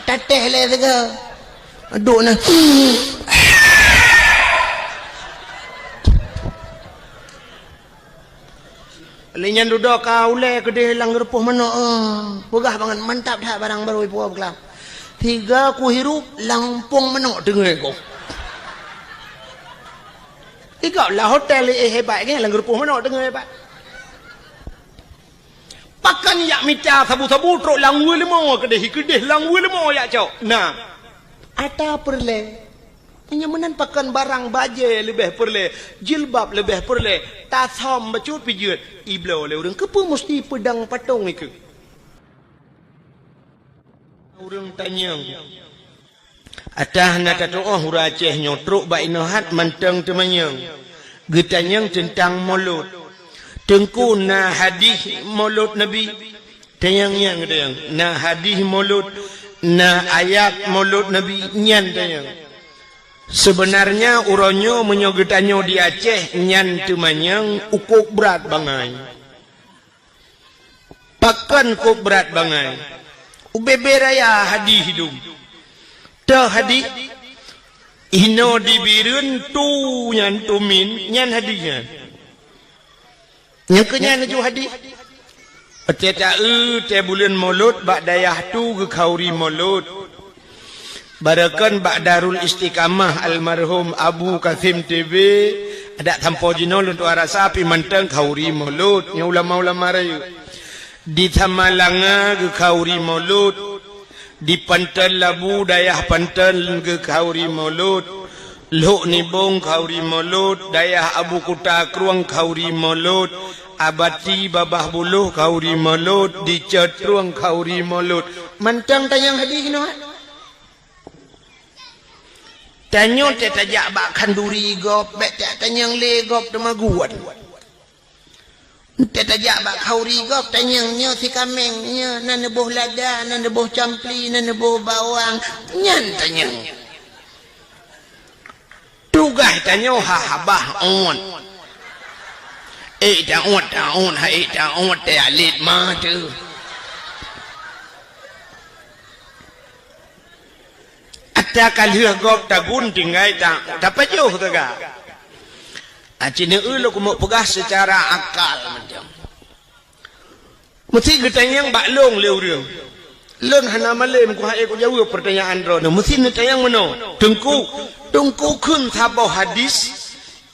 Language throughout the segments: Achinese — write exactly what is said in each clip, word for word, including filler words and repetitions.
Tatéh lé sigoe. Duek na. Lé nyan dudoe ka ulée keudeh lam geurupoh manok, eh. Peugah bangat, mantap that barang barô ipuwoe beuklaam. Sigoe kuhirup lam umpung manok teungoh ku. Sigoe lam hotel, eh, hebat, kan, lam geurupoh manok teungoh hebat. Pakon jak mita sabu-sabu trok lam weueh leumo keudeh, keudeh lam weueh leumo jak cok. Nah, ata peureulée. Meunyoe meunan pakon barang bajée leubeh peureulée, jilbab leubeh peureulée, tasam bacut pijeuet, ibloe lé ureuëng. Keupeue musti peudong patong ikeue? Ureuëng tanyong. Atah na tatuoh ureuëng Aceh nyoe trok bak inoe hat mantong teumanyong. Geutanyong teuntang mulod. Teungku, na hadih mulod Nabi? Tanyong nyan geutanyong. Na hadih mulod, na ayat mulod Nabi nyan tanyong. Seubeunarnya uroe nyoe meunyoe geutanyoe di Aceh nyan teumanyong ukok brat bangai. Pakon kok brat bangai? Ubé-bé raya hadih dum. Teuh hadih, inoe di Bireuen tu nyan tumin, nyan hadih nyan. Nyang keu nyan laju hadih. Watée taeu tée buleuen Mulod bak dayah tu geukhauri Mulod. Barokon bak Darul Istiqamah almarhum Abu Kasim T B, adak sampoe jinoe lôn tuah rasa pih mantong khauri Mulod, nyoe ulama-ulama rayeuk. Di Samalanga geukhauri Mulod, di Panton Labu dayah Panton geukhauri Mulod, Lhok Nibong khauri Mulod, dayah Abu Kuta Krueng khauri Mulod, Abati Babah Buloh khauri Mulod, di Cot Krueng khauri Mulod. Mantong tanyong hadih nyoe. Tanyoe teuh tajak bak khanduri gob, bék tajak tanyong lé gob teumaguan. Teuh tajak bak khauri gob tanyong nyoe sikaméng, nyoe na neuboh lada, na neuboh campli, na neuboh bawang, nyan tanyong. Tugaih tanyoe ha habah ôt. Ék ta ôt, ta ôt, ha ék ta ôt, teuh alet ma teuh. Ata ka lheueh gob tagun tinggai ta, tapajoh teuga. Aci neueu lôn keumeuk peugah seucara akal macam. Meusti geutanyong bak lôn lé ureuëng. Lôn hana malém kuhai kujaweueb peurtanyaan droeneueh. Meusti neutanyong meunoe, Teungku, Teungku kheun saboh hadis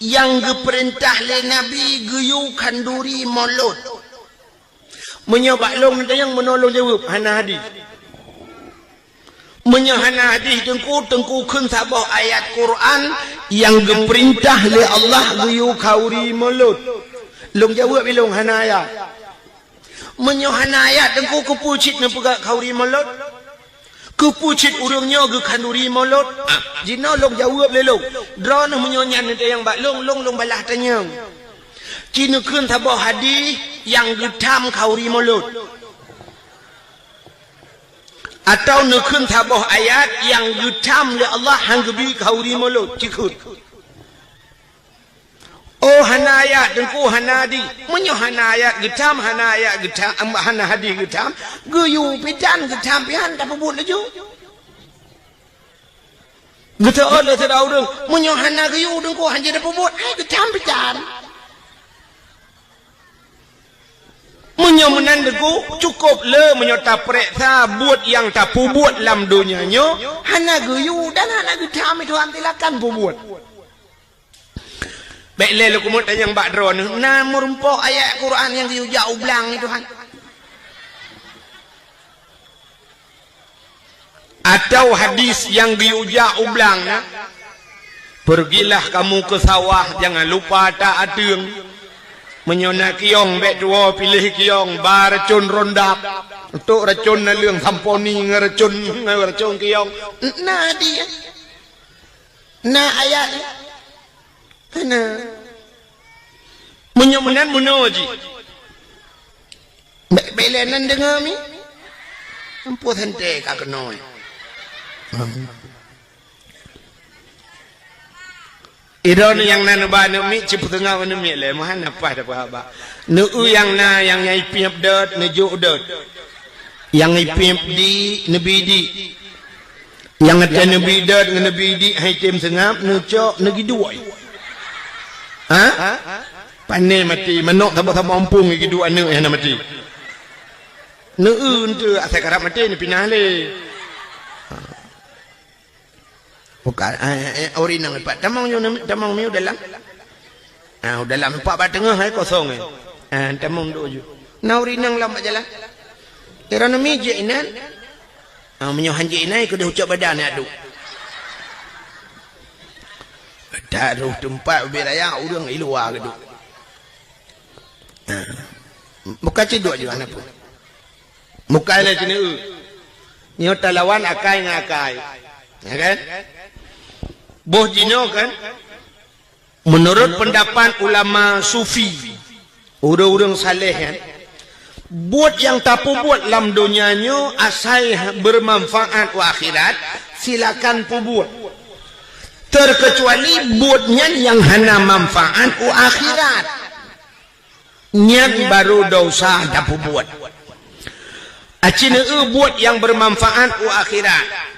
nyang geupeurintah lé Nabi geuyue khanduri Mulod. Meunyoe bak lôn neutanyong meunoe lôn jaweueb, hana hadis. Meunyoe hana hadis Teungku, Teungku kheun saboh ayat Quran nyang geupeurintah lé Allah geuyue khauri Mulod. Lôn jaweueb ilôn hana ayat. Meunyoe hana ayat Teungku, keupeue cit neupeugah khauri Mulod? Keupeue cit ureuëng nyoe geukhanduri Mulod? Ah, jinoe lôn jaweueb lé lôn. Droeneueh meunyoe nyan neutanyong bak lôn, lôn, lôn balaih tanyong. Ci neukheun saboh hadis nyang geutham khauri Mulod. Atawa neukheun saboh ayat nyang geutham lé Allah han geubi khauri Mulod, ci kheun. Oh, hana ayat Teungku, hana hadis. Meunyoe hana ayat geutham, hana ayat geutham, hana hadis geutham, geuyue pih tan geutham pih han tapeubuet laju. Geuteuôt lé sidroe ureuëng, meunyoe hana geuyue Teungku han jeuet tapeubuet, hai geutham pih tan. Meunyoe meunan Teungku, cukôp le meunyoe tapareksa buet nyang tapeubuet lam donya nyoe, hana geuyue dan hana geutham, Tuhan silakan peubuet. Bék lé lôn keumeuk tanyong bak droeneueh, na meurumpok ayat Quran nyang geuyue jak u blang, Tuhan? Atawa hadis nyang geuyue jak u blang na, "Pergilah kamu ke sawah, jangan lupa tak ateueng. Meunyoe na kiyong, bék tuwoe piléh kiyong, ba racon rondap, untuk racon naleueng samponi ngon racon, ngon racon kiyong." Na hadis, na ayat. Hana. Meunyoe meunan meunoe jih. Bék, bék lé nan deungoe mi. Ampoh santée ka keunoe. Idroeneueh nyang na neuba aneuk miet, cit peuteungoh aneuk miet lé, meuhan apa dah peuhaba. Neueu nyang na, nyang nyai piep dot, neujok dot. Nyang ipéb di neubi di. Nyang watée neubi dot ngon neubi di hai tem seungab neucok neugiduek. Ha? Pané maté manok saboh-saboh ompung giduek aneuk nyang na maté. Neu-eu enteuk asai karab maté neupinah lé. Bukan, eh, eh, ori nang pat tamong nyoe, tamong miu dalam. Ah, dalam empat bak teungoh hai kosong eh. Ah, tamong dok ju. Na ori nang lam bak jalan. Kira nami je inan. Ah, meunyoe hanjeuet inan keudah ucok badan adu. Taruh tempat ubé raya ureueng i luwa geuduk. Ha. Bukan ciduk juga aneuk pun. Bukan lé keuneuk. Nyoe talawan akai ngon akai. Ya kan? Boh jinoe kan? Menurut pendapat ulama sufi, ureueng-ureueng saleh kan? Buet nyang tapeubuet lam donya nyoe asai bermanfaat u akhirat, silakan peubuet. Terkecuali buet nyan nyang hana manfaat u akhirat. Nyan baru dosa tapeubuet. Aci neu buet nyang bermanfaat u akhirat.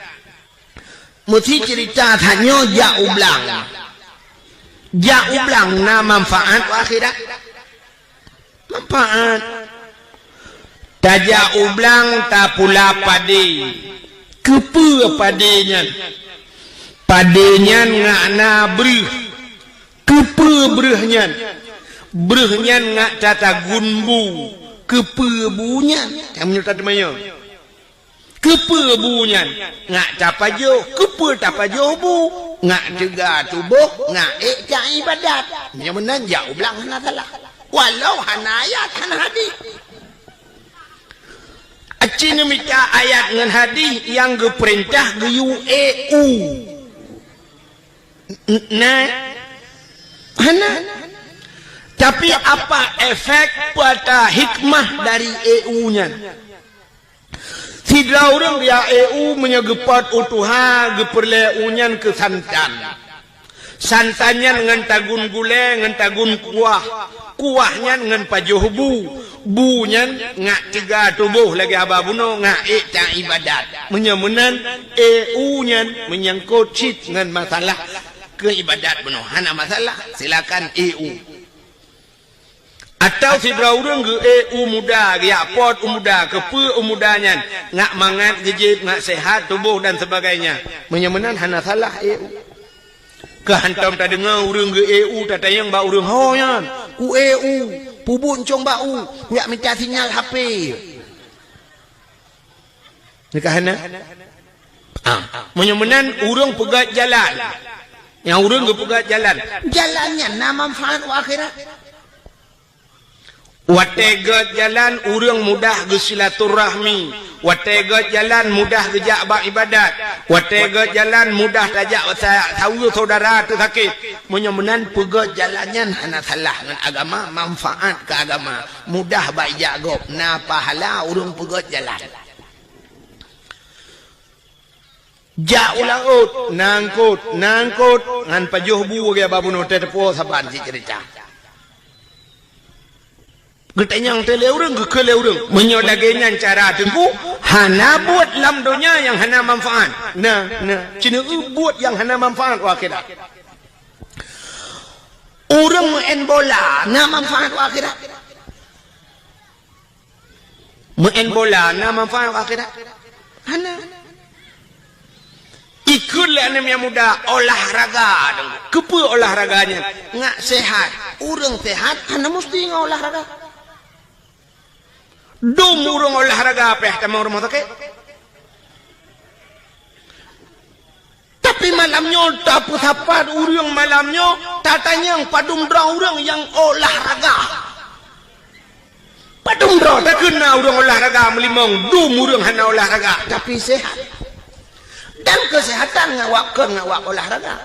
Meusi cerita that nyoe jak u blang. Jak u blang na manfaat u akhirat. Manfaat. Tajak u blang tapula padé. Keupeue padé nyan? Padé nyan ngak na breuh. Keupeue breuh nyan? Breuh nyan ngak tatagun bu. Keupeue bu nyan? Kamoe nyoe tateumanyong. Keupeue bu nyan? Ngak tapajoh. Keupeue tapajoh bu? Ngak teuga tuboh, ngak ék taibadat. Meunyoe meunan jak u blang hana salah. Walau hana ayat, hana hadih. Aci neumita ayat ngon hadih nyang geupeurintah geuyue ék u. N-, na? Hana. Tapi apa efek, peue ata hikmah dari ék u nyan? Sidroe ureueng geujak ék u meunyoe geupot u tuha, geupeureulée u nyan keu santan. Santan nyan ngon tagun gulée, ngon tagun kuah. Kuah nyan ngon pajoh bu. Bu nyan ngak teuga tuboh lagée haba bunoe, ngak ék taibadat. Meunyoe meunan, ék u nyan meunyangkot cit ngon masalah keu ibadat bunoe. Hana masalah, silakan ék u. Atawa sidroe ureueng geuék u muda, geujak pot u muda, keupeue u muda nyan, ngak mangat, geujieb, ngak seuhat tuboh dan sebagainya. Meunyoe meunan hana salah ék u. Keu hántom tadeungoe ureueng geuék u tatanyong bak ureueng ho nyan, "Kuék u, peubuet ncong bak u, kujak mita sinyal H P." Nyan ka hana? Ah, meunyoe meunan ureueng peugét jalan. Nyang ureueng geupeugét jalan. Jalan nyan na manfaat u akhirat. Watée gét jalan ureueng mudah geusilaturahmi. Watée gét jalan mudah geujak bak ibadat. Watée gét jalan mudah tajak sa-, saweue syedara teusakét. Meunyoe meunan peugét jalan nyan hana salah ngon agama, manfaat keu agama. Mudah bak ijak gob, na pahala ureueng peugét jalan. Jak u laôt, na eungkôt, na eungkôt, ngon pajoh bu lagée haba bunoe teuh teupeue saban cit ceurita. Geutanyong teuh lé ureueng, geukheun lé ureueng. Meunyoe lagée nyan cara Teungku, hana buet lam donya nyang hana manfaat. Na, na, ci neu buet nyang hana manfaat u akhirat. Ureueng meu'en bola na manfaat u akhirat. Meu'en bola na manfaat u akhirat? Hana. Ikheun lé aneuk nyang muda olahraga. Keupeue olahraga nyan? Ngak seuhat. Ureueng seuhat hana musti ngon olahraga. Dum ureueng olahraga pih tamong rumoh sakét. Tapi malam nyoe tapeusapat ureueng, malam nyoe tatanyong padum droe ureueng nyang olahraga. Padum droe takheun na ureueng olahraga meulimong, dum ureueng hana olahraga tapi sehat. Dan kesehatan ngawak kon ngawak olahraga.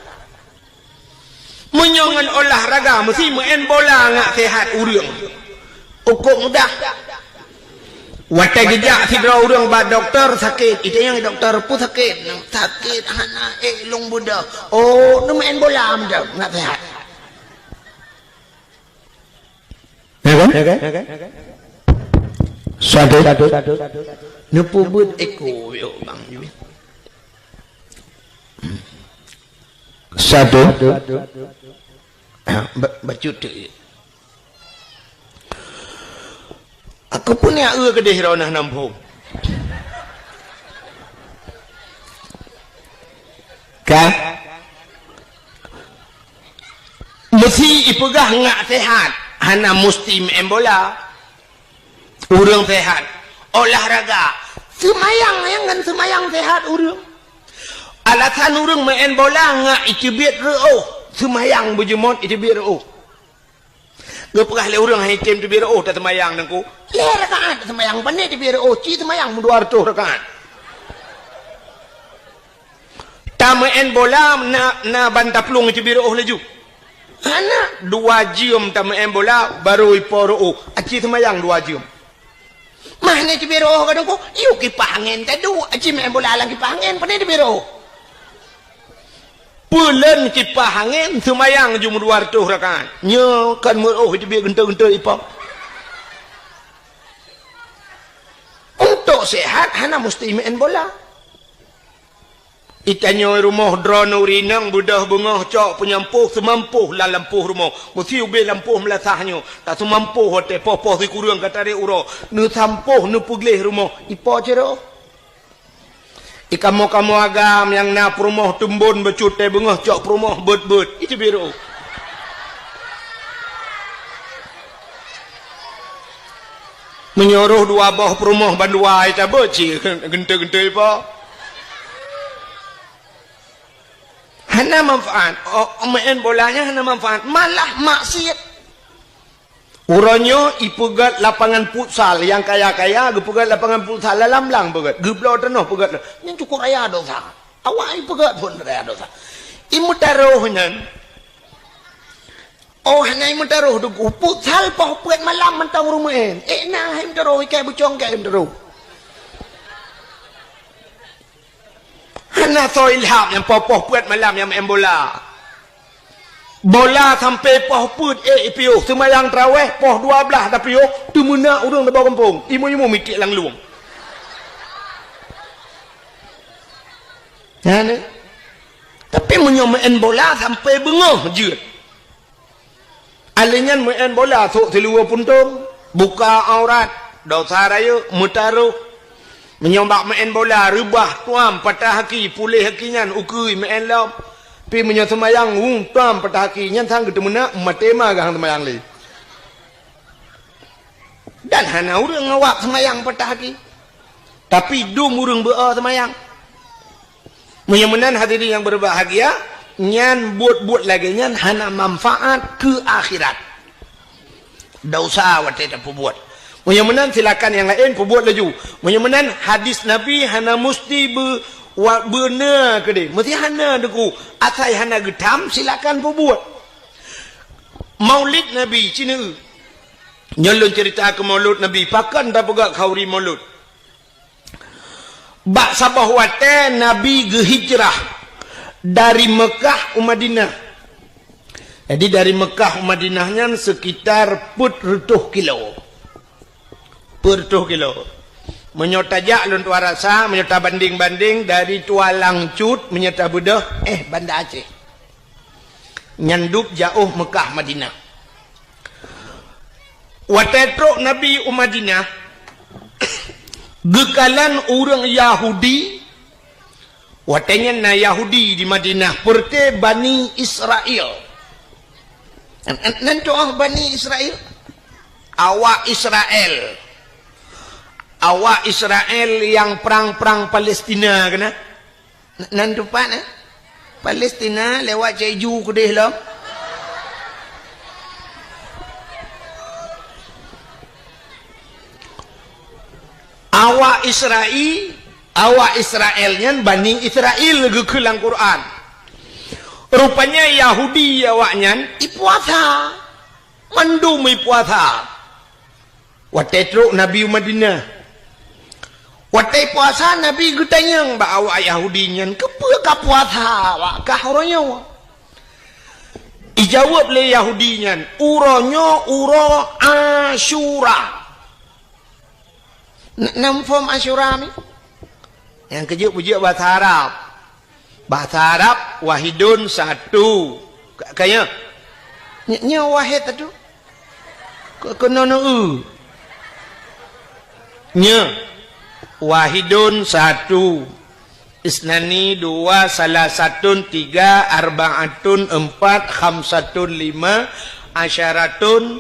Meunyoe ngon olahraga meusti meu'en bola ngak sehat ureueng. Ukok mudah. Watée geujak sidroe ureueng bak dokto sakét, itanyong dokto peue sakét, sakét hana ék lôn beudôh. Oh, neumeu'en bola meunan ngak sehat. Ya kan? Satu. Neupeubuet eko yo bang. Satu. Ba-, bacut tu. Aku pun ya eu keudeh rona nampung. Ka? Meusi ipeugah ngak sehat, hana musti main bola. Ureuëng sehat, olahraga, seumayang nyang ngon seumayang sehat ureuëng. Alasan ureuëng main bola ngak iteubiet reuôh, seumayang beujeuet iteubiet reuôh. Geupeugah lé ureuëng hai tem teubiet reuôh taseumayang nangku. Lhée rakaat taseumayang, pane teubiet reuôh, ci seumayang meudua reutôh rakaat. Tameu'en bola na, na ban taplueng iteubiet reuôh laju. Hana, dua jeuem tameu'en bola, barô ipo reuôh. Aci seumayang dua jeuem. Mah na iteubiet reuôh kadang ko, yue kipah angén taduek, aci meu'en bola lam kipah angén, pane iteubiet reuôh. Peulon kipah angén, seumayang jeuem dua reutôh rakaat. Nyoe kan meureuôh iteubiet geuntôi-geuntôi ipo. Untuk sehat, hana musti meu'en bola. Itanyoe rumoh droeneuh rinong beudôh beungoh cok peunyampôh seumampoh lam lampôh rumoh. Meusi ubé lampôh meulasah nyoe, taseumampôh watée poh-poh sikureueng ka tarek uroe. Neusampôh neupeugleh rumoh, ipo cit reuôh? Ikamoe-kamoe agam nyang na peurumoh teumbon bacut tée beungoh cok peurumoh beuet-beuet. Iteubiet reuôh. Meunyoe rôh dua boh peurumoh bandua itabeuet cit geuntôi-geuntôi ipo. Hana manfaat. Oh, meu'en bola nyan hana manfaat, malah maksiet. Uroe nyoe ipeugét lapangan futsal, nyang kaya-kaya geupeugét lapangan futsal lam blang peugét, geubloe tanoh peugét. Nyan cukôp raya dosa. Awak ipeugét phon raya dosa. Imeutarôh nyan, oh, hana imeutarôh teungku, futsal poh peuet malam mantong ureuëng meu'en. Eh, na hai imeutarôh, ikai bucong kai imeutarôh. Hana soe ilham nyang poh-poh peuet malam nyang main bola. Bola sampai poh peuet ék ipiôh, seumayang taraweh poh dua blaih tapiôh, teumeunak ureuëng di bawah gampông, imum-imum mitiek lam lueng. Nyan, eh. Tapi meunyoe main bola sampai beungoh jeuet. Alèh nyan meu'en bola sôk siluweue puntông, buka aurat, dosa rayeuk, meutarôh. Meunyoe bak meu'en bola reubah tuam patah aki, puléh aki nyan ukeue meu'en lom. Pi meunyoe seumayang, hu, tuam patah aki, nyan sang geuteumeunak, maté ma geuhang seumayang lé. Dan hana ureuëng awak seumayang patah aki. Tapi dum ureuëng beu-o seumayang. Meunyoe meunan hadirin nyang berbahagia, nyan buet-buet lagée nyan hana manfaat keu akhirat. Dosa watée tapeubuet. Meunyoe meunan silakan nyang laén peubuet laju. Meunyoe meunan hadis Nabi hana musti beu-, wa-, beuna keudeh. Meusti hana teungku. Asai hana geutam silakan peubuet. Maulid Nabi, ci neu. Nyoe lôn ceurita keu Maulud Nabi, pakon tapeugah khauri Maulud. Bak saboh watée Nabi geuhijrah dari Meukah u Madinah. Jadi, dari Meukah u Madinah nyan sekitar peuet reutôh kilo. Peuet reutôh kilo. Meunyoe tajak lôn tuan rasa, meunyoe tabandeng-bandeng dari Tualang Cut, meunyoe tabeudôh, eh, Banda Aceh. Nyan dub jaôh Meukah Madinah. Watée trok Nabi u Madinah, geukalon ureuëng Yahudi, watée nyan na Yahudi di Madinah, peureuté Bani Israel. Nan, nan, nan tu'oh Bani Israel? Awak Israel. Awak Israel nyang prang-prang Palestina keunan? N-, nan teumpat, eh? Palestina lewat Cek Ju keudeh lom. Awak Israel, awak Israel nyan Bani Israel geukheun lam Quran. Rupanya Yahudi awak nyan ipuasa. Mandum ipuasa. Watée trok Nabi u Madinah. Watée puasa, Nabi geutanyong bak awak Yahudi nyan, "Keupeue ka puasa awak kah uroe nyoe?" Ijaweueb lé Yahudi nyan, "Uroe nyoe uroe Asyura." N-, nam phom Asyura mi? Nyang keujeuet peujeuet bahasa Arab. Bahasa Arab, wahidun satu. Ka, ka nyoe? Ny-, nyoe wahid satu. Ke-, keunoe neu-, eu. Nyoe. Wahidun satu. Isnani dua, salasatun tiga, arbaatun empat, khamsatun lima, asyaratun,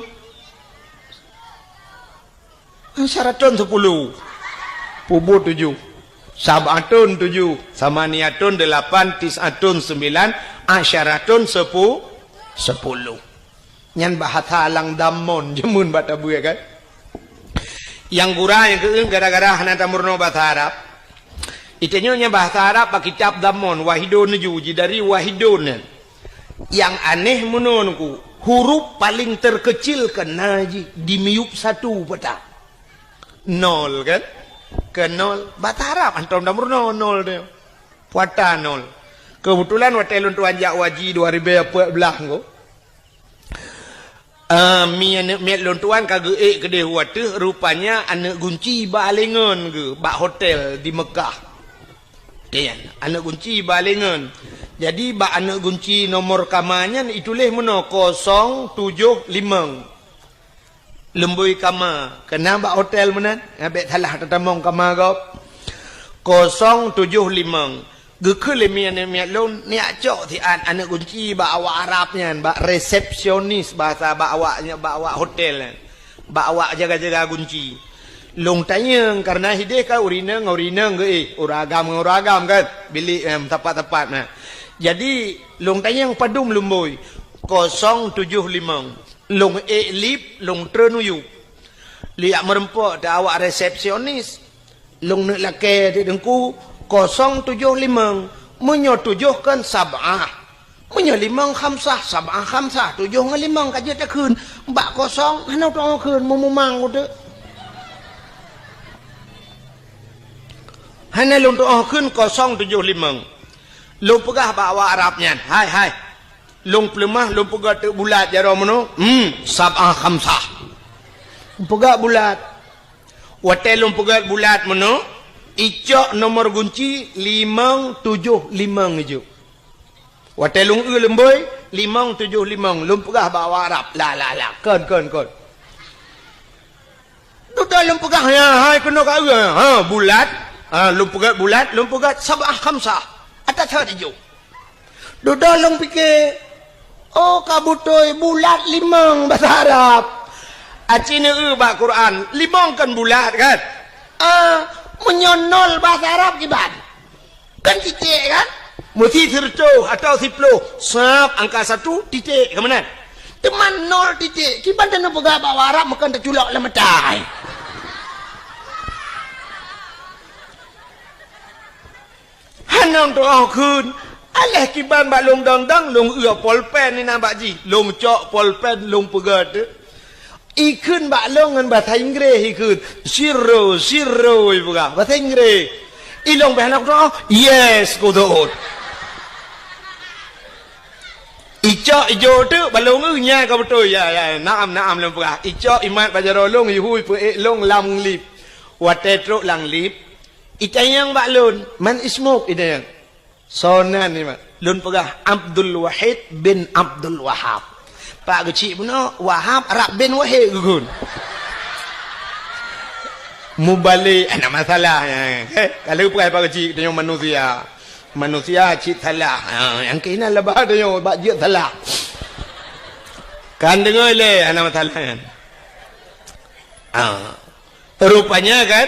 asyaratun sepuluh, pubu tujuh, sab'atun tujuh, samaniatun delapan, tis'atun sembilan, asyaratun sepu-, sepuluh. Nyan bahasa lam Dammon, jameun bak tabeue kan. Nyang gura nyang keueun gara-gara hana tameurunoe bahasa Arab. Itanyoe nyan bahasa Arab bak kitab Dammon, wahidun ju, jidari wahidun nyan. Nyang aneh meunoe nungku, huruf paling terkecil keunan jih di miyueb satu peue ta. Nol kan? Keu nol, bahasa Arab hantom tameurunoe nol tu. Peue ta nol. Keubeutulan watée lôn tuan jak haji dua ribée peuet blaih nyoe. Ah, mi aneuëk miet lôn tuan ka geuék keudeh u ateueh, rupanya aneuëk gunci bak alengon geuh bak hotel di Meukah. Kan, aneuëk gunci bak alengon. Jadi, bak aneuëk gunci nomor kama nyan ituléh meunoe kosong tujoh limong. Lumbôi kama, keunan bak hotel meunan, nyang bék salah tatamong kama gob. Kosong tujoh limong. Geukheun lé miet-miet lôn, neujak cok siat aneuëk gunci bak awak Arab nyan, bak resepsionis bahasa bak awak, bak awak hotel nyan, bak awak jaga-jaga gunci. Lôn tanyong, kareuna hideh ka ureuëng inong ngon ureuëng inong geuéh, ureuëng agam ngon ureuëng agam kan, bilék, em, teumpat-teumpat na. Jadi, lôn tanyong padum lumbôi, kosong tujoh limong. Lôn ék lip, lôn treun u yup. Lôn jak meureumpok di awak resepsionis. Lôn neuk lakée di teungku, kosong tujoh limong. Meunyoe tujoh kan sab'ah. Meunyoe limong khamsah, sab'ah khamsah. Tujoh ngon limong ka jeuet takheun. Bak kosong, hana tuoh kheun, meumumang uteuk. Hana lôn tuoh kheun kosong tujoh limong. Lôn peugah bak awak Arab nyan, "Hai, hai. Lôn peuleumah, lôn peugah teuk bulat jaroe meunoe, hmm, sab'ah khamsah." Peugah bulat. Watée lôn peugah bulat meunoe, icok nomor gunci limong tujoh limong ijok. Watée lôn eu lumbôi, limong tujoh limong, lôn peugah bak awak Arab, "La, la, la, kon, kon, kon." Dudoe lôn peugah, ya, hai keunoe ka eu, ha, bulat. Ha, lôn peugah bulat, lôn peugah sab'ah khamsah. Ata that ijok. Dudoe lôn pike, oh, ka beutôi bulat limong bahasa Arab. Aci neu bak Quran, limong kan bulat kan? Ah, meunyoe nol bahasa Arab kiban? Kan titik kan? Meusi sireutôh atau siploh, sab angka satu, titik, ka meunan. Teuma nol titik, kiban taneuk peugah bak Arab meukan taculok lam mata. Hana tuoh kheun, aléh kiban bak lôn dong-dong, lôn eu polpen inan bak jih, lôn cok polpen, lôn peugah teuk. Ikheun bak lôn ngon bahasa Inggréh ikheun, "Zero, zero," ipeugah, bahasa Inggréh. Ilôn beh hana kutuoh, "Yes," kutuot. Icok ijok teuk bak lôn, "Nyan ka beutôi, ya, ya, naam, naam," lôn peugah. Icok imat bak jaroe lôn, ihui peuék lôn lam lip. Watée trok lam lip, itanyong bak lôn, "Man ismuk?" itanyong. Soe nan nyoe, Mak? Lôn peugah, "Abdul Wahid bin Abdul Wahab." Pak geuchik bunoe, Wahab rab bin Wahid geukheun. Mubalek, hana masalah. Eh, ka lheueh peugah Pak geuchik, tanyoe manusia. Manusia cit salah. Ha, nyang keunan laba tanyoe bak jeuet salah. Kan deungoe lé, hana masalah nyan. Ha. Rupanya kan,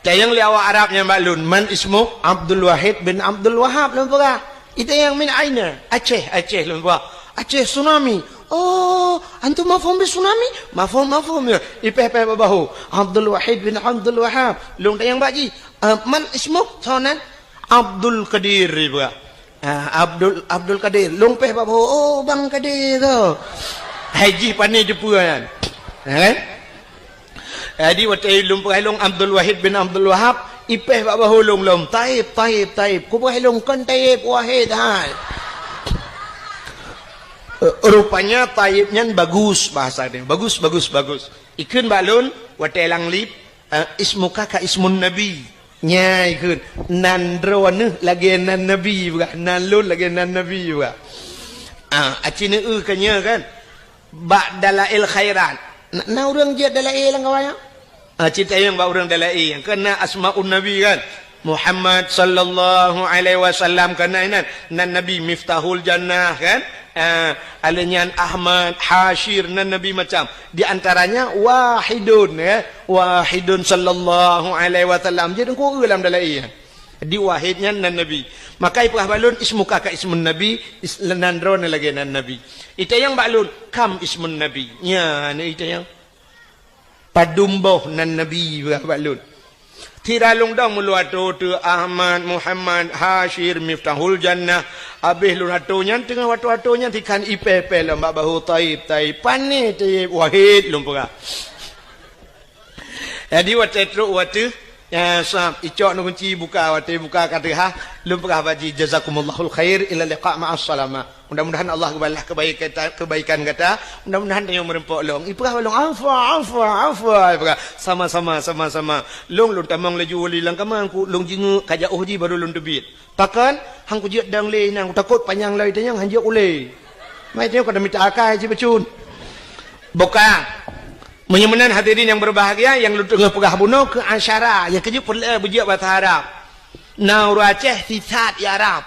tanyong lé awak Arab nyan bak lôn, "Man ismuk?" "Abdul Wahid bin Abdul Wahab," lôn peugah. Itanyong, "Min aina?" "Aceh, Aceh," lôn peugah. "Aceh tsunami." "Oh, antum mafhum bi tsunami?" "Mafhum, mafhum," ya. Ipéh-péh bak bahô. "Abdul Wahid bin Abdul Wahab." Lôn tanyong bak jih, "Ah, man ismuk?" "Soe nan?" "Abdul Qadir," ipeugah. Ah, Abdul, Abdul Kadir. Lôn péh bak bahô, "Oh, Bang Kadir tu." Hai jih pane jeupeue nyan. Ya kan? Jadi, watée lôn peugah lôn Abdul Wahid bin Abdul Wahab, ipéh bak bahô lôn lom, "Taib, Taib, Taib." Kupeugah lôn, "Kon Taib, Wahid hai." Eh, rupanya Taib nyan bagus bahasa dia. Bagus, bagus, bagus. Ikheun bak lôn, watée lam lip, Ah, ismuka ka ismun nabi. Nyan kheun, nan droeneuh lagèe nan nabi bah, nan lôn lagèe nan nabi bah. Ah, aci neueu ka nyoe kan. Bak Dalail Khairat. Na, na ureueng jeuet Dalail lam kawan nyan? Ah, cit tanyong bak ureueng Dalail nyang keu na asmaun nabi kan. Muhammad sallallahu alaihi wasallam keu na inan, nan Nabi Miftahul Jannah kan. Ah, alèh nyan Ahmad, Hasyir, nan Nabi macam. Di antaranya Wahidun, ya. Wahidun sallallahu alaihi wasallam. Jadi engkau lam Dalail. Di Wahid nyan nan Nabi. Maka ipeugah bak lôn, ismuka ka ismun Nabi, is-, nan droeneuh lagèe nan Nabi. Itanyong bak lôn, kam ismun Nabi. Nyan itanyong. Padum boh nan Nabi, ipeugah bak lôn. Sira lôn dong meuluwa tô teu Ahmad, Muhammad, Hasyir, Miftahul Jannah. Abéh lôn atô nyan, teungoh watèe-watèe nyan sikan ipèh-pèh lom bak bahô Taib, Taib. Pané Taib, Wahid lôn peugah. Jadi watèe trok watèe, ya, sab, icok neukunci buka, watèe buka ka teuhah, lôn peugah bak jih, "Jazakumullahul khair, ila liqa ma'as salamah." Mudah-mudahan Allah geubalah kebaikan, kebaikan gata. Mudah-mudahan tanyoe meureumpok lom. Ipeugah bak lôn, "Afwa, afwa, afwa." Ipeugah, "Sama-sama, sama-sama." Lôn, lôn tamong laju wali lam kama, ku lôn jingeuk ka jiôh jih baru lôn teubiet. Pakon, han kujeuet dong lé, nyan kutakot panyang lom itanyong han jeuet ulèe. Mai tanyoe ka mita akai cit bacut. Buka. Meunyoe meunan hadirin nyang berbahagia, nyang lôn teungoh peugah bunoe keu asyara, nyang keujeuet peureulèe beujeuet basa Arab. Na ureueng Aceh sisat i Arab.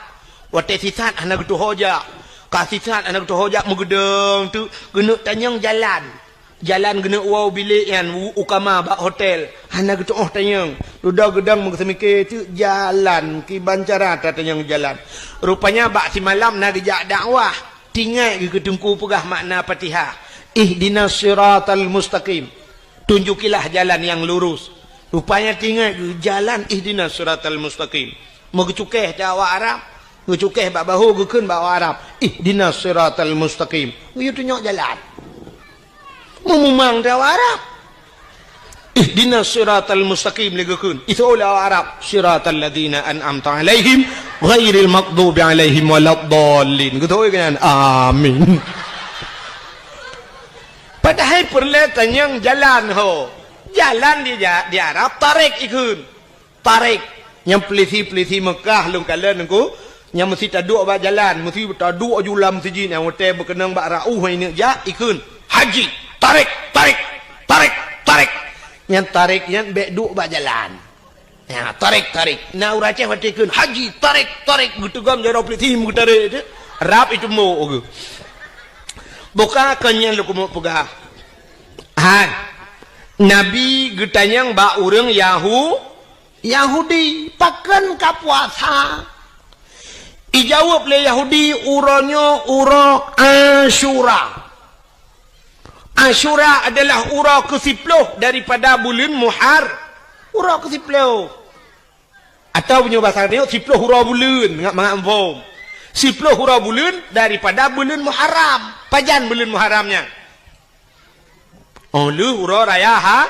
Watèe sisat hana geutuho jak. Ka sisat hana geutuho jak meugeudong teuk geuneuk tanyong jalan. Jalan geuneuk woe u bilék nyan u, u kama bak hotel. Hana geutuoh tanyong. Dudoe geudong meugeuseumiké teuk jalan kiban cara tatanyong jalan. Rupanya bak simalam na geujak dakwah. Tinggai geuh keu teungku peugah makna Fatihah. Ihdinas siratal mustaqim. Tunjukilah jalan yang lurus. Rupanya tinggai geuh jalan ihdinas siratal mustaqim. Meugeucukèh teu awak Arab. Geucukèh bak bahô geukheun bak awak Arab. Ihdinas siratal mustaqim. Geuyue tunyok jalan. Meumumang teu awak Arab. Ihdinas siratal mustaqim lé geukheun. Itu oleh awak Arab. Siratal ladzina an'amta alaihim ghairil maghdubi alaihim waladdallin. Geutôi keu nyan. Amin. Padahai peureulèe tanyong jalan ho. Jalan di ja-, di Arab tarik ikheun. Tarik. Nyang peulisi-peulisi Mekah lôn kalon nyan ku, nyang meusi taduek bak jalan, meusi taduek ju lam sijin nyang watèe beukeunong bak rauh hai neuk jak, ikheun, "Haji, tarik, tarik, tarik, tarik." Nyang tarik nyan bèk duek bak jalan. Ya, tarik, tarik. Na ureueng Aceh watèe ikheun, "Haji, tarik, tarik." Geuteugom jaroe peulisi meugeutarék teuh. Rab itumbok geuh. Buka kon nyan lôn keumeung peugah. Hai. Nabi geutanyong bak ureueng Yahu-, Yahudi, "Pakon ka puasa?" Ijaweueb lé Yahudi, "Uroe nyoe uroe Asyura." Asyura adalah uroe keusiploh daripada buleuen Muhar-, uroe keusiploh. Atawa meunyoe basa tanyoe, siploh uroe buleuen, mangat-mangat muphom. Siploh uroe buleuen daripada buleuen Muharram. Pajan buleuen Muharram nyan? Oh, lheueh uroe raya ha-,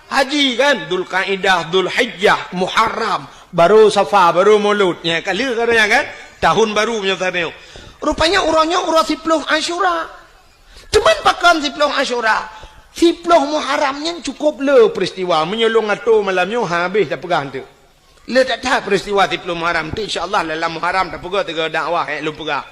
haji kan, Dzulkaidah, Dzulhijjah, Muharram, baru Safar, baru Maulud. Nyan ka lheueh ka nyan kan, tahun baru meunyoe tanyoe. Rupanya uroe nyoe uroe siploh Asyura. Cuman pakon siploh Asyura? Siploh Muharram nyan cukup le peristiwa. Meunyoe lôn atô malam nyoe habéh tapeugah teuk. Le that-that peristiwa siploh Muharram tu, insya Allah dalam Muharram tapeugah tiga dakwah, eh, lôn peugah.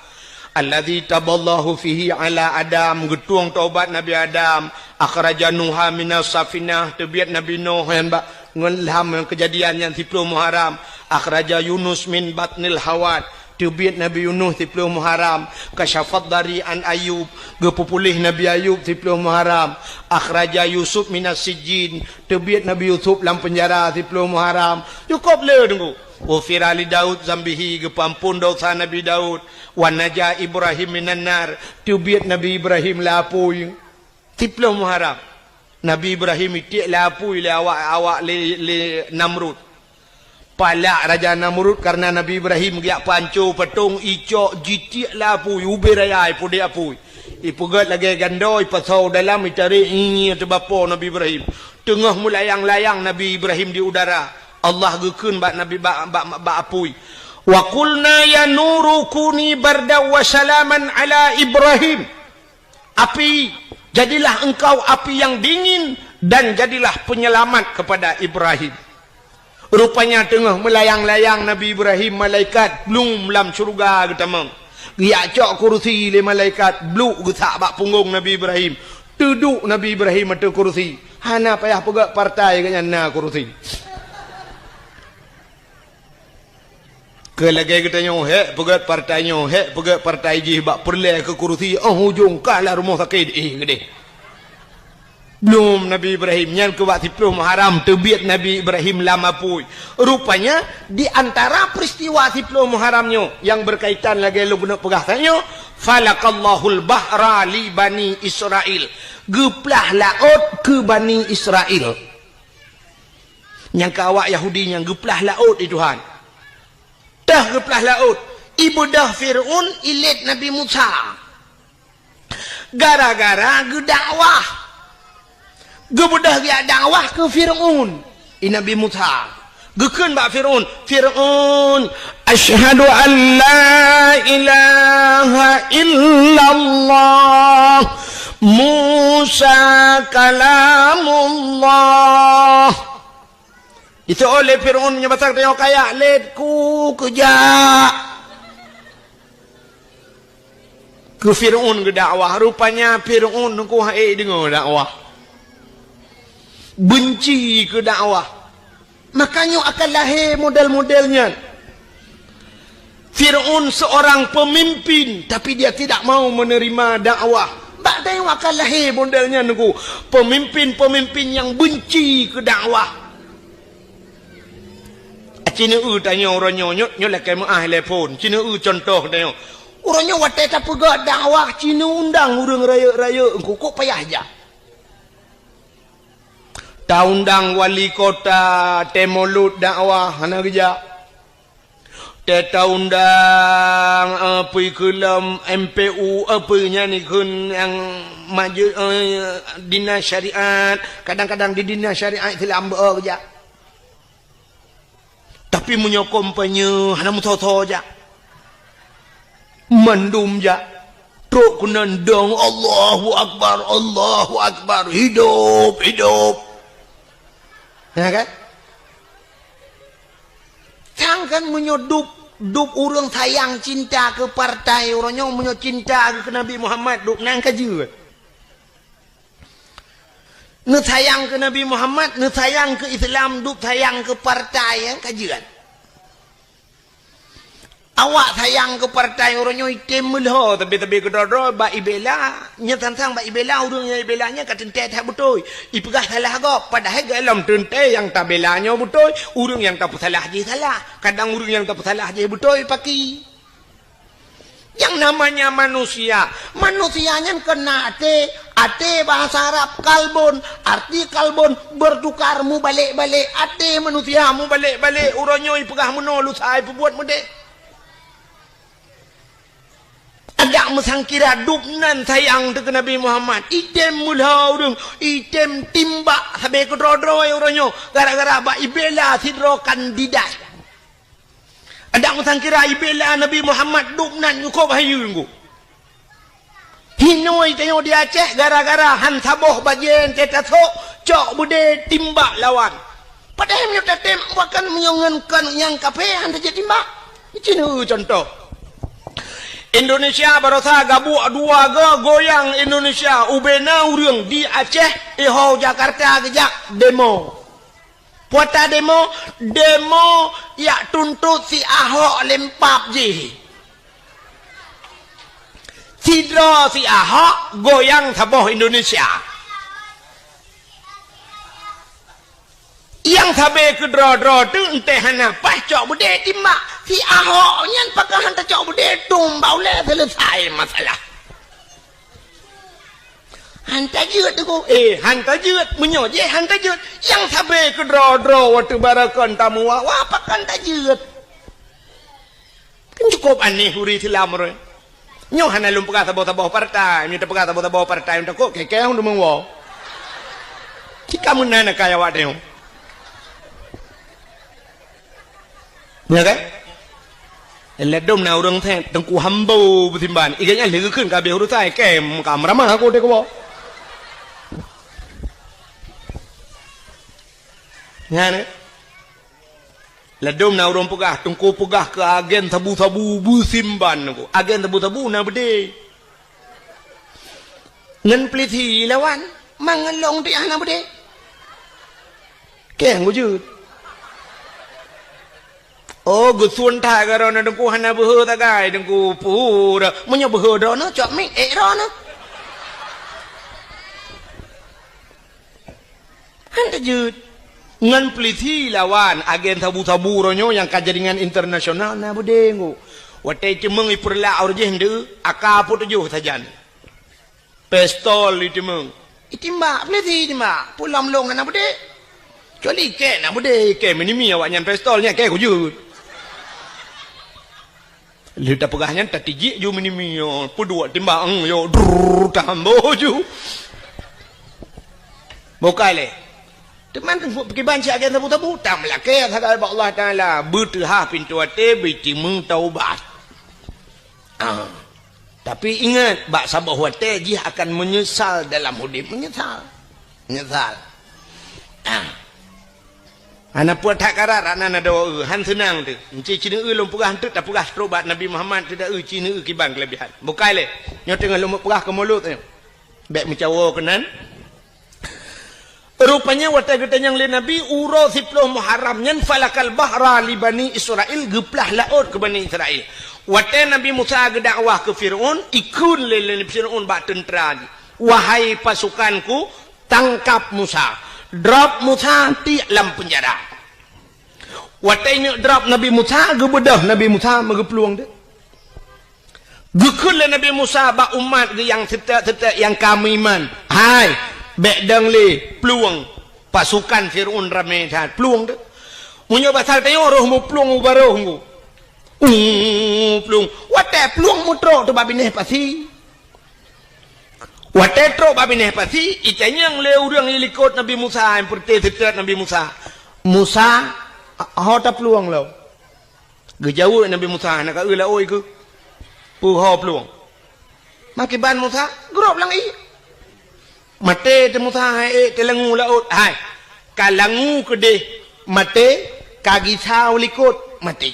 Alladzi taballahu fihi ala Adam, geutueng taubat Nabi Adam, akhraja Nuha minas safinah, teubiet Nabi Nuh nyan bak ngon lam ngon keujadian nyan siploh Muharram, akhraja Yunus min batnil hawat, teubiet Nabi Yunus siploh Muharram, kasyafad dari an Ayub, geupeupuléh Nabi Ayub siploh Muharram, akhraja Yusuf minas sijjin, teubiet Nabi Yusuf lam peunjara siploh Muharram. Cukup le teungku. Ghufira li Daud zambihi, geupeuamphon dosa Nabi Daud. Wa naja Ibrahim minan nar, teubiet Nabi Ibrahim lam apui. Siploh Muharram, Nabi Ibrahim itiek lam apui lé awak, awak lé, lé Namrud. Palak Raja Namrud kareuna Nabi Ibrahim geujak panco patong, icok jitiek lam apui, ubé raya ipudek apui. Ipeugét lagèe gandô, ipasoe dalam, itarek, inyie teubapo Nabi Ibrahim. Teungoh meulayang-layang Nabi Ibrahim di udara, Allah geukheun bak Nabi, bak, bak, bak apui, "Wa qulna ya nuru kuni bardan wa salaman ala Ibrahim." Api, jadilah engkau api yang dingin Dan jadilah penyelamat kepada Ibrahim. Rupanya teungoh meulayang-layang Nabi Ibrahim, malaikat blum lam syeuruga geutamong. Geujak cok kurusi lé malaikat, bluk geusak bak punggong Nabi Ibrahim. Teuduek Nabi Ibrahim ateueh kurusi. Hana payah peugét partai, gobnyan na kurusi. Keu lagèe geutanyoe, hék peugét partai nyoe, hék peugét partai jih bak peureulèe keu kurusi, óh ujong ka lam rumoh sakét, eh, geudeh. Blum Nabi Ibrahim, nyan keu bak siplôh Muharram teubiet Nabi Ibrahim lam apui. Rupanya, di antara peristiwa siplôh Muharram nyoe nyang berkaitan lagèe lôn keuneuk peugah tanyoe, "Falaqallahul bahra li Bani Israil." Geuplah laôt keu Bani Israil. Nyang keu awak Yahudi nyan geuplah laôt di Tuhan. Teuh geuplah laôt, ibeudôh Fir'aun ilét Nabi Musa. Gara-gara geudakwah. Geubeudôh geujak dakwah keu Fir'aun. I Nabi Musa. Geukheun bak Fir'aun, "Fir'aun, asyhadu an la ilaha illallah. Musa kalamullah." Diseuôt lé Fir'aun meunyoe basa geutanyoe kayak, "Lét ku keujak." Keu Fir'aun geudakwah, rupanya Fir'aun teungku han ék deungoe dakwah. Beunci keu dakwah. Maka nyoe akan lahé model-model nyan. Fir'aun seorang pemimpin, tapi dia tidak mau menerima dakwah. Bak tanyoe akan lahé model nyan, Teungku. Pemimpin-pemimpin nyang beunci keu dakwah. Cineue tanyoe uroe nyoe, nyoe, nyoe lakèe meuáh lé phon. Cineue contoh tanyoe. Uroe nyoe watèe tapeugah dakwah, cineue undang ureueng rayeuk-rayeuk, Teungku, kok payah jak. Taundang wali kota, tée mulod dakwah, hana geujak. Tée taundang, eh, peue keu lom M P U, eh, peue nyan ikheun nyang maju, eh, dinas syariat, kadang-kadang di dinas syariat Islam beu geujak. Tapi meunyoe kampanye hana meusoe-soe jak. Mandum jak. Trok keunan dong, "Allahu Akbar, Allahu Akbar, hidup, hidup." Ya kan? Sang kan meunyoe dub, dub ureueng sayang cinta keu partai, uroe nyoe meunyoe cinta keu Nabi Muhammad, dub nan ka jeuet. Neusayang keu Nabi Muhammad, neusayang keu Islam, dub sayang keu partai, ya, ka jeuet. Awak sayang keu partai uroe nyoe item meulhô, tapi-tapi keudroe-droe bak ibela, nyan sang-sang bak ibela, ureueng nyang ibela nyan ka teuntée that beutôi. Ipeugah salah gob, padahai gohlom teuntée nyang tabela nyoe beutôi, ureueng nyang tapeusalah jih salah. Kadang ureueng nyang tapeusalah jih beutôi, paki. Yang namanya manusia, manusia nyan kon na até, até bahasa Arab kalbun, arti kalbun bertukar, mubalek-balek, até manusia mubalek-balek, uroe nyoe ipeugah meunoe, lusa ipeubuet meudéh. Adak meusangkira dub nan sayang teuh keu Nabi Muhammad, item meulhô ureueng, item timbak sabe keudroe-droe uroe nyoe, gara-gara bak ibela sidroe kandidat. Adak meusangkira ibela Nabi Muhammad dub nan nyukôb hayeue ngon. Hinoe tanyoe di Aceh gara-gara han saboh bajée teuh tasok, cok beudé timbak lawan. Padahai meunyoe tatem, bahkan meunyoe ngon kon nyang kafé han tajak timbak. Cit contoh. Indonesia barosa gabuek dua go goyang Indonesia, ubena ureueng di Aceh, iho Jakarta geujak demo. Puata demo, demo yak tuntot si Ahok lempap jih. Sidroe si Ahok goyang saboh Indonesia. Nyang sabe keudroe-droe teuh enteuk hana paih cok beudé timbak. Si Ahok nyan pakon han tacok beudé tumbak ulée seuleusai masalah. Han tajeuet Teungku. Eh, han tajeuet. Meunyoe jih han tajeuet, nyang sabe keudroe-droe watée barakon tamuwa, wah pakon tajeuet. Kan cukup aneh ureueng Islam roh. Nyoe hana lôn peugah saboh-saboh partai, nyoe tapeugah saboh-saboh partai nyoe takot keu-keu deungon woe. Cit ka meunan keu awak tanyoe. Ya kan? Ladom na ureueng thét Teungku Hambo beusimban. Iga nyan lé geukheun ka habéh urusan, kém ka meuramah aku deh kubo. Nyan, eh? Ladôm na ureuëng peugah, Teungku peugah keu agen sabu-sabu beusimban Teungku. Agen sabu-sabu na beudé. Ngon peulisi lawan, mangat lôn tiah na beudé. Keng gujeuet. Oh, geusun that karoe na Teungku hana beuhe sagai Teungku pura. Meunyoe beuhe droeneuh, cok mic ék droeneuh. Han teujeuet. Ngon peulisi lawan agen sabu-sabu uroe nyoe nyang ka jaringan internasional na beudé Teungku. Watée teumeung ipeurlak uroe jih ndeu, aka peutujoh sajan. Pistol iteumeung. Itimbak, peulisi itimbak. Peue lom lôn hana beudé. Kecuali ikée na beudé, ikée meunimi awaknyan pistol nyan, ikée kujeuet. Lheueh tapeugah nyan, tatijik ju meunimi, yo, peuduek timbak, eng, yo, drrrr, tambo ju. Bukai lé. Teuma kiban siagen sabu-sabu, tameulakée sagai bak Allah Taala, beuteuhah pintoe até, beutimeung taubat. Ah. Tapi ingat, bak saboh watée jih akan meunyeusal dalam udeb, meunyeusal. Meunyeusal. Ah. Hana peue that karat, hana na doa, han seunang teuh. Enci cineue lôn peugah eunteuk tapeugah trok bak Nabi Muhammad teuh da eu cineue kiban keulebihan. Bukai lé. Nyoe teungoh lôn peugah keu mulod nyoe. Bék meucawo keunan. Rupanya watée geutanyong lé Nabi uroe siploh Muharram nyan falakal bahra li Bani Israel geuplah laôt keu Bani Israel. Watée Nabi Musa geudakwah keu Firaun, ikheun lé, lé Firaun bak teuntra jih, "Wahai pasukanku, tangkap Musa, drop Musa tiek lam peunjara." Watée nyoe drop Nabi Musa, geubeudôh Nabi Musa meugeuplueng deuh. Geukheun lé Nabi Musa bak umat geuh nyang seutôt-seutôt nyang ka meuiman, "Hai, bék dong lé plueng, pasukan Firaun ramé that, plueng deuh." Meunyoe basa tanyoe roh meuplueng u barôh nggu. Uh, plueng. Watée plueng meutrok teuh bak binéh pasi. Watée trok bak binéh pasi, itanyong lé ureuëng ilikot Nabi Musa nyang peureute seutôt Nabi Musa, "Musa, ho taplueng lom?" Geujaweueb Nabi Musa, "Hana ka eu laôt ikeu. Peuho plueng." Makiban Musa, geurôb lam ié. Maté teuh Musa, hai ék teulangu laôt, hai. Ka langu keudeh maté, ka gisa u likot maté.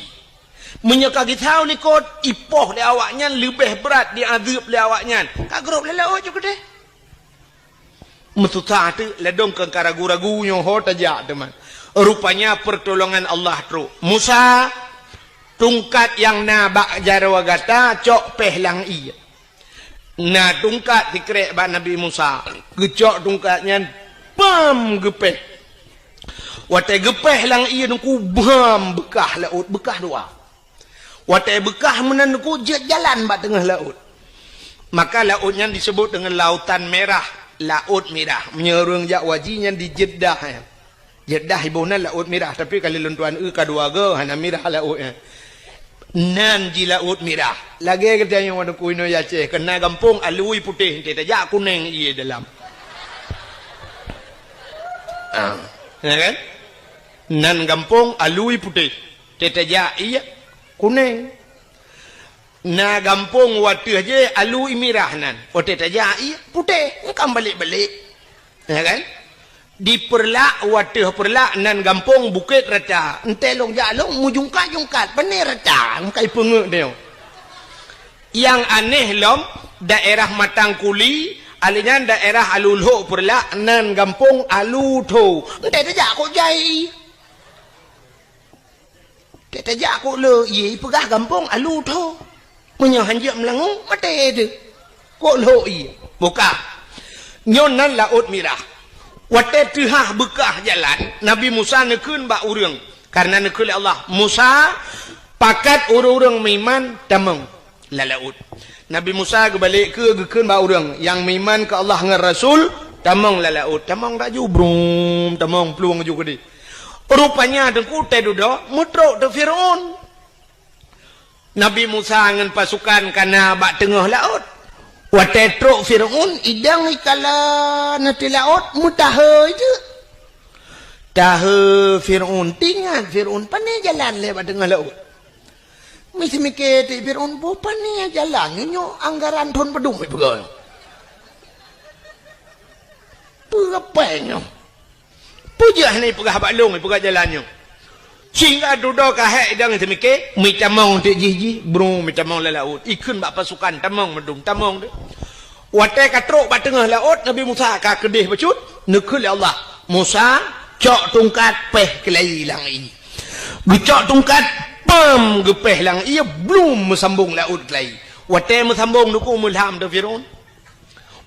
Meunyoe ka gisa u likot, ipoh lé awaknyan leubeh brat diazeueb lé awaknyan. Ka geurôb lam laôt ju keudeh. Meususah teuk ladôm keu ka ragu-ragu nyoe ho tajak teuma. Rupanya peurtolongan Allah trok. Musa, tungkat nyang na bak jaroe gata cok péh lam ié. Na tungkat sikrek bak Nabi Musa. Geucok tungkat nyan, pam geupéh. Watée geupéh lam ié Teungku, bam beukah laôt, beukah dua. Watée beukah meunan Teungku jeuet jalan bak teungoh laôt. Maka laôt nyan disebut deungon Lautan Merah, Laôt Mirah. Meunyoe ureuëng jak haji nyan di Jeddah, ya. Jeddah iboh nan Laôt Mirah, tapi ka lheueh lôn tuan eu ka dua goe hana mirah laôt nyan. Nan jih Laôt Mirah. Lagée geutanyoe Teungku inoe Aceh, keu na gampông alui putéh, enté tajak kunéng ié dalam. Ah, ya kan? Nan gampông alui putéh. Teutajak ié kunéng. Na gampông wateueh jih alui mirah nan. Watée tajak ié putéh, engkam balek-balek. Ya kan? Di Peureulak, wateueh Peureulak nan gampông Bukét Rata. Enté lôn jak lôn meujungkat-jungkat, pané rata, engkai peungeut nyoe. Nyang aneh lom, daerah Matang Kuli, alèh nyan daerah Alu Lhok Peureulak nan gampông Alu Tho. Enté tajak kok jai. Teutajak kok le ié peugah gampông Alu Tho. Meunyoe hanjeuet meulangue, maté teuh. Kok lhok ié. Bukak. Nyoe nan Laôt Mirah. Watée teuhah beukah jalan, Nabi Musa neukheun bak ureuëng. Kareuna neukheun lé Allah, "Musa, pakat ureuëng-ureuëng meuiman tamong." Lam laôt. Nabi Musa geubalek keue geukheun bak ureuëng nyang meuiman keu Allah ngon Rasul, tamong lam laôt, tamong laju, brum, tamong plueng laju keudeh. Rupanya Teungku teududoe meutrok teuh Firaun. Nabi Musa ngon pasukan ka na bak teungoh laôt. Watée trok Firaun, idong ikala na teuh laôt, meutahe jeuet. Tahe Firaun, teuingat Firaun, pané jalan lé bak teungoh laôt. Miseumiké teuk Firaun, boh pané jalan nyoe, nyoe anggaran thon padum ipeugah. Peue pèng nyoe? Peue jeuet hana ipeugah bak lôn, ipeugah jalan nyoe? Sehingga dudoe ka hék idang teumike, meutamong teuk jih-jih, brung meutamong lam laôt. Ikheun bak pasukan, tamong meudum, tamong teuk. Watée ka trok bak teungoh laôt, Nabi Musa ka keudeh bacut, neukheun lé Allah, "Musa, cok tungkat péh keulayi lam ié." Geucok tungkat, pam, geupéh lam ié, blum meusambong laôt keulayi. Watée meusambong, neukheun meulham teuk Firaun.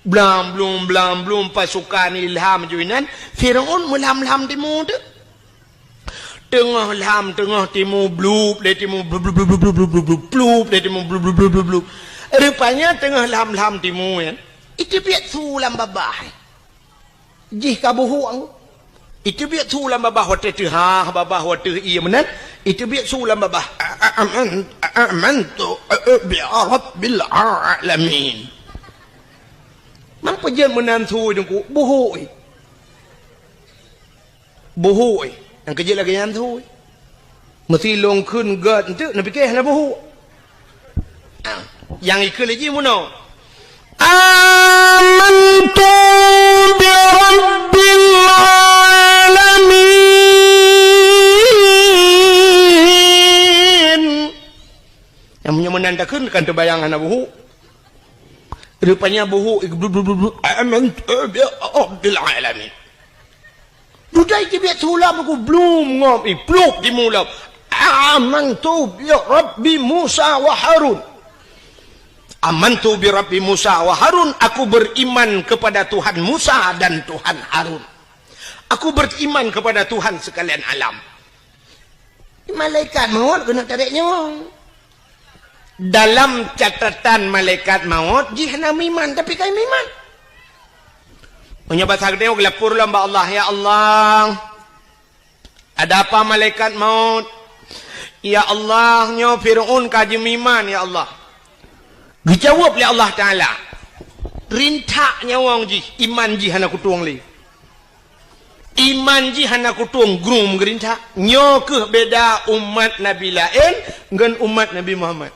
Blam blum, blam blum, pasukan ilham ju inan, Firaun meulham-lham timu teuk. Teungoh lham, teungoh timu, blup lé timu, blup, blup, blup, blup, blup, blup, blup, blup lé timu, blup, blup, blup, blup, blup. Rupanya teungoh lham-lham timu nyan, iteubiet su lam babah. Jih ka buhuk. Iteubiet su lam babah watée teuhah, babah watée ié meunan, iteubiet su lam babah. A-, a-, aman-, a-, amantu, a-, a-, bi rabbil alamin. Man peue jeuet meunan su teungku, buhuk. Buhuk, eh. Nyang keujeuet lagée nyan su, eh. Meusi lôn kheun gét enteuk, neupike hana buhuk. Ah, nyang ikheun lé jih meunoe. Amantu bi rabbil alamin. Nyang meunyoe meunan takheun kan teubayang hana buhuk. Rupanya buhuk, eh, blu, blu, blu, blu. Amantu bi rabbil alamin. Dudoe iteubiet su lam ku blum ngom, iplup timu lam. Amantu bi rabbi Musa wa Harun. Amantu bi rabbi Musa wa Harun, aku beriman kepada Tuhan Musa dan Tuhan Harun. Aku beriman kepada Tuhan sekalian alam. Malaikat maut keuneuk tarek nyawöng. Dalam catatan malaikat maut, jih hana meuiman, tapi ka meuiman. Meunyoe basa geutanyoe geulapor lom bak Allah, "Ya Allah, ada apa malaikat maut? Ya Allah, nyoe Firaun ka jimeuiman, ya Allah." Geujaweueb lé Allah Taala, "Rintak nyawöng jih, iman jih hana kutueng lé." Iman jih hana kutueng, grung geurintak. Nyoe kheueh beda umat Nabi laén ngon umat Nabi Muhammad.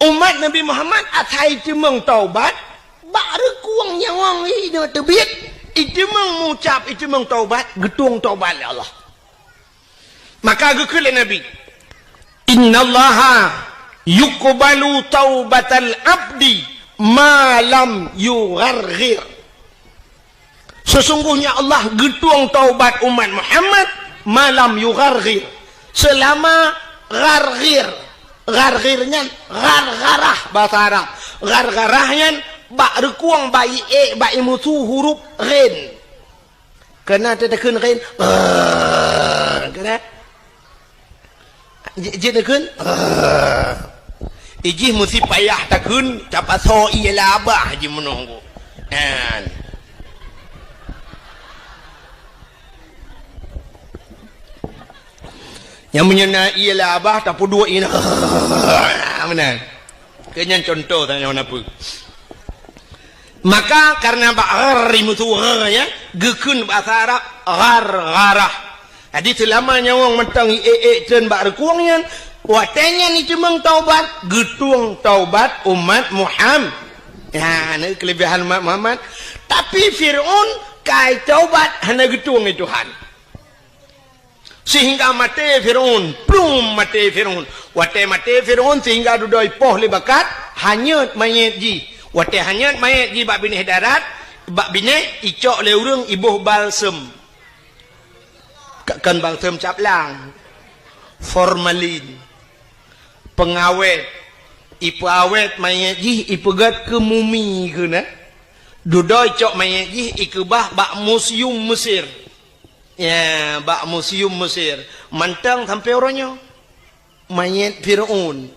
Umat Nabi Muhammad asai teumeung taubat, bak reukueng nyawöng ineuk teubiet, iteumeung mucab, iteumeung taubat, geutueng taubat lé Allah. Maka geukheun lé Nabi, "Innallaha yuqbalu taubatal abdi ma lam yugharghir." Sesungguhnya Allah geutueng taubat umat Muhammad ma lam yugharghir, selama gharghir. Gharghir nyan ghargharah bahasa Arab. Ghargharah nyan bak reukueng, bak iék, bak imusu huruf ghin. Keunan takheun ghin, ah, keunan. Ji-, jeuet takheun, ah. Ijih meusti payah takheun, tapasoe ié lam babah jih meunoe. Nyan. Nyang meunyoe na ié lam babah, tapeuduek ié, ah, meunan. Keu nyan contoh tanyoe na peue. Maka, karena bak ghar imusu gha, ya, geukheun bahasa Arab ghargharah. Jadi, seulama nyawöng mantong iék-ék treun bak reukueng nyan, watée nyan iteumeung taubat, geutueng taubat umat Muham-, ya, na keulebihan umat Muhammad. Tapi Firaun ka taubat hana geutueng lé Tuhan. Sehingga maté Firaun, plum maté Firaun. Watée maté Firaun, sehingga dudoe ipoh lé bakat, hanyot manyét jih. Watée hanyot manyét jih bak binéh darat, bak binéh icok lé ureuëng iboh balsem. Ka-, kon balsem cap lang. Formalin. Pengawét. Ipeuawét manyét jih, ipeugét keu mumi keunan. Dudoe icok manyét jih, ikeubah bak museum Mesir. Ya, bak museum Mesir. Mantong sampoe uroe nyoe. Manyét Firaun.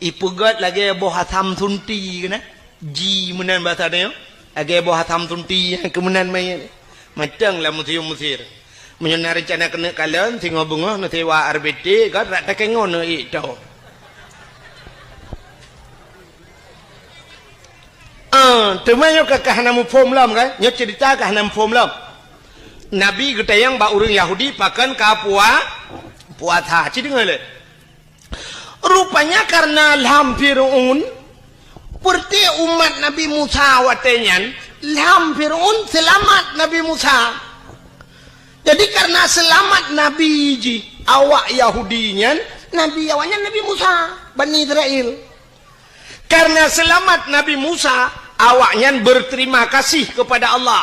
Ipeugét lagée boh asam sunti keunan. Ji meunan basa tanyoe. Lagée boh asam sunti nyang keu meunan manyét. Mantong lam museum Mesir. Meunyoe na reuncana keuneuk kalon, singoh beungoh neusewa R B T, kan rak takée ngon neuék tho. Ah, teuma nyoe ka, ka hana muphom lom, kan? Nyoe ceurita ka hana muphom lom. Nabi geutanyong bak ureuëng Yahudi pakon ka pua-, puasa. Ci deungoe lé. Rupanya karena lham Firaun, peureuté umat Nabi Musa watée nyan, lham Firaun seulamat Nabi Musa. Jadi, karena seulamat nabi jih awak Yahudi nyan, nabi awaknyan Nabi Musa, Bani Israel. Karena seulamat Nabi Musa, awaknyan berterima kasih kepada Allah,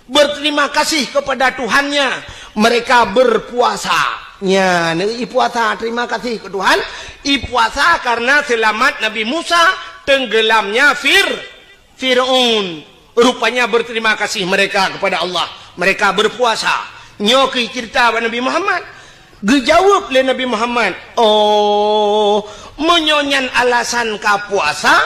berterima kasih kepada Tuhannya. Mereka berpuasa. Nya, neuipuasa, terima kasih ke Tuhan. Ipuasa karena seulamat Nabi Musa tenggelamnya Fir-, Fir'aun. Rupanya berterima kasih mereka kepada Allah. Mereka berpuasa. Nyoe keuh cerita bak Nabi Muhammad. Geujaweueb lé Nabi Muhammad, "Oh, meunyoe nyan alasan ka puasa,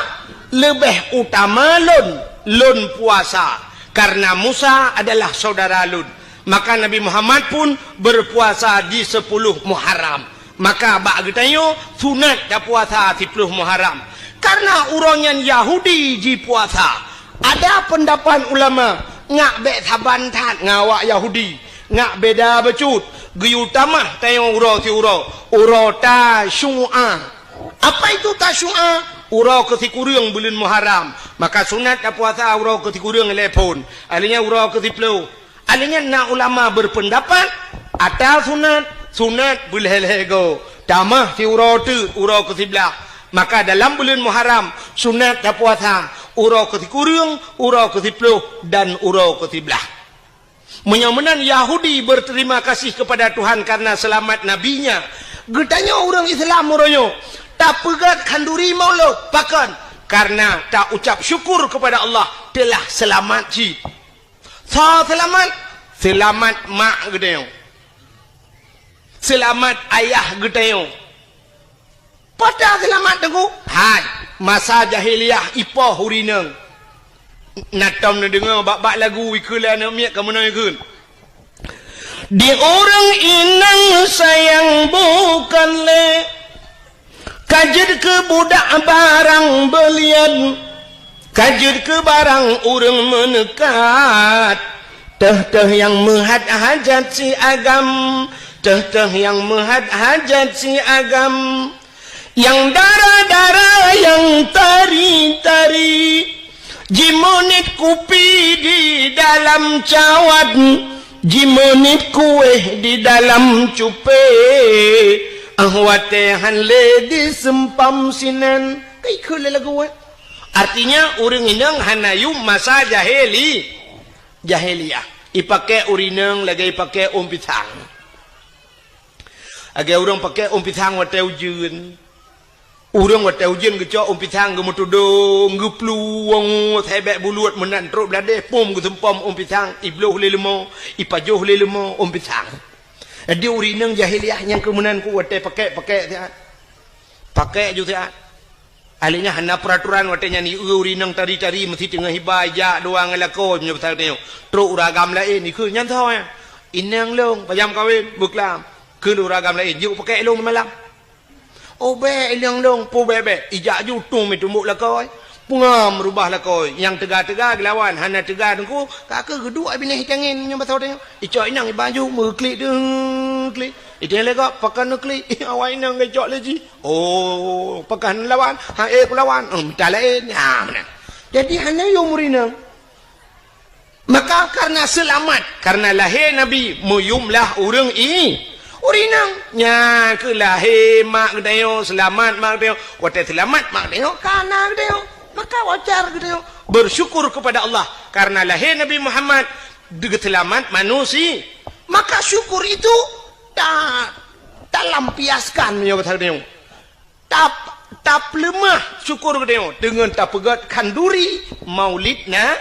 leubeh utama lôn, lôn puasa, karena Musa adalah saudara lôn." Maka Nabi Muhammad pun berpuasa di sepuluh Muharram. Maka bak geutanyoe sunat tapuasa siploh Muharram. Karena uroe nyan Yahudi jipuasa. Ada peundapat ulama, ngak bék saban that ngon awak Yahudi. Ngak beda bacut. Geuyue tamah tanyoe uroe siuroe. Uroe Tasyu'a. Apa itu Tasyu'a? Uroe keusikureueng buleuen Muharram. Maka sunat tapuasa uroe keusikureueng ilée phon. Alheuh nyan uroe keusiploh. Alheuh nyan na ulama berpendapat, ata sunat, sunat beulhée-lhée goe. Tamah siuroe teuk uroe keusiblaih. Maka dalam buleuen Muharram, sunat tapuasa uroe keusikureueng, uroe keusiploh, dan uroe keusiblaih. Meunyoe meunan Yahudi berterima kasih kepada Tuhan karena selamat nabinya, geutanyoe ureuëng Islam uroe nyoe tapeugét khanduri Maulud. Pakon? Karena taucap syukur kepada Allah telah selamat cit. Soe seulamat? Seulamat mak geutanyoe. Seulamat ayah geutanyoe. Peue ta seulamat teungku? Hai, masa jahiliyah ipoh ureuëng inong. Na tom neudeungoe bak-bak lagu ikheun lé aneuk miet ka meunoe ikheun. Di ureuëng inong sayang bukon lé. Ka jeuet keu budak barang beulian, ka jeuet keu barang ureuëng meuneukat. Teuh-teuh nyang meuhat hajat si agam, teuh-teuh nyang meuhat hajat si agam. Nyang dara-dara nyang tari-tari. Jimeuniet kupi di dalam cawat, jimeuniet kueh di dalam cupée, ah watée han lé diseumpam sinan. Ka ikheun lé lagu, eh? Artinya, ureuëng inong hana yuem masa jahili-, jahiliyah. Ipakée ureuëng inong lagée ipakée ôn pisang. Lagée ureuëng pakée ôn pisang watée ujeuen. Ureuëng watée ujeuen geucok ôn pisang geumeutudong, geuplueng, sébék bulut meunan trok bladeh, pom geuseumpom ôn pisang, ibloh lé leumo, ipajoh lé leumo ôn pisang. Jadi ureuëng inong jahiliyah nyang keu meunan ku watée pakée-pakée siat. Pakée ju siat. Alheuh nyan hana peuraturan watée nyan, ieu ureuëng inong tari-tari meusi teungoh hiba ijak dua ngon lakoe meunyoe pasal tanyoe. Trok ureuëng agam laén ikheun nyan soe nyan? Inong lôn, pajam kawén, beuklam. Kheun ureuëng agam laén, jeuet pakée lôn malam. Oh bék inong lôn, peue bék-bék. Ijak ju tueng meutumbok lakoe. Peungam rubah lakoe. Nyang teuga-teuga geulawan, hana teuga teungku, ka keuh geuduek binéh itangen meunyoe basa tanyoe. Icok inong iba ju meuklik deuh klik. Itangen lé gob pakon neuklik. Awai inong geucok lé jih. Oh, pakon lawan? Ha, eh, kulawan. Oh, mita laén. Ha, meunan. Jadi hana yuem ureuëng inong. Maka karena seulamat, karena lahé Nabi, meuyuemlah ureuëng i-, ureuëng inong. Nyan keuh lahé mak geutanyoe, seulamat mak geutanyoe. Watée seulamat mak geutanyoe, ka na geutanyoe. Maka wajar geutanyoe bersyukur kepada Allah karena lahé Nabi Muhammad, geuseulamat manusia. Maka syukur itu ta-, talampiaskan meunyoe kata geutanyoe. Tap-, tapeuleumah syukur geutanyoe deungon tapeugét khanduri Maulid na-,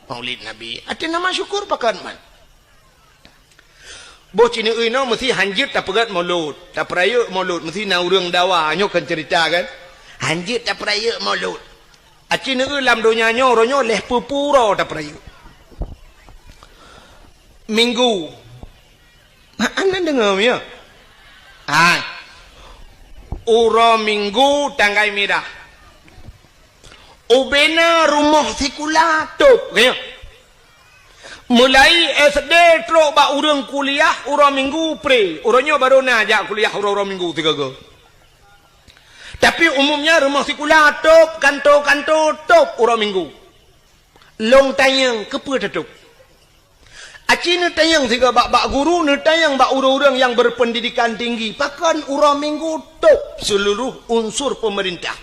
Maulid Nabi. Até nama syukur pakon man. Boh ci neueu inoe meusi hanjeuet tapeugét Maulud, tapeurayeuk Maulud, meusi na ureuëng dawa, nyoe kan cerita kan. Hanjeuet tapeurayeuk Maulud. Aci neueu lam donya nyoe, uroe nyoe lhée peue-peue uroe tapeurayeuk. Minggu. Hana deungoe, ya? Hai. Uroe Minggu tanggai mirah. Ubena rumoh sikula tôb, ya. Mulai S D trok bak ureuëng kuliah uroe Minggu pre. Uroe nyoe barô na jak kuliah uroe-uroe Minggu sigoe-goe. Tapi umumnya rumoh sikula tôb, kanto-kanto tôb uroe Minggu. Lôn tanyong, keupeue tatôb? Aci neutanyong sigoe bak, bak guru, neutanyong bak ureuëng-ureuëng nyang berpendidikan tinggi, pakon uroe Minggu top seuluruh unsur peumeurintah.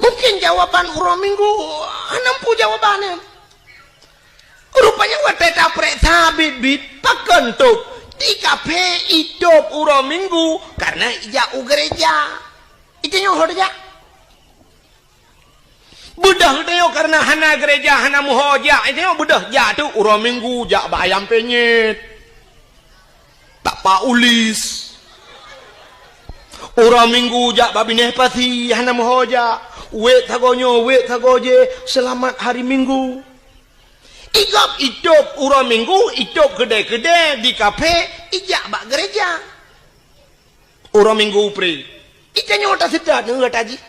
Mungken jawaban uroe Minggu hana muphom jawaban nyan. Rupanya watée taprek sabit-bit, pakon top? Di kaphé itop uroe Minggu karena ijak u gereja. Itanyoe ho tajak. Beudôh geutanyoe kareuna hana gereja, hana meuho jak. Itanyoe beudôh jak teuk uroe Minggu jak bak ayam penyet, bak Pak Ulis. Uroe Minggu jak bak binéh pasi, hana meuho jak. Wék sagoe nyoe, wék sagoe jéh, seulamat hari Minggu. Igob itôb uroe Minggu, itôb keudè-keudè di kaphé, ijak bak gereja. Uroe Minggu pré. Itanyoe taseutôt ngon gata jih.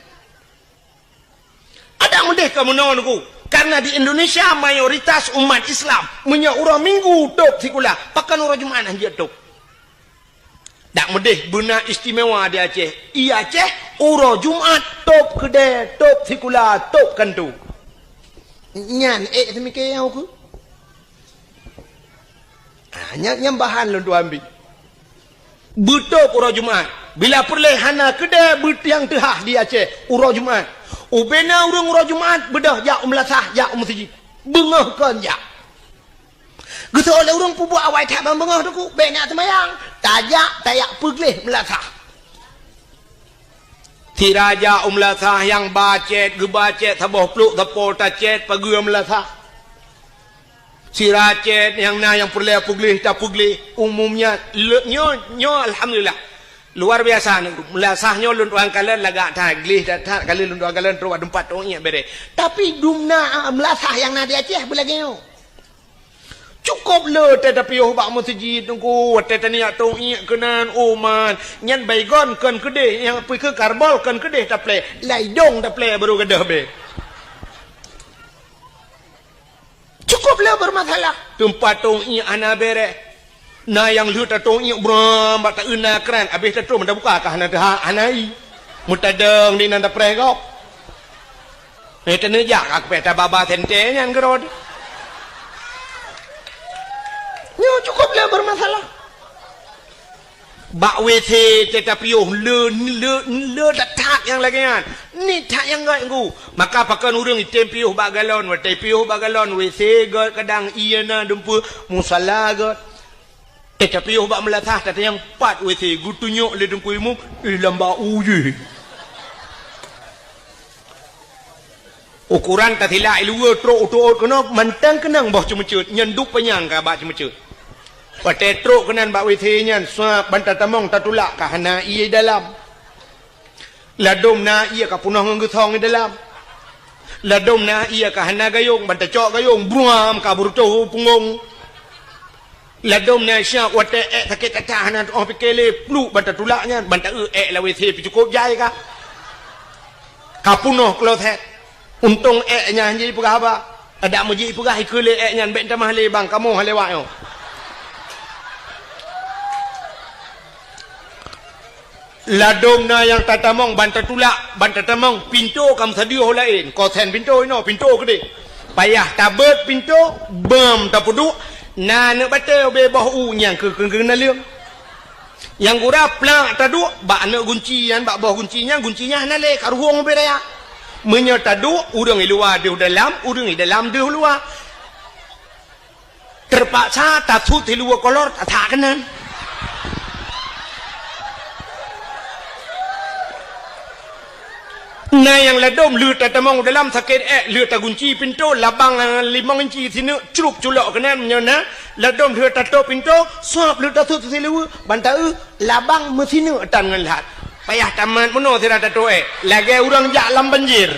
Adak meudeh ka meunoe Teungku, karena di Indonesia mayoritas umat Islam, meunyoe uroe Minggu tôb sikula, pakon uroe Jumat hana jeuet tôb. Dak meudeh beuna istimewa di Aceh. I Aceh uroe Jumat tôb keudè, tôb sikula, tôb kantô. Nyan ék seumike nyang ukeue. Ah, nyan, nyan bahan lôn tuan ambil. Beutôb uroe Jumat. Bila peureulée hana keudè beuet nyang teuhah di Aceh uroe Jumat. Ubena ureuëng uroe Jumat beudôh jak u meulasah, jak u meuseujid. Beungoh kon jak. Geusoe lé ureuëng peubuet awai that ban beungoh Teungku, bék na seumayang. Tajak, tajak peugleh meulasah. Sira jak u meulasah nyang ba cét, geuba cét saboh plôk sapo tacét pageue meulasah. Sira cét nyang na nyang peureulée peugleh tapeugleh, umumnya le-, nyoe, nyoe alhamdulillah. Luar biasa nyoe, meulasah nyoe lôn tuan kalon lagak that, gleh that, that kali lôn tuan kalon trok bak teumpat tong iek bereh. Tapi dum na, ah, meulasah nyang na di Aceh beulagée nyoe. Cukôp le watée tapiôh bak meuseujid Teungku, watée taniyak tong iek keunan, oh man, nyan baygon kon keudeh, nyang pike karbol kon keudeh taplé, lam idong taplé barô gadôh bée. Cukôp le beurmasalah. Teumpat tong iek hana bereh. Na nyang lheueh tatong iek bram bak taeu na kran, abéh tatrôn meuta buka ka hana teuhah, hana ie. Meutadong di nan tapreh gob. Eh, taneujak ka keupée tababa sente nyan keurot. Nyoe cukôp le beurmasalah. Bak W C teuh tapiôh le, le, le that-that nyang lagée nyan. Ni that nyang gét Teungku. Maka pakon ureuëng item piôh bak galon, watée piôh bak galon, W C gét kadang ié na dumpeue, musala gét. Teuh tapiôh bak meulasah, tatanyong pat W C, geutunyok lé Teungku Imum, eh, lam bak u jih. Ukoran tasilak i luwa trok u teuôt keunoe mantong keunong boh ceumeuceuet, nyan duek panyang ka bak ceumeuceuet. Watée trok keunan bak W C nyan, suab ban tatamong tatulak ka hana ié dalam. Ladôm na ié ka peunoh ngon geusong i dalam. Ladôm na ié ka hana gayong, ban tacok gayong, bruam ka beureutoh u punggong. Ladôm na syok watée ék sakét that-that hana teuôh pike lé, pluek ban tatulak nyan, ban taeu ék lam W C pih cukôp jai ka. Ka peunoh kloset. Untông ék nyan hana jipeugah haba. Adak meujih peugah ikeue lé ék nyan, bék tamah lé bang, kamoe han lewat nyoe. Ladôm na nyang tatamong ban tatulak, ban tatamong, pintoe ka meusadeuh laén, kosen pintoe inoe, pintoe keudeh. Payah tabeuet pintoe, beuem tapeuduek, na aneuk batée ubé boh u nyang keu, keu, keu naleueng. Nyang gura plak taduek bak aneuk gunci nyan, bak boh gunci nyan, gunci nyan hana lé, ka ruhong ubé raya. Meunyoe taduek, ureuëng i luwa deuh dalam, ureuëng i dalam deuh luwa. Teurpaksa tasut siluweue kolor tasak keunan. Na nyang ladôm lheueh tatamong u dalam sakét ék, lheueh tagunci pintoe, labang limong inci sineuk cruk culok keunan meunyoe na, ladôm lheueh tatôp pintoe, suab lheueh tasut siluweue, ban taeu labang meusineuk tan ngon lhat. Payah tamat meunoe sira tatôp ék, lagée ureuëng jak lam banjir.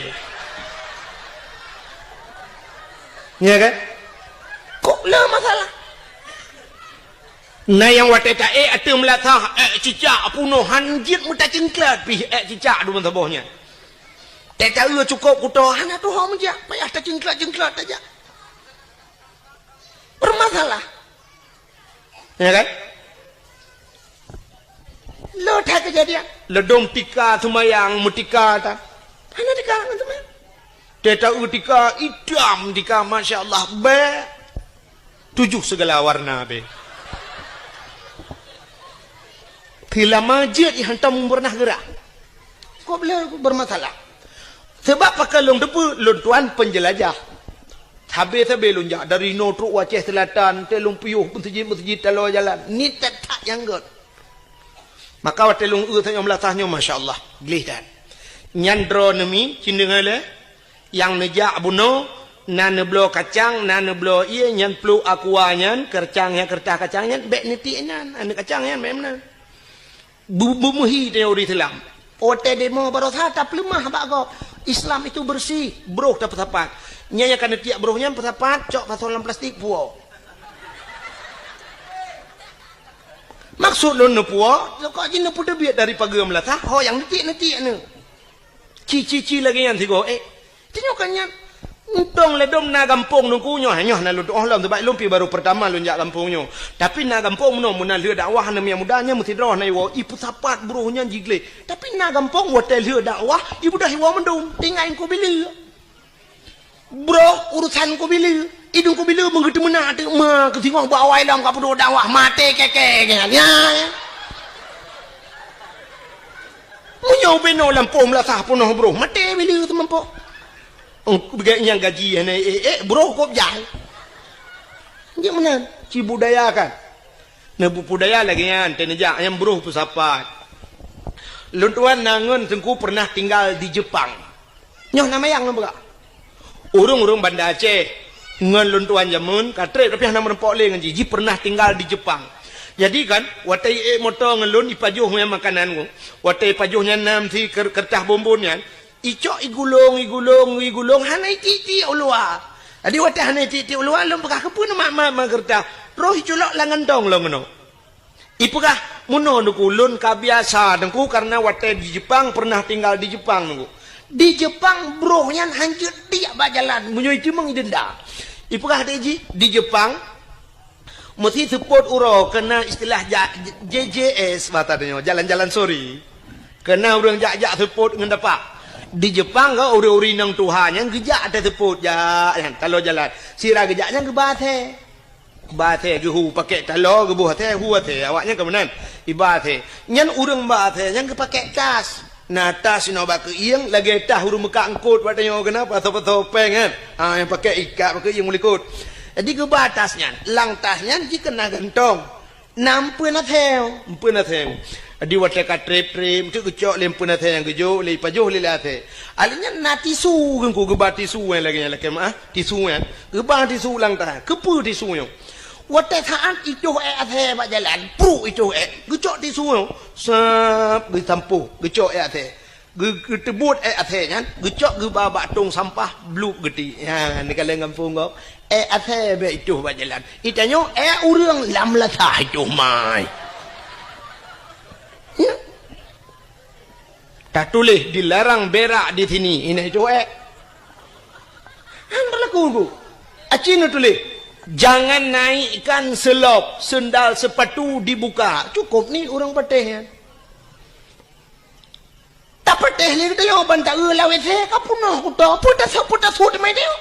Nya kan? Kok le masalah? Na nyang watée taék ateueh meulasah, ék cicak peunoh han jeuet meutacingklat pih ék cicak dum saboh nyan. Tée taeu cukôp kuto hana tuho meujak, payah tacingklat-cingklat tajak. Bermasalah. Ya kan? Lo that kejadian. Ladôm tika seumayang meutika ta. Hana tika ngon seumayang. Tée taeu tika itam tika, masya Allah, bék. Tujoh sigala warna be. Teulama jeuet i hantom pernah geurah. Kok bela bermasalah. Sebab pakon lôn teupeu, lôn tuan penjelajah. Sabe-sabe lôn jak dari inoe trok u Aceh Selatan, teuh lôn piôh meuseujid-meuseujid taloe jalan. Ni that-that nyang gét. Maka watée lôn eu tanyoe meulasah nyoe, masya Allah, gleh that. Nyan droeneuh mi, ci neudeungoe lé, nyang neujak bunoe, na neubloe kacang, na neubloe ié, nyan pluek aqua nyan, keureutah nyan, keureutah kacang nyan, bék neutiek nyan, aneuk kacang nyan, bék meunan. Bu-, beumeuhi tanyoe ureuëng Islam. Watée demo baroesa tapeuleumah bak gob. Islam itu bersih, broh tapeusapat. Nyan nyang ka neutiek broh nyan peusapat, cok pasoe lam plastik puwoe. Maksud lôn neupuwoe, kok jih neupeuteubiet dari pageue meulasah, ho nyang neutiek-neutiek nyoe. Ci-ci-ci lagée nyan sigoe, eh. Tanyoe kan nyan. Untông ladôm na gampông Teungku nyoe, nyoe na lôn tuoh lom, sabab lôn pi barô peurtama lôn jak gampông nyoe. Tapi na gampông meunoe, meunan lheueh dakwah aneuk muda nyan meusidroe na iwoe, ipeusapat broh nyan jigleh. Tapi na gampông watée lheueh dakwah, ibeudôh iwoe mandum, tinggai Teungku Bileu. Broh urusan Teungku Bileu. Idong Teungku Bileu meungeuteumeuna teuk ma keusingoh bak awai lom ka peuduek dakwah maté keke nyan. Ya, ya. Meunyoe binoe lampôh meulasah peunoh broh, maté Bileu teumampok. Ong beugai nyang gaji hana eh, eh, broh kop jai. Jeuet meunan, ci budaya kan. Neubudaya lagée nyan, teuneujak nyang broh peusapat. Lôn tuan na ngon Teungku pernah tinggal di Jepang. Nyoh na mayang lôn peugah. Ureuëng-ureuëng Banda Aceh ngon lôn tuan jameun ka treb, tapi hana meurumpok lé ngon jih. Jih pernah tinggal di Jepang. Jadi kan, watée iék moto ngon lôn, ipajoh nyan makanan ngon. Watée ipajoh nyan nam si ker-, keureutah bonbon nyan, icok igulong, igulong, igulong, hana itiek-tiek u luwa. Jadi watée hana itiek-tiek u luwa, lôn peugah, "Keupeue neumat-mat ma keureutah?" Roh iculok lam gantong lom keunoe. Ipeugah, "Meunoe Teungku, lôn ka biasa Teungku, karena watée di Jepang, pernah tinggal di Jepang Teungku. Di Jepang broh nyan hanjeuet tiek bak jalan, meunyoe iteumeung idenda." Ipeugah lé jih, di Jepang, meusi seupôt uroe keunan istilah ja-, J J S, bata tanyoe, jalan-jalan sore. Keunan ureuëng jak-jak seupôt ngon tapak. Di Jepang ka ureuëng-ureuëng inong tuha nyan geujak até seupôt, jak nyan, taloe jalan. Sira geujak nyan geuba asée. Ba asée geuhu pakèk taloe, geuboh asée, hu asée, awaknyan ka meunan. Iba asée. Nyan ureuëng ba asée nyan geupakék tas. Na tas inoe bak keuieng, lagée tas ureuëng meukat eungkôt bak tanyoe keunan, pasoe-pasoe péng kan. Ha, nyang pakék ikat bak keuieng u likot. Jadi geuba tas nyan. Lam tas nyan jih keunan gantong. Na eumpeuen asée, eumpeuen asée. Jadi watée ka treb-treb, eunteuk geucok lé eumpeuen asée nyang geujok, lé ipajoh lé, lé asée. Alèh nyan na tisu, Teungku geuba tisu nyang lagée nyan lakée meuáh, tisu nyan. Geuba tisu lam tas. Keupeue tisu nyoe? Watée saát itoh ék asée bak jalan, pruk itoh ék, geucok tisu nyoe, sab, geusampôh, geucok ék asée. Geu-, geuteubuet ék asée nyan, geucok geuba bak tông sampah, blueb geutiek. Nyan, neukalon gampông gob. Ék asée bék itoh bak jalan. Itanyoe ék ureuëng lam lasah itoh mai. Ya. Tatuléh dilarang berak di sini. Ina itoh ék. Han berlaku, Bu. Aci neutuléh, "Jangan naikkan selop, sendal sepatu dibuka." Cukup ni ureuëng patéh nyan. Tapatéh lé geutanyoe ban taeu lam W C, ka peunoh kuto, peue tasok, peue tasok teuma nyoe.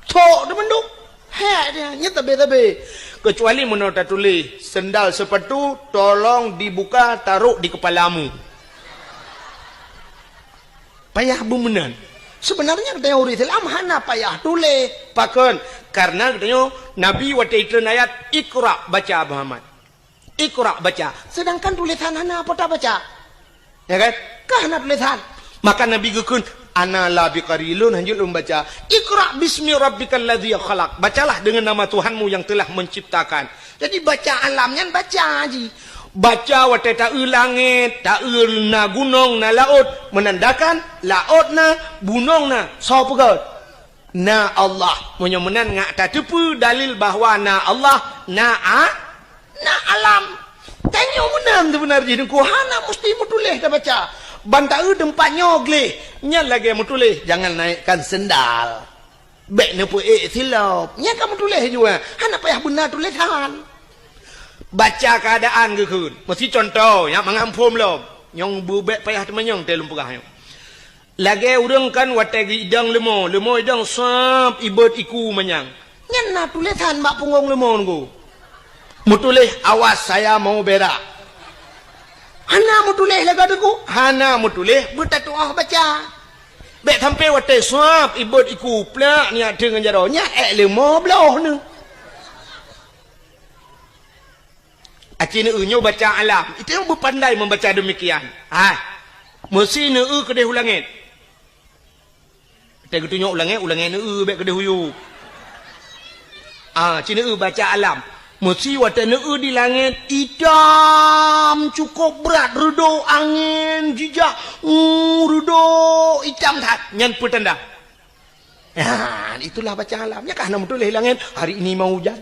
Sok teumandum. Hék dia, nyan tabe-tabe. Kecuali meunoe tatuléh, "Sendal sepatu tolong dibuka, taruh di kepalamu." Payah beumeunan. Sebenarnya geutanyoe ureuëng Islam hana payah tuléh. Pakon? Karena geutanyoe Nabi watée itreun ayat, "Iqra, baca, Muhammad. Iqra, baca." Sedangkan tulésan hana, peue tabaca? Ya kan? Ka hana tulésan. Maka Nabi geukheun, "Ana la biqari, lôn hanjeuet lôn baca." "Iqra bismi rabbikal ladzi khalaq." Bacalah dengan nama Tuhanmu yang telah menciptakan. Jadi baca alam nyan baca jih. Baca watée taeu langét, taeu na gunong, na laôt, menandakan laôt na, gunong na, soe peugöt? Na Allah. Meunyoe meunan ngat tateupeue dalil bahwa na Allah, na a-, na alam. Tanyoe meunan seubeuna jih Teungku, hana musti meutuléh tabaca. Ban taeu teumpat nyoe gleh, nyan lagée meutuléh, "Jangan naikkan sendal." Bék neupeuék silop. Nyan ka meutuléh jua. Hana payah beuna tulésan. Baca keuadaan geukheun. Meusi cuntoh, nyak mangat muphom lom. Nyang beubék payah teumanyong teuh lôn peugah nyoe. Lagée ureuëng kan watée geuidong leumo, leumo idong sab ibot iku manyang. Nyan Na tulésan bak punggong leumo Teungku. Meutuléh, "Awas, saya mau berak." Hana meutuléh lagèe Teungku. Hana meutuléh, beutatu'oh baca. Bèk sampai watèe suab, ibot iku plak, nyak teungon jaroe. Nyak èk leumo bloh neuh. Aci neueu nyoe baca alam. Itu nyang beupandai membaca demikian. Hai. Meusi neueu keudeh u langèt. Watèe geutunyok u langèt, u langèt neueu bèk keudeh u yup. Ah, ci neueu baca alam. Meusi watèe neueu di langèt itam cukôp brat, reudôk angén jijak, uh, reudôk itam that. Nyan peutanda. Nah, itulah baca alam. Nyan kah na meutuléh langèt, "Hari ini mau hujan."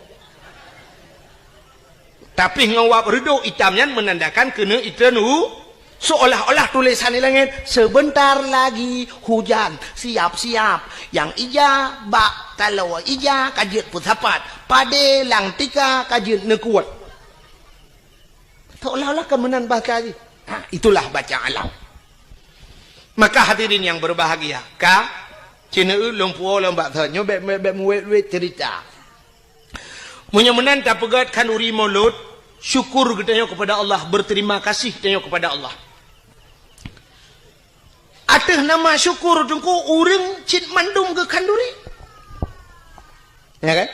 Tapi ngon wab reudôk itam nyan menandakan keuneuk itreun u, seolah-olah tulésan di langèt, "Sebentar lagi hujan, siap-siap." Nyang ija bak taloe ija ka jeuet peusapat, padé lam tika ka jeuet neukuet. Seolah-olah kan meunan bahasa jih. Ha, itulah baca alam. Maka hadirin yang berbahagia, ka ci neueu lôn puwoe lôn bak thon nyoe bèk, bèk, bèk meuwét-wét cerita. Meunyoe meunan tapeugèt khanduri Maulud, syukur geutanyoe kepada Allah, berterima kasih geutanyoe kepada Allah. Ateueh nama syukur Teungku, ureueng cit mandum geukhanduri. Ya kan?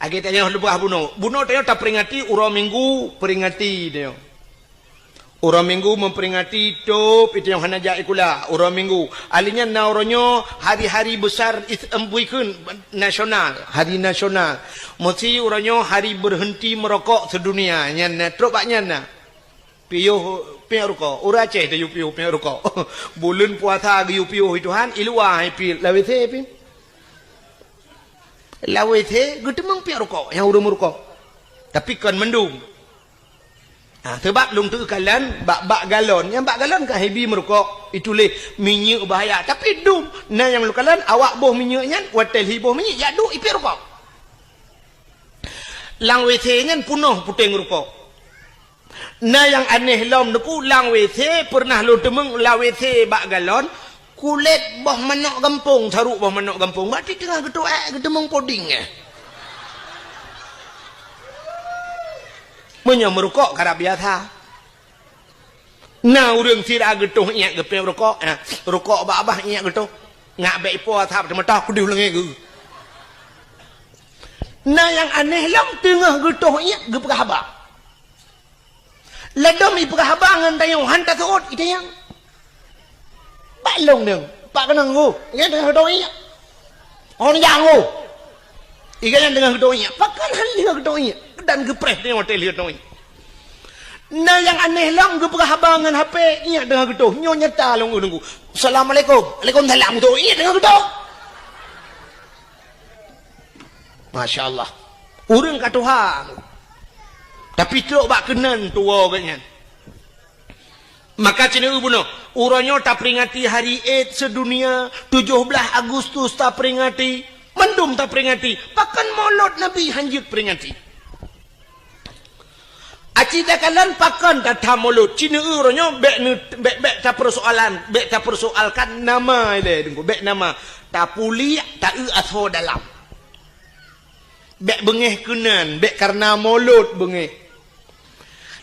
Lagèe tanyoe leubeh bunoe. Bunoe tanyoe taperingati uroe Minggu, peringati tanyoe. Uroe Minggu memperingati tôb, itu nyang hana jak sikula, uroe Minggu. Ahli nyan na uroe nyoe hari-hari besar is-, em, buikheun nasional, hari nasional. Meusi uroe nyoe hari berhenti merokok sedunia. Nyan na, trok bak nyan na. Piôh, piôh rukok. Ureueng Aceh tayue piôh, piôh rukok. Buleuen puasa geuyue piôh, hai Tuhan, i luwa hai pi, lam W C pi. Lam W C geuteumeung piôh rukok, nyang ureueng meurukok. Tapi kon mandum. Ha, seubab lôn teukalon bak, bak galon. Nyang bak galon ka hibi meurukok, ituléh minyeuk bahaya. Tapi dum, na nyang lôn kalon awak boh minyeuk nyan, watèe lhi boh minyeuk, jak duek ipiôh rukok. Lam W C nyan peunoh puténg rukok. Na nyang aneh lom Teungku, lam W C peureunah lôn teumeung lam W C bak galon, kulét boh manok gampông, saruk boh manok gampông. Berarti teungoh geutuek, geuteumeung poding, eh. Meunyoe meurukok karab biasa. Na ureueng sira geutoh iék geupiôh rukok, eh, rukok bak babah iék geutoh. Ngak bèk ipo asap teumeutah keudeh u langèt geuh. Na nyang aneh lom teungoh geutoh iék geupeugah haba. Ladôm ipeugah haba ngon tanyoe han taseuôt itanyong. Bak lôn nyoe, bak keunong geuh, nyan teungoh geutoh iék. Hon nyang geuh. Iga nyan teungoh geutoh iék. Pakon han lheueh geutoh iék? Dan geupreh teungoh watèe lheueh geutoh iék. Na nyang aneh lom geupeugah haba ngon H P, iék teungoh geutoh. Nyoe nyata lôn ureueng geuh. "Assalamualaikum." "Waalaikumsalam." Geutoh iék teungoh geutoh. Masya Allah. Ureueng ka tuha. Tapi trok bak keunan tuwoe geuh nyan. Maka ci neueu bunoe, uroe nyoe taperingati Hari AIDS sedunia, tujoh blaih Agustus taperingati, mandum taperingati. Pakon Maulud Nabi han jeuet peringati? Aci takalon pakon that-that Maulud, ci neueu uroe nyoe bèk neu-, bèk, bèk tapeursoalan, bèk tapeursoalkan nama ilèe Teungku, bèk nama. Tapuliek, taeu asoe dalam. Bèk beungéh keunan, bèk kareuna Maulud beungéh.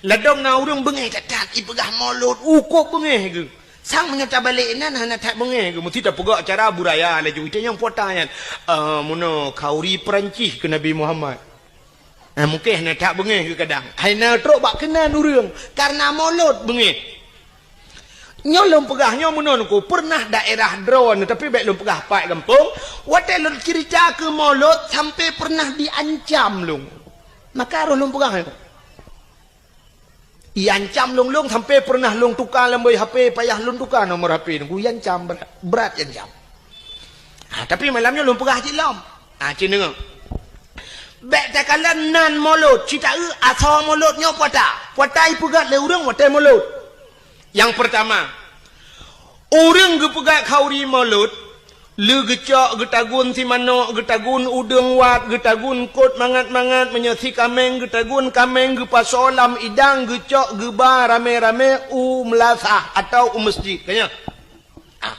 Ladôm na ureueng beungéh that-that, ipeugah Maulud, uh, kok beungéh geuh. Sang meunyoe tabalek inan hana that beungéh geuh, meusti tapeugah cara budaya laju. Itanyong po ata nyan, "Ah, meunoe khanduri Peurancih keu Nabi Muhammad." Ah, mungken hana that beungéh geuh kadang. Hai na trok bak keunan ureueng, kareuna Maulud beungéh. Nyoe lôn peugah nyoe meunan Teungku, peureunah daerah droeneuh, tapi bèk lôn peugah pat gampông, watèe lôn cerita keu Maulud sampai peureunah diancam lôn. Maka roh lôn peugah nyoe. Iancam lôn, lôn sampai peureunah lôn tuka lam boh H P, payah lôn tuka nomor H P Teungku, iancam brat, brat iancam. Ha, tapi malam nyoe lôn peugah cit lom. Ha, ci neueu. Bèk takalon nan Maulud, ci taeu asoe Maulud nyoe po ata. Po ata ipeugah lé ureueng watèe Maulud. Nyang peurtama, ureueng geupeugah khanduri Maulud, lé geucok, geutagun si manok, geutagun udeueng wat, geutagun kot mangat-mangat, meunyoe si kaméng, geutagun kaméng, geupasoe lam idang, geucok, geuba ramé-ramé u meulasah atawa u meuseujid. Ka nyan. Ah.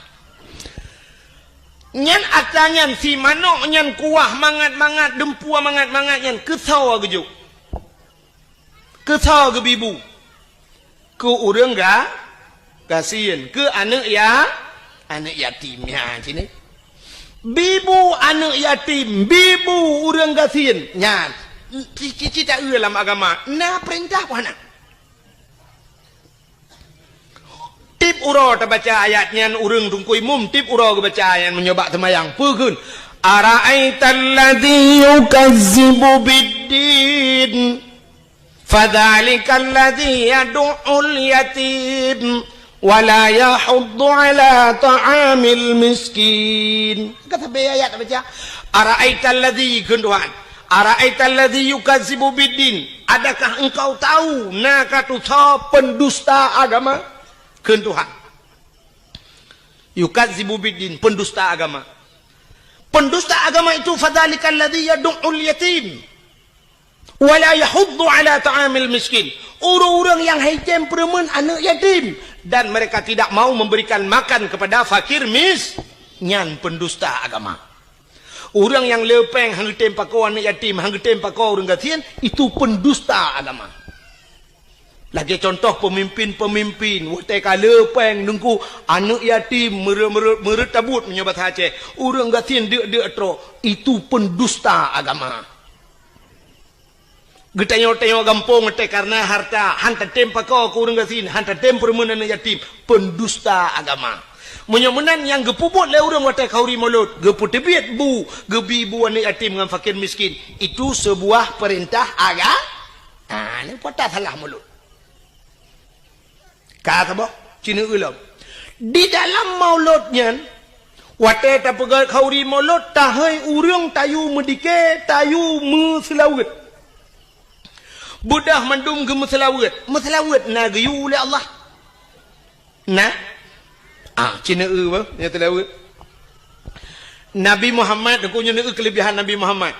Nyan atra nyan si manok nyan kuah mangat-mangat, deumpue mangat-mangat nyan keusoe geujok. Keusoe geubi bu. Keu ureuëng ga-, gasien. Keu aneuëk ya-, aneuëk yatim. Nyan sini. Bi bu aneuëk yatim, bi bu ureuëng gasien. Nyan. Ci-, ci-, ci tak eu lam agama. Na peurintah peue hana. Tieb uroe tabaca ayat nyan ureuëng teungku imum, tieb uroe geubaca ayat nyan meunyoe bak seumayang. Peue kheun? "Ara'aital ladzi yukazzibu biddin, fadzalikal ladzi yadu'ul yatim, wa la yahuddu ala ta'amil miskin." Ka sabe ayat tabaca. "Ara'aital ladzi," kheun Tuhan. "Ara'aital ladzi yukazzibu biddin." Adakah engkau tahu na ka tusoe pendusta agama? Kheun Tuhan. Yukazzibu biddin, pendusta agama. Pendusta agama itu fadzalikal ladzi yadu'ul yatim. Wa la yahuddu ala ta'amil miskin. Ureuëng-ureuëng nyang haitem peureumeun aneuëk yatim. Dan mereka tidak mau memberikan makan kepada fakir mis-, nyan pendusta agama. Ureuëng nyang le péng han geutem pakoe aneuëk yatim, han geutem pakoe ureuëng gasien, itu pendusta agama. Lagée contoh peumimpin-peumimpin, watée ka le péng teungku aneuëk yatim meureuet-meureuet, meureuet tabut meunyoe basa Aceh, ureuëng gasien deuk-deuk trok, itu pendusta agama. Geutanyoe-tanyoe gampông watée kareuna harta, han tatem pakoe keu ureuëng gasien, han tatem peureumeun aneuëk yatim, pendusta agama. Meunyoe meunan nyang geupeubuet lé ureuëng watée khauri mulod, geupeuteubiet bu, geubi bu aneuëk yatim ngon fakir miskin, itu sebuah perintah aga-, ah, nyan peue salah mulod. Ka saboh, ci neueu lom. Di dalam mulod nyan, watée tapeugét khauri mulod, tahôi ureuëng tayue meudike, tayue meuseulaweuet. Beudôh mandum geumeuseulaweuet. Meuseulaweuet na geuyue lé Allah. Na? Ah, ci neueu bah, nyang teulaweuet. Nabi Muhammad, aku nyoe neueu keulebihan Nabi Muhammad.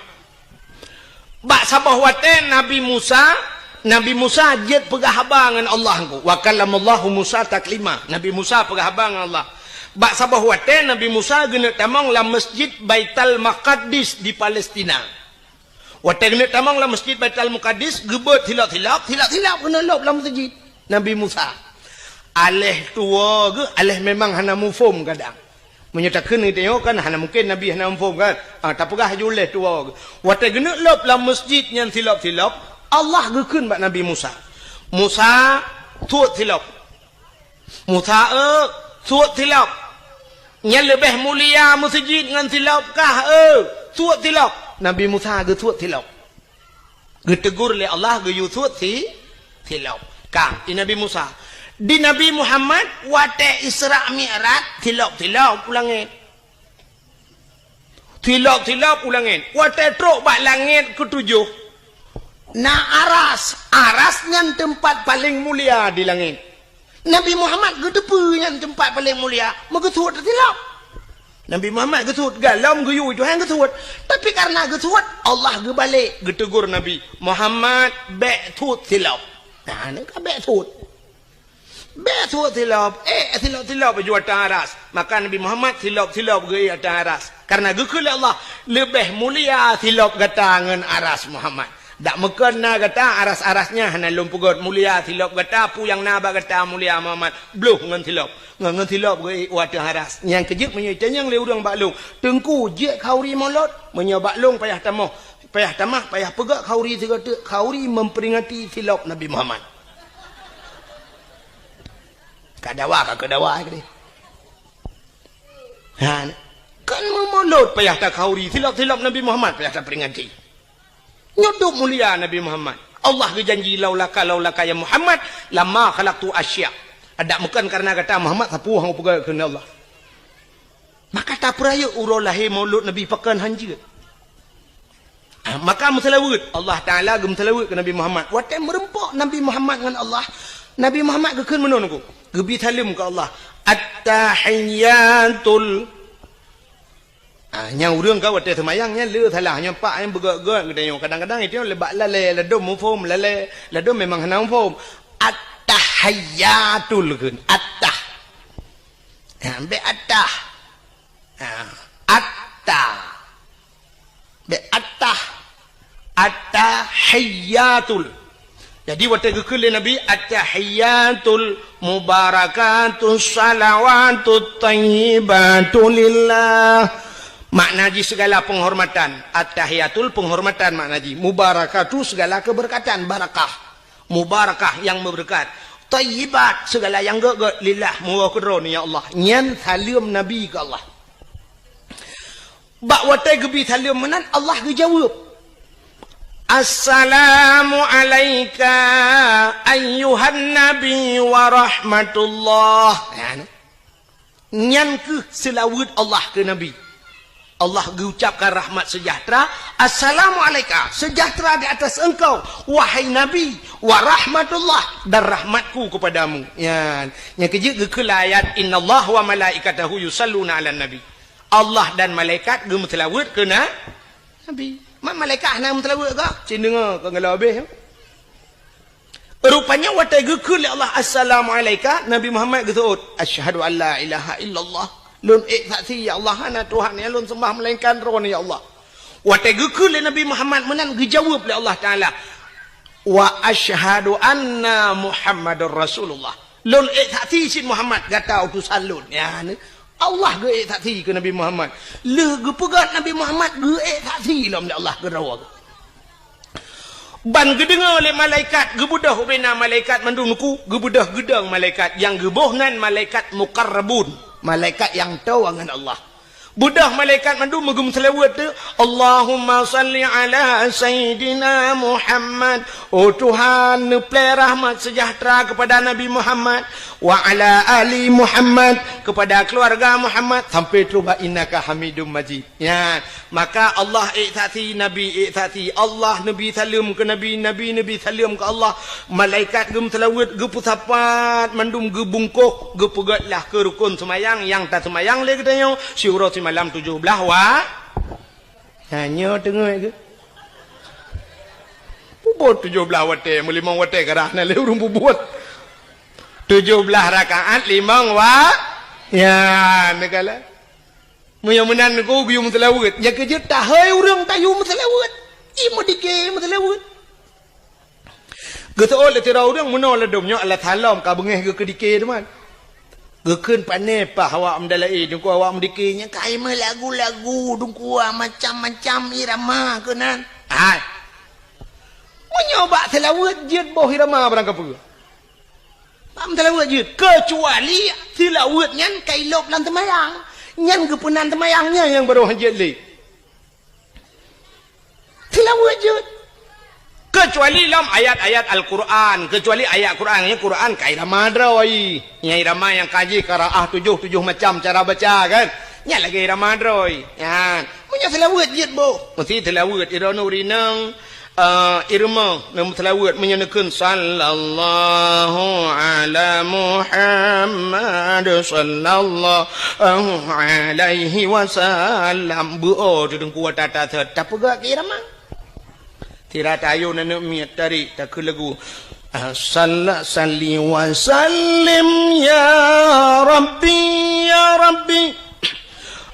Bak saboh watée Nabi Musa, Nabi Musa jeuet peugah haba ngon Allah engko. Wa kallamallahu Musa taklima. Nabi Musa peugah haba ngon Allah. Bak saboh watée Nabi Musa geuneuk tamong lam Masjid Baitul Maqdis di Palestina. Watée geuneuk tamong lam Masjid Baitul Maqdis, geubeuet silop-silop, silop-silop geuneuk lop lam masjid Nabi Musa. Aléh tuwoe geuh, aléh memang hana muphom kadang. Meunyoe takheun geutanyoe kan hana mungken Nabi hana muphom kan? Ah, tapeugah laju lé tuwoe geuh. Watée geuneuk lop lam masjid nyan silop-silop, Allah geukheun bak Nabi Musa, "Musa, suet silop." "Musa, eu, suet silop. Nyan leubeh mulia masjid ngon silop kah, eu? Suet silop." Nabi Musa geusuet silop. Geutegur lé Allah geuyue suet si, silop. Ka, di Nabi Musa. Di Nabi Muhammad, watée Isra Mi'raj, silop-silop u langét. Silop-silop u langét. Watée trok bak langét keutujoh, na aras. Aras nyan teumpat paleng mulia di langét. Nabi Muhammad geuteupeue nyan teumpat paleng mulia, meugeusuet silop. Nabi Muhammad geusuet, galom geuyue Tuhan geusuet. Tapi kareuna geusuet, Allah geubalek geutegur Nabi, "Muhammad, bék suet silop." Nah, nyan ka bék suet. Bék suet silop, eh, silop-silop ju ateueh aras. Maka Nabi Muhammad silop-silop geuék ateueh aras. Kareuna geukheun lé Allah, leubeh mulia silop gata ngon aras Muhammad. Dak meukon na gata aras-aras nyan hana lôn peugét mulia silop gata, peue nyang na bak gata mulia Muhammad. Bloh ngon silop. Ngon, ngon silop geuék u ateueh aras. Nyang keujeuet meunyoe itanyong lé ureuëng bak lôn, "Teungku, jeuet khauri mulod?" Meunyoe bak lôn payah tamoh, payah tamah, payah peugét khauri sigoe teuk, khauri memperingati silop Nabi Muhammad. Ka dawa, ka keu dawa, eh, keudeh. Ha, kan meumulod payah takhauri, silop-silop Nabi Muhammad payah taperingati. Nyoe dum mulia Nabi Muhammad. Allah geujanji, "Laulaka, laulaka ya Muhammad, lama khalaqtu asya." Adak meukon kareuna gata Muhammad, sapeue hana peugah keunan Allah. Maka tapeurayeuk uroe lahé mulod Nabi pakon hanjeuet. Ah, maka meuseulaweuet, Allah Taala geumeuseulaweuet keu Nabi Muhammad. Watée meureumpok Nabi Muhammad ngon Allah, Nabi Muhammad geukheun meunan ku, geubi saleuem keu Allah. At-tahiyyatul. Ah, nyang ureuëng ka watée seumayang nyan le salah, nyang pak nyang beugét-gét geutanyoe. Kadang-kadang itu le bak lalée, ladom muphom lalée, ladom memang hana muphom. At-tahiyyatul kheun, at-tah. Ha, bék at-tah. Ha, Tahiyyatul. Jadi, watée geukheun lé Nabi, "At-tahiyyatul mubarakatus salawatut thayyibatu lillah." Makna jih segala penghormatan. At-tahiyyatul penghormatan makna jih. Mubarakatu segala keberkatan, barakah. Mubarakah yang berkat. Thayyibat segala yang gét-gét lillah, meuwoe keudroe, ya Allah. Nyan saleuem Nabi keu Allah. Bak watée geubi saleuem meunan, Allah geujaweueb, "Assalamu alaika ayyuhan nabi wa rahmatullah." Nyan, nyan kheueh seulaweuet Allah keu Nabi. Allah geucapkan rahmat sejahtera, "Assalamu alaika, sejahtera di atas engkau, wahai Nabi, wa rahmatullah, dan rahmatku kepadamu." Nyan, nyan keuh jeuet geukheun lam ayat, "Innallaha wa malaikatahu yusalluna 'alan nabi." Allah dan malaikat geumeuseulaweuet keu na-, Nabi. Ma-, malaikat hana meuseulaweuet kah? Cit deungoe ka geulabeh. Rupanya watée geukheun lé Allah, "Assalamu alaika," Nabi Muhammad geuseuôt, "Asyhadu an la ilaha illallah." Lôn ék saksi, ya Allah, hana Tuhan nyang lôn seumbah melainkan Droe, ya Allah. Watée geukheun lé Nabi Muhammad meunan, geujaweueb lé Allah Taala, "Wa asyhadu anna Muhammadar Rasulullah." Lôn ék saksi cit Muhammad gata utosan lôn. Ya, ni. Allah geuék saksi keu Nabi Muhammad. Lheueh geupeugét Nabi Muhammad geuék saksi lom lé Allah keudroe. Ban geudeungoe lé malaikat, geubeudôh ubena malaikat mandum nuku, geubeudôh geudong malaikat nyang geuboh nan malaikat muqarrabun, malaikat nyang toe ngon Allah. Beudôh malaikat mandum meugeumeuseulaweuet tu, "Allahumma salli ala Sayyidina Muhammad." Oh Tuhan, neuplée rahmat sejahtera kepada Nabi Muhammad, "wa ala ali Muhammad," kepada keluarga Muhammad, sampai troh bak "innaka Hamidum Majid." Ya, maka Allah ék saksi, Nabi ék saksi, Allah neubi saleuem keu Nabi, Nabi neubi saleuem keu Allah, malaikat geumeuseulaweuet, geupeusapat, mandum geubungkôh, geupeugét lah keu rukon seumayang nyang taseumayang lé geutanyoe siuroe simalam tujoh blaih wa-, ha, nyoe teungoh geuh. Peubuet tujoh blaih watée, meulimong watée karah na lé ureuëng peubuet. Tujoh blaih rakaat limong wa-, ya, neugala. Meunyoe meunan ku geuyue meuseulaweuet, nyang keujeuet tahôi ureuëng tayue meuseulaweuet. Ih, meudike meuseulaweuet. Geuseuôt lé sidroe ureuëng meunoe ladôm nyoe alah salom ka beungéh geuh keudike teuma. Geukheun pané paih awak meudalaé, teungku awak meudike nyan ka imeuh lagu-lagu, teungku macam-macam irama keunan. Hai. Meunyoe bak seulaweuet jeuet boh irama barang kapeue. Bak meuseulaweuet jeuet, keucuali seulaweuet nyan ka ilôb lam teumayang. Nyan geupeunan teumayang nyan nyang barô hanjeuet lé. Seulaweuet jeuet. Keucuali lom ayat-ayat Al-Quran, keucuali ayat Quran, nyan Quran ka irama droe. Nyan irama nyang ka jih qiraah tujoh, tujoh macam cara baca kan. Nyan lagée irama droe. Nyan. Meunyoe seulaweuet jeuet boh. Meusti seulaweuet iroe nuri nang, eh, irama nang seulaweuet meunyoe neukheun sallallahu ala Muhammad sallallahu alaihi wasallam. Beuo tu teungku tata tapeugah keu irama. Sira tayue aneuk miet tarék takheun lagu. Salla salli wa sallim ya Rabbi, ya Rabbi,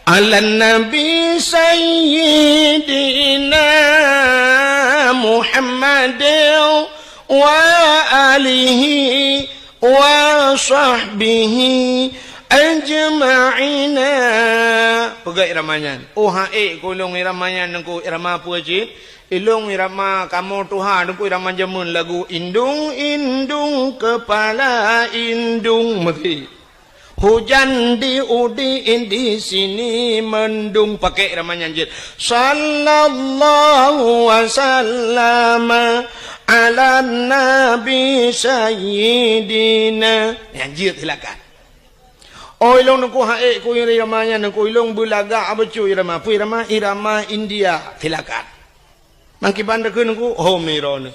ala Nabi Sayyidina Muhammad wa alihi wa sahbihi ajma'ina. Peugah irama nyan. Oh, ha ék ku lôn irama nyan, teungku, irama peue cit? Ilôn irama kamoe tuha, teungku, irama jameun lagu indung-indung kepala indung meuti. Hujan di udi di sini mendung, pakai irama nyan jeuet. Sallallahu wasallama ala nabi sayyidina. Nyan jeuet silakan. Oh, ilôn teungku ha ék ku irama nyan, teungku ilôn beulagak bacut irama. Peue irama? Irama India. Silakan. Mangkiban takheun ku, hom ni droeneuh.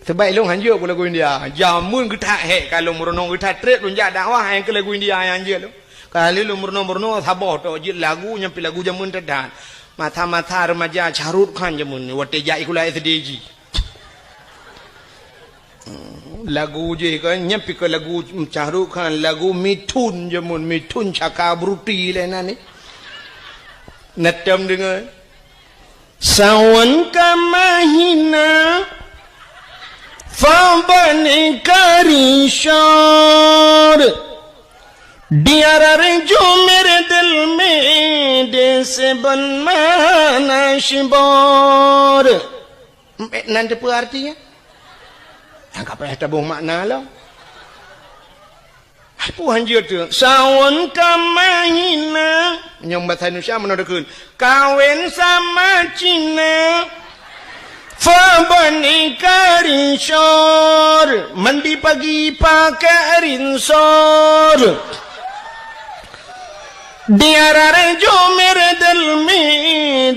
Sabab ilôn hanjeuet ku lagu India. Jameun geuthat hék ka lôn meurunoe geuthat treb lôn jak dakwah nyang keu lagu India nyang hanjeuet lôn. Kali lôn meurunoe-meurunoe saboh tok jeuet lagu nyang pih lagu jameun that-that. Masa-masa remaja Shah Rukh Khan jameun watée jak sikula S D jih. Lagu jih kan, nyan pih ka lagu Shah Rukh Khan, lagu Mithun jameun, Mithun Chakraborty lé nan ni. Neutém deungoe. Sawan ka mahina, fa bani karishor. Diarar jumer delme de sebon mana shibor. Nan teupeu artinya? Angka payah taboh makna lom. Peue hanjeuet tu? Sawan ka mahina. Nyang bahasa Indonesia meunoe dikeun. Kawen sama Cina. Fa bani karishor. Mandi pagi pakai rinsor. Diarar jumer delme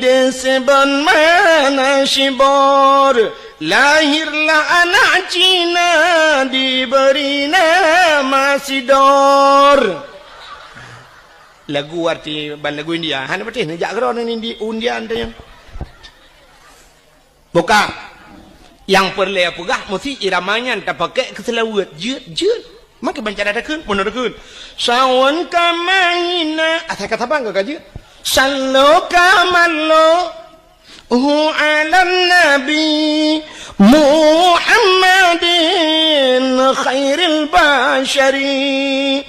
de sebon mana shibor. Lahirlah anak Cina diberi nama Sidor. Lagu arti ban lagu India. Hana patéh neujak keudroe ngon Indi-, India teuh nyan. Buka. Nyang peureulée peugah meusti irama nyan tapakék keu seulaweuet. Jeuet, jeuet. Makai banca takheun, meunoe takheun. Sawan ka mahina. Asai ka saban ka jeuet. Sallo ka mallo. Hu 'alan Nabi Muhammadin khairil basyari,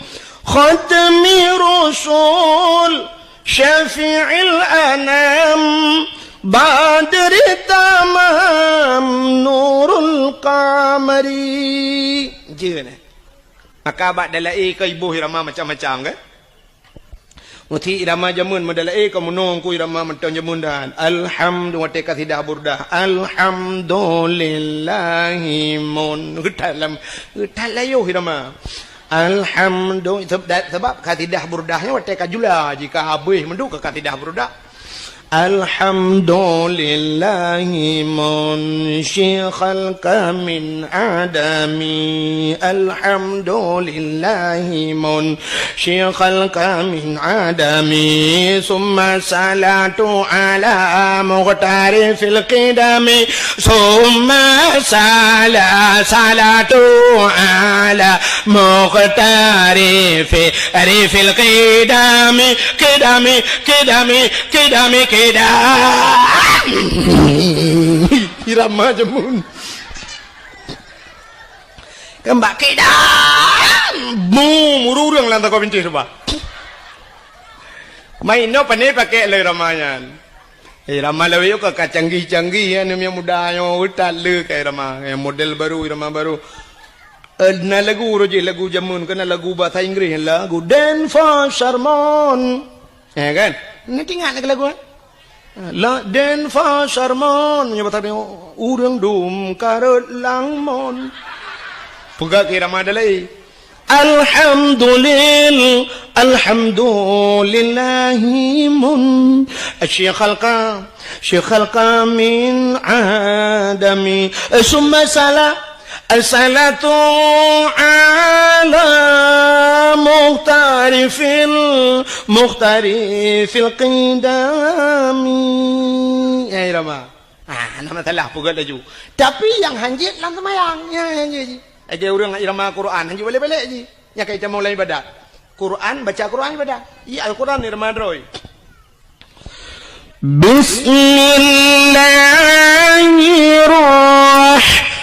khatmi rusul, syafi'il anam, badri tamam, nurul qamari. Jeuet, eh? Maka bak dalaé ka iboh irama macam-macam, kan? Meusti irama jameun meudalaé ka meunoe ku irama mantong jameun dan. Alhamdu-, watée kasidah burdah. Alhamdulillahi mun. Geutat lam, geutat layoh irama. Alhamdu-, seb-, da-, sebab kasidah burdah nyoe watée ka jula, jika habéh meuduk ka kasidah burdah. Alhamdulillahi munsyikhalqa min adami. Alhamdulillahi munsyikhalqa min adami. Summa salatu ala muqtari fil qidami. Summa sala-, salatu ala muqtari fi-, ri fil qidami. Qidami, qidami, Kidami, kidam. Irama jameun. Keumbak kidam. Bum, ureueng-ureueng lam tangkoe bintéh teubah. Main no pane pakai lé irama nyan. Irama lawét ka, ka canggih-canggih ya, nyang muda nyoe utat le ka irama. Yang model baru, irama baru. Eh, na lagu roh jih, lagu jameun, kena lagu bahasa Inggris, lagu Dance for Sermon. Eh, kan? Ni teuingat lagi lagu, eh? La Dance for Sermon. Meunyoe bahasa dia, ureueng dum karot langmon. Peugah keu irama dalai. Alhamdulil-, alhamdulillahi mun-, syikhalqa, syikhalqa min adami. Summa sala-, As-salatu ala muhtari fil, muhtari fil qidami. Ya, irama. Ah, nama salah peugah laju. Tapi nyang hanjeuet lam seumayang. Ya, hanjeuet ji. Lagée ureueng irama Quran, hanjeuet balek-balek ji. Nyang kai tamong lam ibadat. Quran, baca Quran ibadat. Iya, Al-Quran irama droe. Bismillahirrahmanirrahim.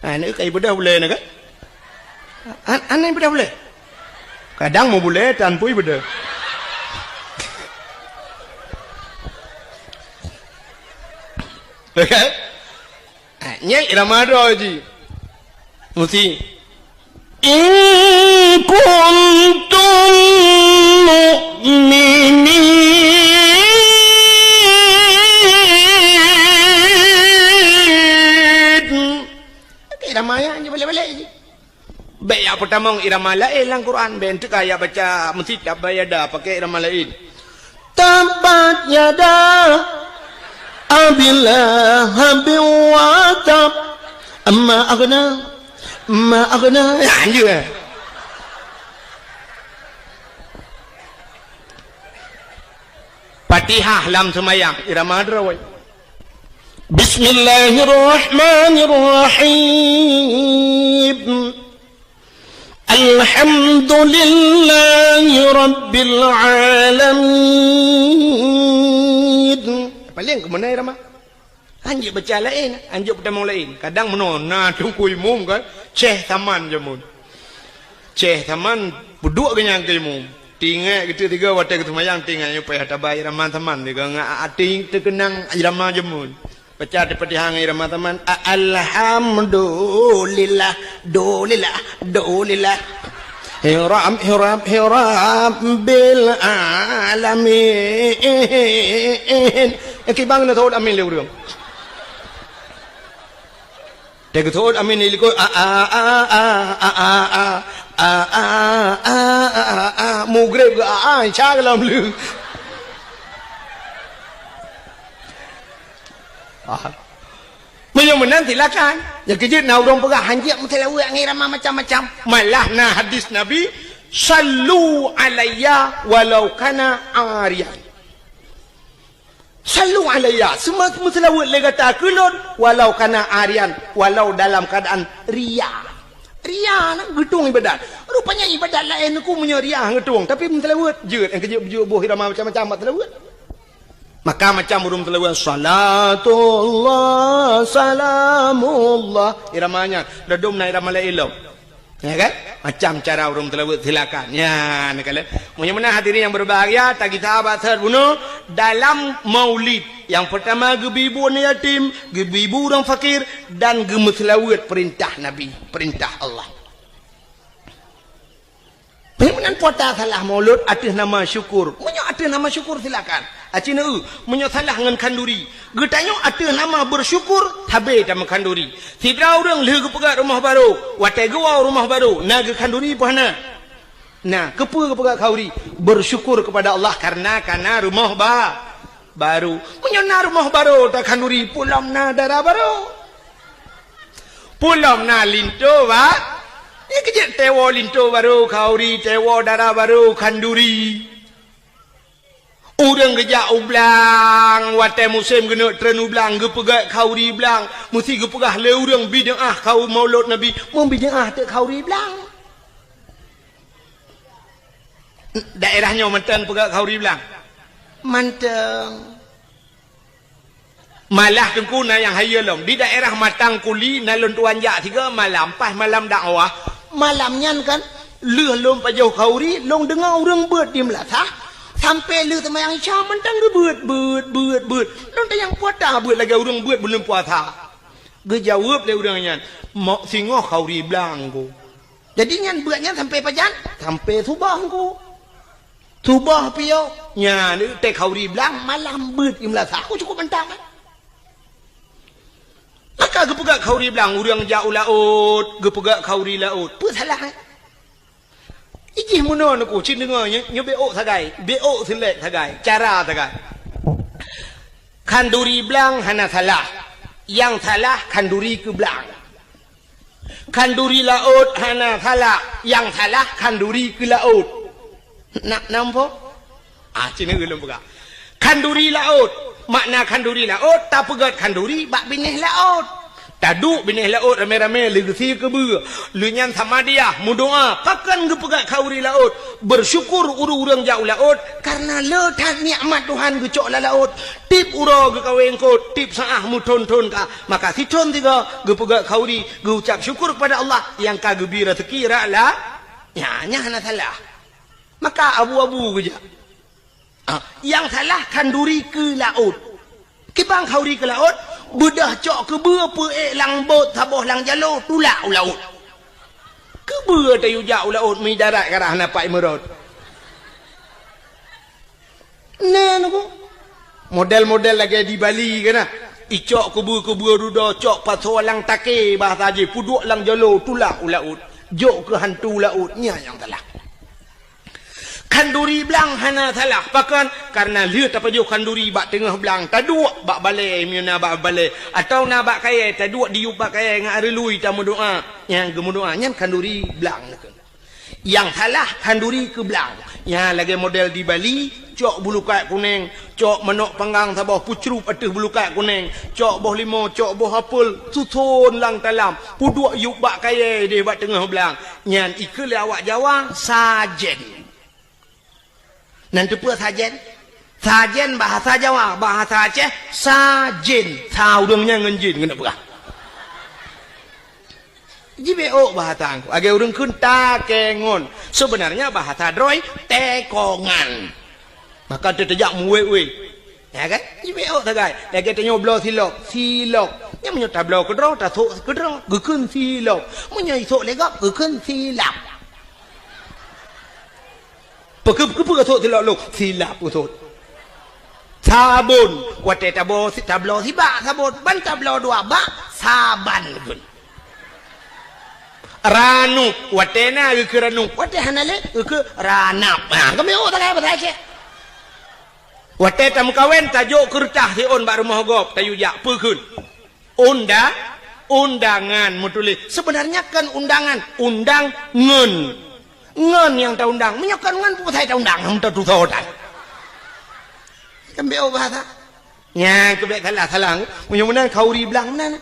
Ah, ni kai bedah ulée na kan? An-, anai bedah ulée. Kadang mau bulée tan pui bedah. Okey? Ah, nyai irama droe ji. Musti. In kuntum mu'minin. Okey, irama ya, balek-balek ji. Bék jak peutamong irama laén lam Quran, bék teuka jak baca meusitab bayada pakai irama laén. Tabbat yada Abi Lahabin wa tab. Ma aghna, ma aghna. Ya, anjur. Fatihah lam seumayang, irama droe. Bismillahirrahmanirrahim. Alhamdulillahi rabbil alamin. Paléng keumeunai ramah. Hanjeuet baca laén, hanjeuet peutamong laén. Kadang meunoe na teungku imum kan, Syekh Saman jameun. Syekh Saman peuduek geuh nyang keu imum. Tinggai geuteuk tiga watée geuseumayang tinggai nyoe payah taba irama Saman tiga ngat até teukeunang irama jameun. Baca Al-Fatihah ngon irama Saman. A-, alhamdulillah, dulillah, dulillah. Hirab, hirab, hirab bil alamin. Eh, kibang na thot amin lé ureueng. Teugeutôt amin di likot, a, a, a, Mugreb geu a, a, Isya geu lom lheueh. Ah. Meunyoe meunan silakan. Nyang keujeuet na ureueng peugah hanjeuet meuseulaweuet ngon irama macam-macam. Malah na hadis Nabi, "Sallu alayya walau kana ariyan." Sallu alayya, seuma-, meuseulaweuet lé gata keu lôn, walau kana ariyan, walau dalam keuadaan ria. Ria na geutueng ibadat. Rupanya ibadat laén ku meunyoe ria geutueng, tapi meuseulaweuet jeuet, nyang keujeuet beujeuet boh irama macam-macam bak seulaweuet. Maka macam ureueng meuseulaweuet, salatullah, salamullah. Irama nyan, dadum na irama laén lom. Ya kan? Macam cara ureueng meuseulaweuet, silakan. Ya, ni kalian. Meunyoe meunan hadirin yang berbahagia, tagita bak seuhat bunoe dalam maulid. Yang pertama, geubi bu aneuk yatim, geubi bu ureueng fakir, dan geumeuseulaweuet perintah Nabi, perintah Allah. Meunyoe meunan puasa salah maulud ateueh nama syukur. Meunyoe ateueh nama syukur, silakan. Aci neu, meunyoe salah ngon khanduri. Geutanyoe ateueh nama bersyukur, sabe tameu khanduri. Sidroe ureueng lheueh geupeugöt rumoh barô, watée geuwoe rumoh barô, na geukhanduri peue hana? Na, keupeue geupeugöt khanduri? Bersyukur kepada Allah karena ka na rumoh ba-, barô. Meunyoe na rumoh barô takhanduri, peue lom na dara barô? Peue lom na linto ba-, nyan keujeuet teuwoe linto barô khanduri, teuwoe dara barô khanduri. Ureueng geujak u blang, watée musém geuneuk treun u blang, geupeugöt khanduri blang, meusti geupeugah lé ureueng bid'ah khanduri maulud Nabi, meubid'ah teuk khanduri blang. Daerah nyoe mantong peugöt khanduri blang? Mantong. Malah teungku na nyang hayeue lom. Di daerah Matang Kuli na lôn tuan jak tiga malam, pas malam dakwah. Malam nyan kan, lheueh lôn pajoh khanduri, lôn deungoe ureueng beuet di meulasah, sampoe lheueh seumayang Isya mantong geubeuet, beuet, beuet, beuet. Lôn tanyong peue ata beuet lagée ureueng beuet buleuen puasa. Geujaweueb lé ureueng nyan, "Mok singoh khanduri blang ku." Jadi nyan beuet nyan sampoe pajan? Sampoe suboh ku. Suboh piôh, nyan teuh khanduri blang malam beuet i meulasah. Aku cukup mantong kan? Maka geupeugöt khanduri blang, ureueng jak u laôt, geupeugöt khanduri laôt. Peue salah, eh? Ijih meunoe neuku, cit deungoe, nyoe, nyoe beuôt sagai, beuôt seulék sagai, cara sagai. Khanduri blang hana salah. Nyang salah khanduri keu blang. Khanduri laôt hana salah, nyang salah khanduri keu laôt. Na, nampak? Ah, cina ulôn peugah. Khanduri laôt, makna khanduri laôt, tapeugöt khanduri bak binéh laôt. Taduek binéh laôt ramé-ramé lheueh geusie keubeue. Lheueh nyan samadiyah, meudoá, pakon geupeugöt khanduri laôt. Bersyukur ureueng-ureueng jak u laôt, karena le that nikmat Tuhan geucok lam laôt. Tiep uroe geukawen eungkôt, tiep saát meuthon-thon ka. Maka sithon sigoe geupeugöt khanduri, geuucap syukur kepada Allah nyang ka geubri raseuki rot la-, nyan, nyan hana salah. Maka abu-abu geujak. Ah, nyang salah khanduri keu laôt. Kiban khanduri keu laôt, beudôh cok keubeue peuék lam bot saboh lam jaloe tulak u laôt. Keubeue tayue jak u laôt meudarat ka rhah na pat imeurot. Nyan ku. Model-model lagée di Bali kan na. Icok keubeue-keubeue dudoe cok pasoe lam takée bahasa jih peuduek lam jaloe tulak u laôt. Jok keu hantu laôt nyan nyang salah. Khanduri blang hana salah. Pakon? Karena lheueh tapajoh khanduri bak teungoh blang, taduek bak balée, meunyoe na bak balée, atawa na bak kayée, taduek diyueb bak kayée ngon areului tameudoá. Nyang geumeudoá nyan khanduri blang. Nyang salah khanduri keu blang. Nyan lagée model di Bali, cok bulukat kuneng, Cok manok panggang saboh, pucrup ateueh bulukat kuneng. Cok boh limo, cok boh apel, suson lam talam. Puduek yup bak kayée deh bak teungoh blang. Nyan ikeu lé awak Jawa, sajen. Nan teupeue sajen? Sajen bahasa Jawa, bahasa Aceh, sajen. Sa ureuëng nyan ngon jin, keuneuk peugah. Jibeok bahasa angku. Lagée ureuëng kheun takengon. Sebenarnya bahasa droe, tekongan. Maka teuteujak muwei-wei. Ya kan? Jibeok sagai. Lagée tanyoe bloe silop, silop. Nyan meunyoe tabloe keudroe, tasok keudroe, geukheun silop. Meunyoe isok lé gob, geukheun silap. Peukeupeue sot silop lôn? Silap sot. Sabon. Watée tabloe si-, tabloe sibak sabon, ban tabloe dua bak, saban geukheun. Ranup. Watée na geukheun ranup. Watée hana lé geukheun ranap. Ha, kami oh, tak payah bahasa Aceh. Watée tameukawen, tajok keureutah siôn bak rumoh gob, tayue jak, peue kheun? Unda-, undangan meutuléh. Sebenarnya kan undangan, undang ngon. Ngon nyang taundang. Meunyoe kon ngon, peue pasai taundang? Hana tatusoe tan. Kan bék bahasa. Nyan keubiet salah-salah. Meunyoe meunan khauri blang meunan.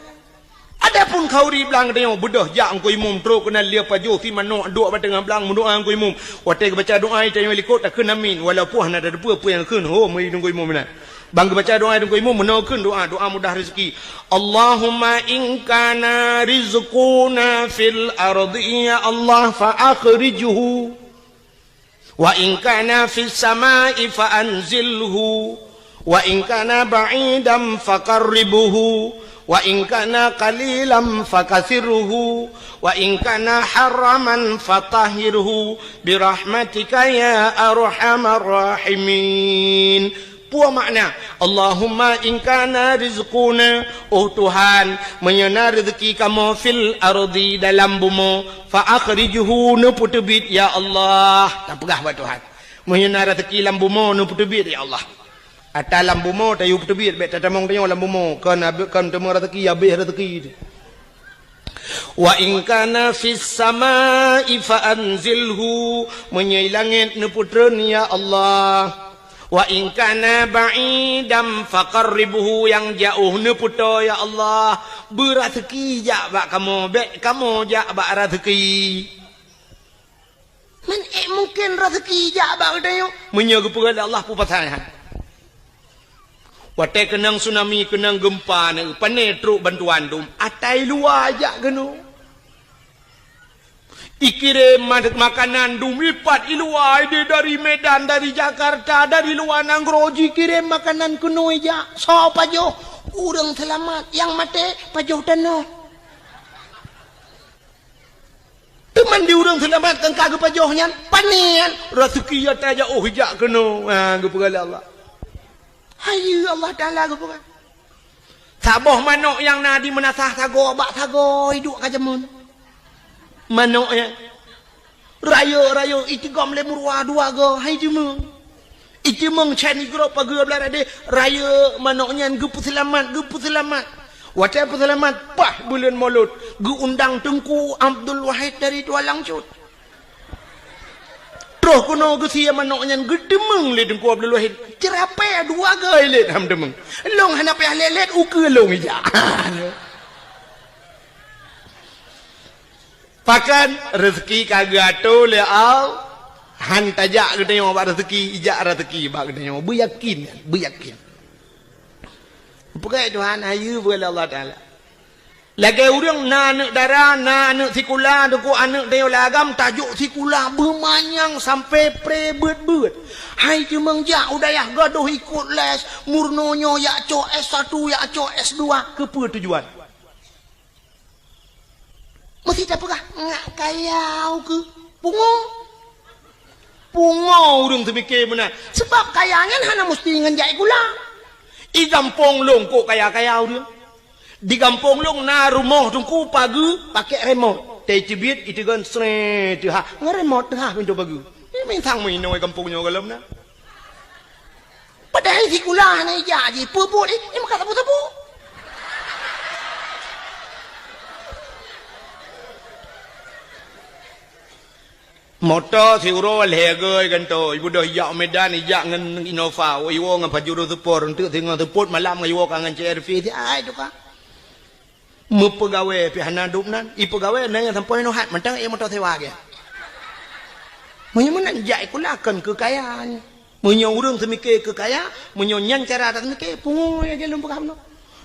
Adapun khauri blang geutanyoe beudôh jak Teungku Imum trok keunan lia pajoh si manok duek bak teungoh blang meudoá Teungku Imum. Watée geubaca doá tanyoe likot takheun amin. Walaupun hana tateupeue peue nyang kheun ho meu Teungku Imum meunan. Bang geubaca doá Teungku Imum meunoe kheun doá, doá mudah rezeki. Allahumma in kana rizquna fil ardi, ya Allah, fa akhrijhu. Wa in kana fis samai fa anzilhu. Wa in kana ba'idan fa qarribhu. Wa in kana qalilan fa kathirhu. Wa in kana haraman fa tahhirhu. Bi rahmatika ya arhamar rahimin. Peue makna, Allahumma in kana rizquna, oh Tuhan, meunyoe na rezeki kamoe fil ardi dalam bumoe, fa akhrijhu neupeuteubiet ya Allah. Tapeugah bak Tuhan. Meunyoe na rezeki lam bumoe neupeuteubiet ya Allah. Ata lam bumoe tayue peuteubiet bék tatamong tanyoe lam bumoe, kon abéh kon teuma rezeki abéh rezeki. Wa in kana fis samai fa anzilhu, meunyoe langét neupeutreun ya Allah. Wa in kana ba'idan fa qarribhu, nyang jaoh neupeutoe ya Allah. Beurazeuki jak bak kamoe, bék kamoe jak bak razeuki. Man ék mungken razeuki jak bak geutanyoe? Meunyoe geupeugah lé Allah peue pasai han. Watée keunong tsunami, keunong geumpa, na pane trok bantuan dum, atai luwa jak keunoe. Ikirém ma-, makanan dum ipat i luwa, ideh dari Medan, dari Jakarta, dari luwa nanggroe jikirém makanan keunoe jak. Soe pajoh? Ureuëng seulamat, nyang maté pajoh tanoh. Teuma di ureuëng seulamat nyang ka geupajoh nyan, pane nyan, raseuki ata jak oh jak keunoe, ha, geupeugah lé Allah. Hai Allah Taala geupeugah. Saboh manok nyang na di meunasah sagoe bak sagoe iduek ka jameun. Manok nyan. Rayeuk-rayeuk itigom lé meuruwa dua goe, hai jeumeung. Iteumong chan igrop pageue blah radeh, rayeuk manok nyan geupeuseulamat, geupeuseulamat. Watée peuseulamat, paih buleuen Molot, geuundang Teungku Abdul Wahid dari Tualang Cut. Troh keunoe geusie manok nyan geuteumeung lé Teungku Abdul Wahid. Ceurapée dua goe lét ham teumeung. Lôn hana payah lét-lét, ukeue lôn ijak. Pakon reuzeuki ka geuatoe lé Allah, han tajak geutanyoe bak reuzeuki, ijak reuzeuki bak geutanyoe. Beuyakin, beuyakin. Peugah Tuhan, hayeue peugah lé Allah Taala. Lagée ureuëng na aneuëk dara, na aneuëk sikula, teungku aneuëk tanyoe lam agam tajok sikula beumanyang sampai pre beuet-beuet. Hai teumeung jak u dayah gadôh ikot les, meurunoe nyoe jak cok S satu, jak cok S dua, keupeue tujuan? Meusti tapeugah, ngak kayau keu pungo. Pungo ureuëng teumike meunan. Sebab kaya nyan hana musti ngon jak sikula. I gampông lôn kok kaya-kaya ureuëng. Di gampông lôn na rumoh teungku pageue pakek remot. Teucibiet iteugon sre teuhah. Ngon remot teuhah pintoe pageue. Ini minsang meuinoe gampông nyoe gohlom na. Padahai sikula hana ijak jih, peue buet jih, nyang meukat saboh-saboh. Moto siuroe lhèe gèe gantoe, ibeudôh ijak Medan, ijak ngon Innova, iwoe ngon Pajero Sport, eunteuk singoh seupôt malam ngon iwoe ka ngon C R V, si ai tuka. Meupeugawée pih hana dum nan, ipeugawée na nyang sampoe nyoe hat, mantong ék moto sewa gèe. Meunyoe meunan jak sikula kon keu kaya nyoe. Meunyoe ureueng seumiké keu kaya, meunyoe nyan cara that seumiké, pungo nyang lôn peugah bunoe.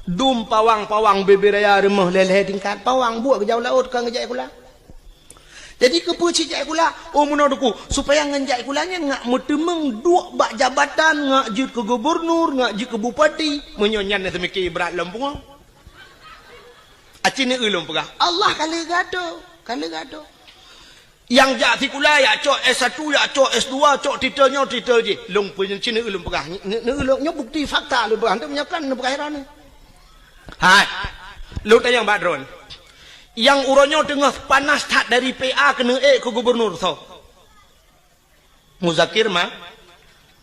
Dum pawang-pawang bubé raya rumoh lhèe-lhèe tingkat, pawang buet geujak u laôt kon geujak sikula. Jadi keupeue cit jak sikula? Oh meunoe Teungku, supaya ngon jak sikula nyan ngak meuteumeung duek bak jabatan, ngak jeuet keu gubernur, ngak jeuet keu bupati. Meunyoe nyan seumiké brat lom pungo. Aci neueu lôn peugah, Allah ka lheueh geuatoe, ka lheueh geuatoe. Nyang jak sikula, jak cok S satu, jak cok S dua, cok titel nyoe, titel jih. Lôn peunyeucin neueu lôn peugah, neueu lôn, nyoe bukti fakta lôn peugah, hana meunyoe kan neupeugah droeneuh. Hai, lôn tanyong bak droeneuh. Nyang uroe nyoe teungoh panas that dari P A keuneuk ék keu gubernur soe? Muzakir Ma-,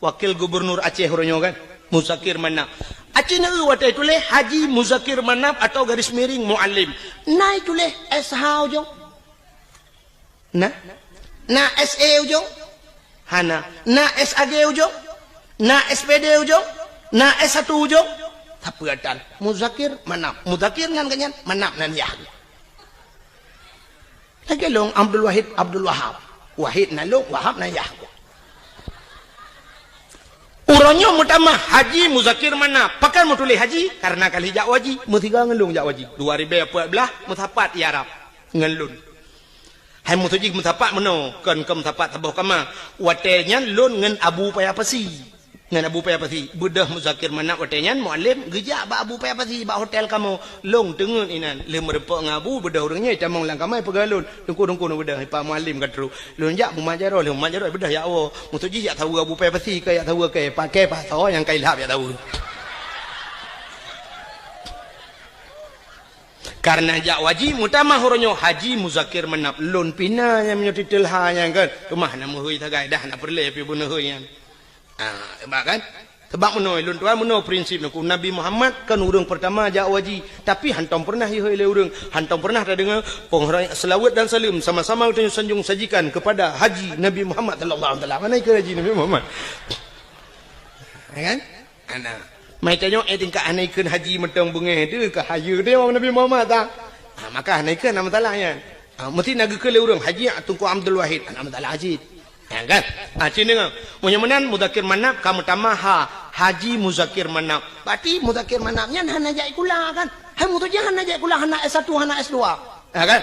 Wakil Gubernur Aceh uroe nyoe kan, Muzakir Manaf. Aci neueu watèe tuléh Haji Muzakir Manaf atau garis miring Muallim. Na tuléh S H ujong? Na? Na S E ujong? Hana. Na S A G ujong? Na S P D ujong? Na S satu ujong? Tapi atan Muzakir Manaf. Muzakir nyan kan nyan, Manaf nan yah. Lagèe lôn Abdul Wahid Abdul Wahab. Wahid na lôn, Wahab na yah. Uroe nyoe meutamah Haji Muzakir Manaf. Pakon meutuléh Haji? Karena ka lheueh jak u haji. Meusigoe ngon lôn jak u haji. Dua ribèe peuet blah meusapat i Arab ngon lôn. Hai meutuju meusapat meunoe, kon, kon meusapat saboh kama. Watèe nyan lôn ngon Abu Paya Pasi. Ngon Abu Paya Pasi, beudôh Muzakir Manaf watèe nyan Muallim geujak bak Abu Paya Pasi bak hotel kamoe. Lôn teungeut inan, lheueh meurumpok ngon Abu, beudôh ureueng nyan jitamong lam kama jipeugah lôn, "Teungku, Teungku, neubeudôh, Pak Muallim ka trôk." Lôn jak mumat jaroe, lheueh mumat jaroe beudôh jak woe. Meutuju jak saweue Abu Paya Pasi, ka jak saweue kèe, pakèe pasoe nyang ka ilhab jak saweue. Karena jak u haji meutamah uroe nyoe Haji Muzakir Manaf, lôn pih na nyang meunyoe titel ha nyan kan. Teuma hana meuhôi sagai, dah hana peureulèe pih beuneuhôi nyan. Ah, hebat kan? Sebab meunoe, lôn tuan meunoe prinsip Teungku. Nabi Muhammad kan ureueng peurtama jak u haji, tapi hantom peureunah ihôi lé ureueng, hantom peureunah tadeungoe peunghoreumat, seulaweuet dan saleuem sama-sama geutanyoe sanjong sajikan kepada Haji Nabi Muhammad sallallahu alaihi wasallam. Mana ikut Haji Nabi Muhammad? Ya kan? Ana. Mai tanyoe, eh, tingkat hana ikheun haji mantong beungéh teuh, ka hayeue teuh awak Nabi Muhammad ta. Ha, maka hana ikheun, hana masalah nyan. Ha, meusti na geukheun lé ureueng, Haji Teungku Abdul Wahid, hana masalah cit. Ya kan? Ha, cit deungoe. Meunyoe meunan, Muzakir Manaf ka meutamah ha, Haji Muzakir Manaf. Berarti Muzakir Manaf nyan hana jak sikula kan? Hai meutuju hana jak sikula, hana S satu, hana S dua. Ha kan?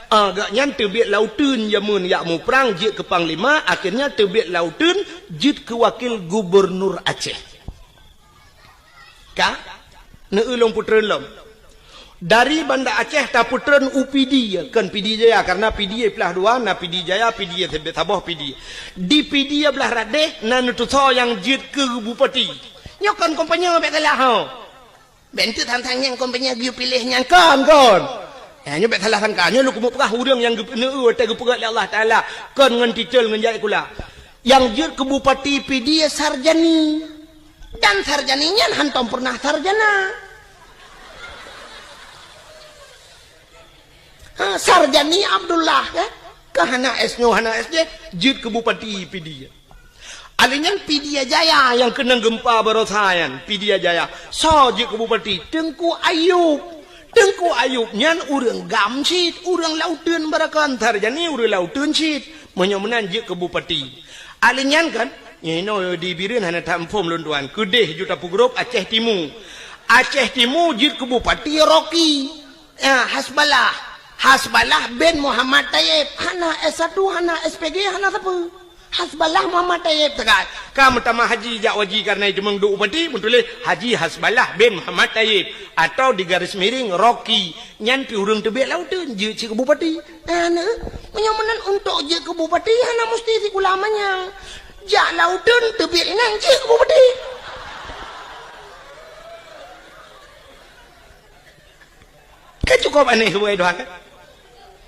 Ah, gobnyan teubiet lauteun jameun jak muprang jeuet keu panglima, akhirnya teubiet lauteun jeuet keu wakil gubernur Aceh. Ka? Neueu lôn peutreun lom. Dari Banda Aceh tapeutreun u Pidie, kon Pidie Jaya, karena Pidie plah dua, na Pidie Jaya, Pidie saboh Pidie. Di Pidie blah radeh na neutusoe nyang jeuet keu bupati. Nyoe kon kompanye bèk salah ho. Bèk enteuk tantang nyang kompanye geuyue piléh nyan kon, kon. Eh, nyoe bèk salah sangka. Nyoe lôn keumeung peugah ureueng nyang geupeuneu watèe geupeugah lé Allah Taala kon ngon titel ngon jak sikula. Nyang jeuet keu bupati Pidie Sarjani. Dan Sarjani nyan hantom peureunah sarjana. Ha, Sarjani Abdullah, ya. Ka hana S nyoe, hana S J, jeuet keu bupati Pidie. Alèh nyan Pidie Jaya nyang keunong geumpa baroesa nyan, Pidie Jaya. Soe jeuet keu bupati? Teungku Ayub. Teungku Ayub nyan ureueng gam cit, ureueng lauteun barakon, Sarjani ureueng lauteun cit. Meunyoe meunan jeuet keu bupati. Alèh nyan kan, inoe di Bireuen hana that muphom lôn tuan. Keudeh ju tapeugrôp Aceh Timu. Aceh Timu jeuet keu bupati Rocky. Ya, Hasballah. Hasballah bin Muhammad Tayyib. Hana S satu, hana S P G, hana sapeue. Hasballah Muhammad Tayyib teuka. Ka meutamah haji jak u haji karena jiteumeung duek bupati, meutuléh Haji Hasballah bin Muhammad Tayyib atau di garis miring Rocky. Nyan pih ureueng teubiet lauteun jeuet cit keu bupati. Hana. Meunyoe meunan untuk jeuet keu bupati hana musti sikula manyang. Jak lauteun teubiet inan jeuet keu bupati. Kan cukôp aneh subhanallah kan?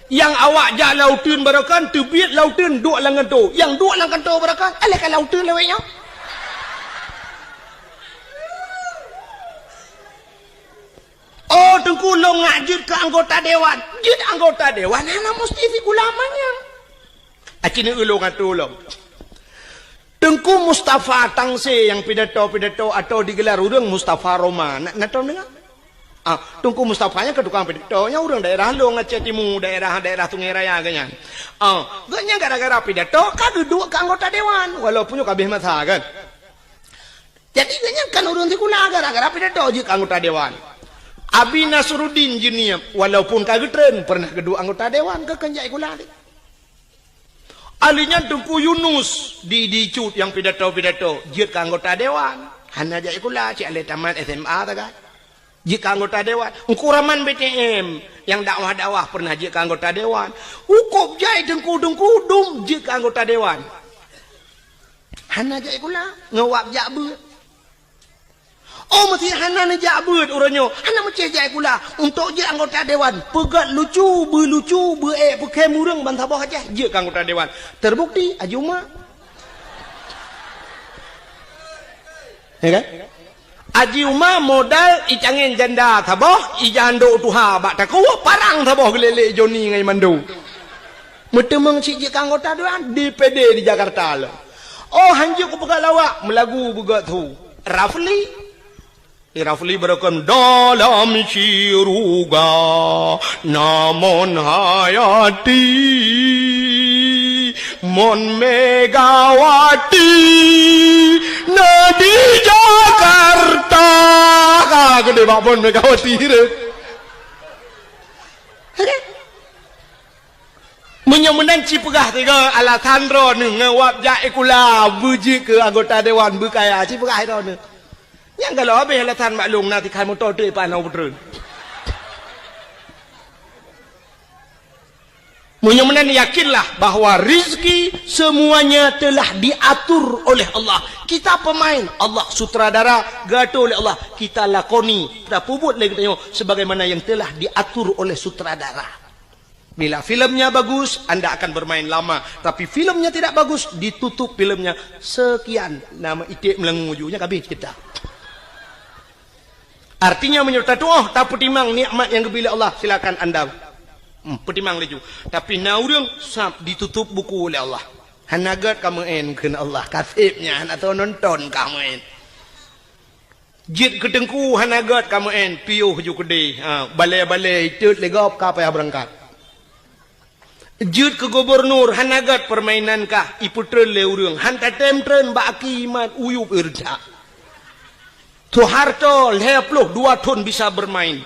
Nyang awak jak lauteun barakon, teubiet lauteun duek lam kantô. Nyang duek lam kantô barakon, aléh ka lauteun lawét nyoe. Oh, Teungku, lôn ngak jeuet keu anggota dewan. Jeuet anggota dewan hana musti sikula manyang. Aci neueu lôn atô lom. Teungku Mustafa Tangse nyang pidato-pidato atau digelar ureuëng Mustafa Roma. Na, na tom deungoe? Ah, Teungku Mustafa nyan keu tukang pidato, nyan ureuëng daerah Long, Aceh Timu, daerah, daerah Sungai Raya geuhnyan. Ah, geuhnyan gara-gara pidato ka geuduek keu anggota dewan, walaupun nyoe ka habéh masa kan. Jadi geuhnyan kan ureuëng sikula gara-gara pidato jeuet keu anggota dewan. Abi Nasruddin Jeunieb, walaupun ka geutreun, pernah geuduek anggota dewan, keu kheun jak sikula teuh. Ahli nyan Teungku Yunus di, di Cut nyang pidato-pidato, jeuet keu anggota dewan. Hana jak sikula, cit lé tamat S M A sagai. Jeuet keu anggota dewan. Teungku Rahman B T M nyang dakwah-dakwah pernah jeuet keu anggota dewan. Hukôb jai teungku-teungku dum jeuet keu anggota dewan. Hana jak sikula, ngon wab jak beuet. Oh, meusé hana neujak beuet uroe nyoe, hana meucéh jak sikula. Untuk jeuet anggota dewan, peugét lucu, beulucu, beuék peukhém ureuëng ban saboh Aceh, jeuet keu anggota dewan. Terbukti, Haji Uma. Ya kan? Haji Uma modal icangén janda saboh, ijandok tuha bak takue, parang saboh geulélek Joni ngon Mando. Meuteumeung cit jeuet keu anggota dewan D P D di Jakarta lom. Oh, hanjeuet kupeugah lawak, meulagu beugét su. Rafli. Di Rafli beureukan dalam syeuruga, namon hayati, mon Megawati na di Jakarta. Ka geude bak mon Megawati deh. Meunyoe meunan ci peugah tiga alasan droeneuh ngon wab jak sikula beujeuet keu anggota dewan beukaya, ci peugah droeneuh. Nyang galak habéh alasan bak lôn na tikhan moto teuk ipan na peutreun. Meunyoe meunan yakinlah bahwa rizki semuanya telah diatur oleh Allah. Kita pemain, Allah sutradara, geuatô lé Allah. Kita lakoni, tapeubuet lé geutanyoe sebagaimana yang telah diatur oleh sutradara. Bila filmnya bagus, anda akan bermain lama. Tapi filmnya tidak bagus, ditutup filmnya. Sekian, nama iték meulangô ju, nyan ka habéh cerita. Artinya, meunyoe tatuoh, tapeutimang nikmat nyang geubri lé Allah, silakan anda, hmm, peutimang laju. Tapi na ureuëng sab ditutup buku lé Allah. Hana gét ka meu'en kheun Allah, ka seb nyan hana soe nonton ka meu'en. Jeuet keu teungku hana gét ka meu'en, piôh ju keudeh. Ha, balée-balée itot lé gob ka payah beurangkat. Jeuet keu gubunur hana gét peurmainan kah ipeutreun lé ureuëng, han tatém treun bak aki imat uyueb ireutak. Soeharto lhée ploh dua thon bisa beurmain.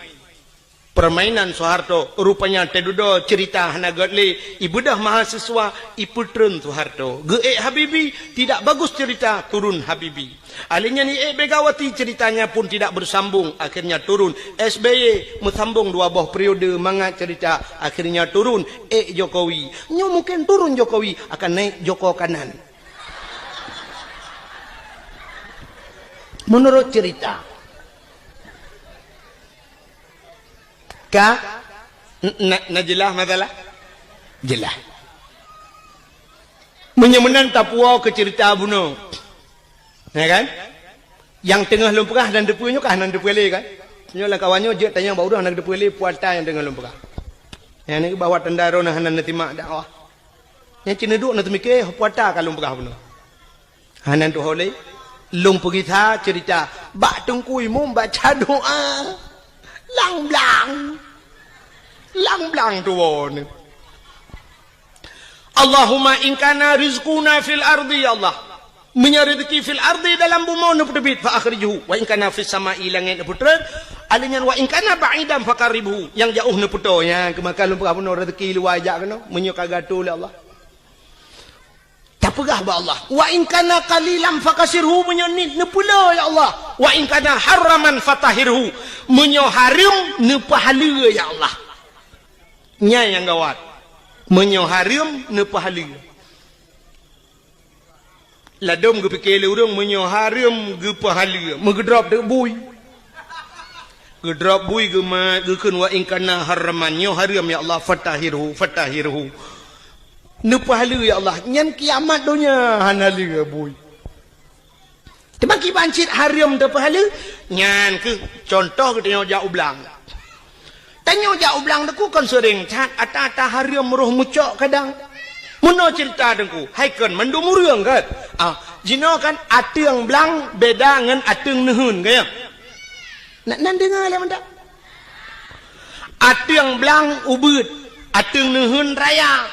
Permainan Soeharto, rupanya teududoe ceurita hana gét lé, ibeudôh mahasiswa, ipeutreun Soeharto. Geuék Habibie, tidak bagus cerita, turun Habibie. Ahli nyan iék Megawati, ceritanya pun tidak bersambung, akhirnya turun. S B Y meusambong dua boh periode mangat cerita, akhirnya turun, ék Jokowi. Nyoe mungkin turun Jokowi, akan naik Joko Kanan. Menurut cerita. Ka? N-, na, na jeulaih masalah? Jeulaih. Meunyoe meunan tapuwoe keu ceurita bunoe. Ya kan? Nyang teungoh lôn peugah hana teupeue nyoe ka hana teupeue lé kan? Nyoe lam kawan nyoe jeuet tanyong bak ureuëng hana teupeue lé peue ata nyang teungoh lôn peugah. Nyang nyoe bahwa tanda droeneuh hana neutimak dakwah. Nyang ci neuduek neuteumike peue ata ka lôn peugah bunoe. Hana tuho lé, lôn peugisa ceurita bak Teungku Imum baca doa. Lang blang. Lang blang tuwoe nyoe. Allahumma in kana rizquna fil ardi, ya Allah. Meunyoe rezeki fil ardi dalam bumoe neupeuteubiet, fa akhrijhu. Wa in kana fis sama'i, langét neupeutreun. Alheuh nyan wa in kana ba'idan faqarribhu. Nyang jaoh neupeutoe. Nyan keumakan lôn peugah bunoe rezeki luwa jak keunoe. Meunyoe ka geuatô lé Allah. Tapeugah bak Allah, "Wa in kana qalilan fakasirhu," meunyoe niet neupeulo, ya Allah. "Wa in kana haraman fatahhirhu," meunyoe hareuem neupeuhaleue, ya Allah. Nyan nyang gawat. Meunyoe hareuem neupeuhaleue. Ladôm geupike lé ureuëng meunyoe hareuem geupeuhaleue, meugeudrop teuk bui. Geudrop bui geumat, geukheun, "Wa in kana haraman," nyoe hareuem ya Allah, "fatahhirhu, fatahhirhu." Neupeuhaleue ya Allah, nyan kiamat donya hana lé bui. Teuma kiban cit hareuem teupeuhaleue, nyan keuh contoh geutanyoe jak u blang. Tanyoe jak u blang teungku kon seuring that, ata-ata hareuem roh meucok kadang. Meunoe ceurita Teungku, hai kon mandum ureuëng kan? Ah, jinoe kan ateueng blang beda ngon ateueng neuheun, kan ya? Nak nan deungoe lé mantap. Ateueng blang ubeuet, ateueng neuheun raya.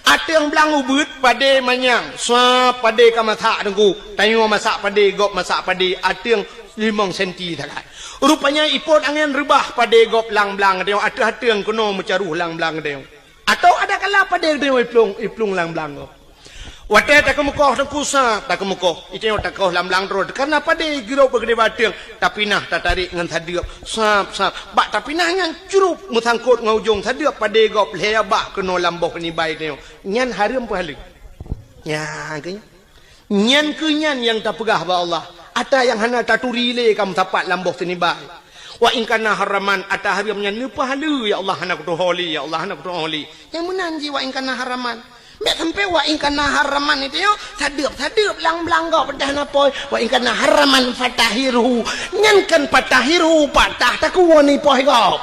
Ateueng blang ubeuet padé manyang, sua padé ka masak Teungku. Tanyoe masak padé, gob masak padé, ateueng limong senti sagai. Rupanya ipot angén reubah padé gob lam blang tanyoe, ateueh ateueng keunoe meucaroh lam blang tanyoe. Atawa ada kala padé geutanyoe iplueng, iplueng lam blang gob. Watée takeumeukoh Teungku sab, takeumeukoh, itanyoe takoh lam blang droe, kareuna padé girok bak keudéh bateueng, tapinah tatarek ngon sadeueb, sab, sab. Bak tapinah nyan crup meusangkot ngon ujong sadeueb padé gob lhée bak keunoe lam boh nibai tanyoe. Nyan hareuem peuhaleue. Nyan keuh nyan. Nyan keuh nyan nyang tapeugah bak Allah. Ata nyang hana taturi lé ka meusapat lam boh sinibai. Wa in kana haraman, ata hareuem nyan neupeuhaleue, ya Allah, hana kutuho lé, ya Allah, hana kutuho lé. Nyang meunan jih wa in kana haraman. Bék sampoe wa in kana haraman itu yo, sadeueb-sadeueb lam blang gob peudah na poh. Wa in kana haraman fatahirhu. Nyan kan fatahirhu, patah takuwoe ni poh gob.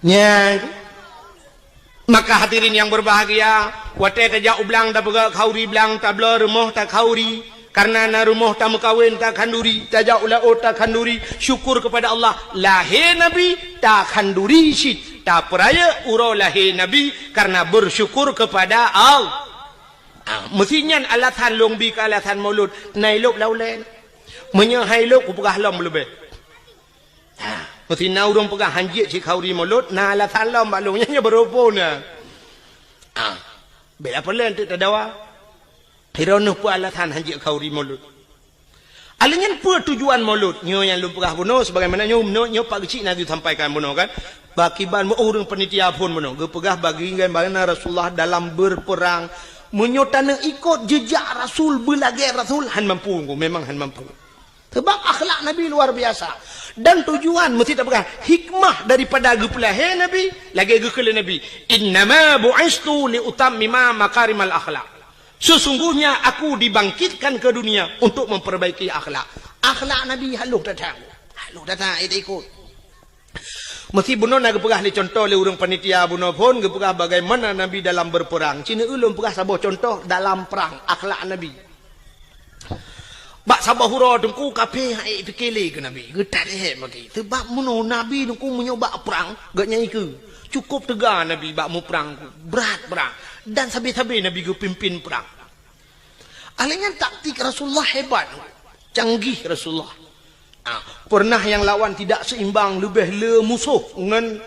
Nyan. Maka hadirin yang berbahagia, watée tajak u blang tapeugah khanduri blang, tabloe rumoh takhanduri, karena na rumoh tameukawen takhanduri, tajak u laôt takhanduri, syukur kepada Allah, lahé Nabi takhanduri cit, tapeurayeuk uroe lahé Nabi karena bersyukur kepada Allah. Ah, meusi nyan alasan lôn bi keu alasan Maulud, na ilôb lam ulée. Meunyoe hai ilôb kupeugah lom leubeh. Ha, meusi na ureuëng peugah hanjeuet sikhanduri Maulud, na alasan lom bak lôn nyan, nyan beureumpun na. Ha, bela peulén teuk tadawa. Hiroe neuh peue alasan hanjeuet khanduri Maulud. Alèh nyan peue tujuan Maulud? Nyoe nyang lôn peugah bunoe sebagaimana nyoe, nyoe, nyoe Pak Geuchik na geusampaikan bunoe kan. Bakiban ureuëng panitia phon bunoe geupeugah bagaimana Rasulullah dalam berperang. Meunyoe taneuk ikot jejak Rasul, beulagée Rasul, han mampu, memang han mampu. Sebab akhlak Nabi luar biasa. Dan tujuan meusti tapeugah hikmah daripada geupeulahé Nabi, lagée geukheun lé Nabi, "Innama bu'istu li utammima makarimal akhlak." Sesungguhnya aku dibangkitkan ke dunia untuk memperbaiki akhlak. Akhlak Nabi halôh that-that. Halôh that-that, eh, ikot. Meusti bunoe na geupeugah lé contoh lé ureuëng panitia bunoe phon geupeugah bagaimana Nabi dalam berperang. Cina ulôn peugah saboh contoh dalam perang, akhlak Nabi. Bak saboh uroe Teungku kafé han ék pike lé keu Nabi, geutarek maki. Sebab meunoe Nabi Teungku meunyoe bak prang, geuh nyan ikeue. Cukup teuga Nabi bak muprang, brat prang. Dan sabe-sabe Nabi geupimpin prang. Alèh nyan taktik Rasulullah hebat, canggih Rasulullah. Ah, pernah nyang lawan tidak seimbang, leubeh le musoh ngon,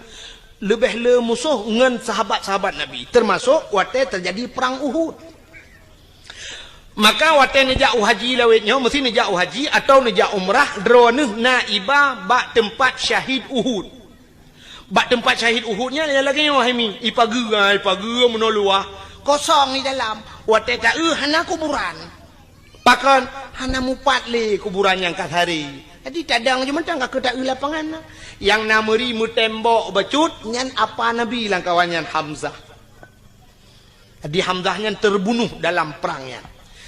leubeh le musoh ngon sahabat-sahabat Nabi, termasuk watée teujadi perang Uhud. Maka watée neujak u haji lawét nyoe, meusti neujak u haji atawa neujak umrah, droeneuh na iba bak teumpat syahid Uhud. Bak teumpat syahid Uhud nyan lagée nyoe hai mi, ipageue, ah, ipageue meunoe luwah, kosong di dalam. Watée taeu hana kuburan. Pakon? Hana mupat lé kuburan nyang ka sari. Jadi tadong jih mantong ka keu taeu lapangan na. Nyang na meuri meutembok bacut nyan apa Nabi lam kawan nyan Hamzah. Jadi Hamzah nyan terbunuh dalam perang nyan.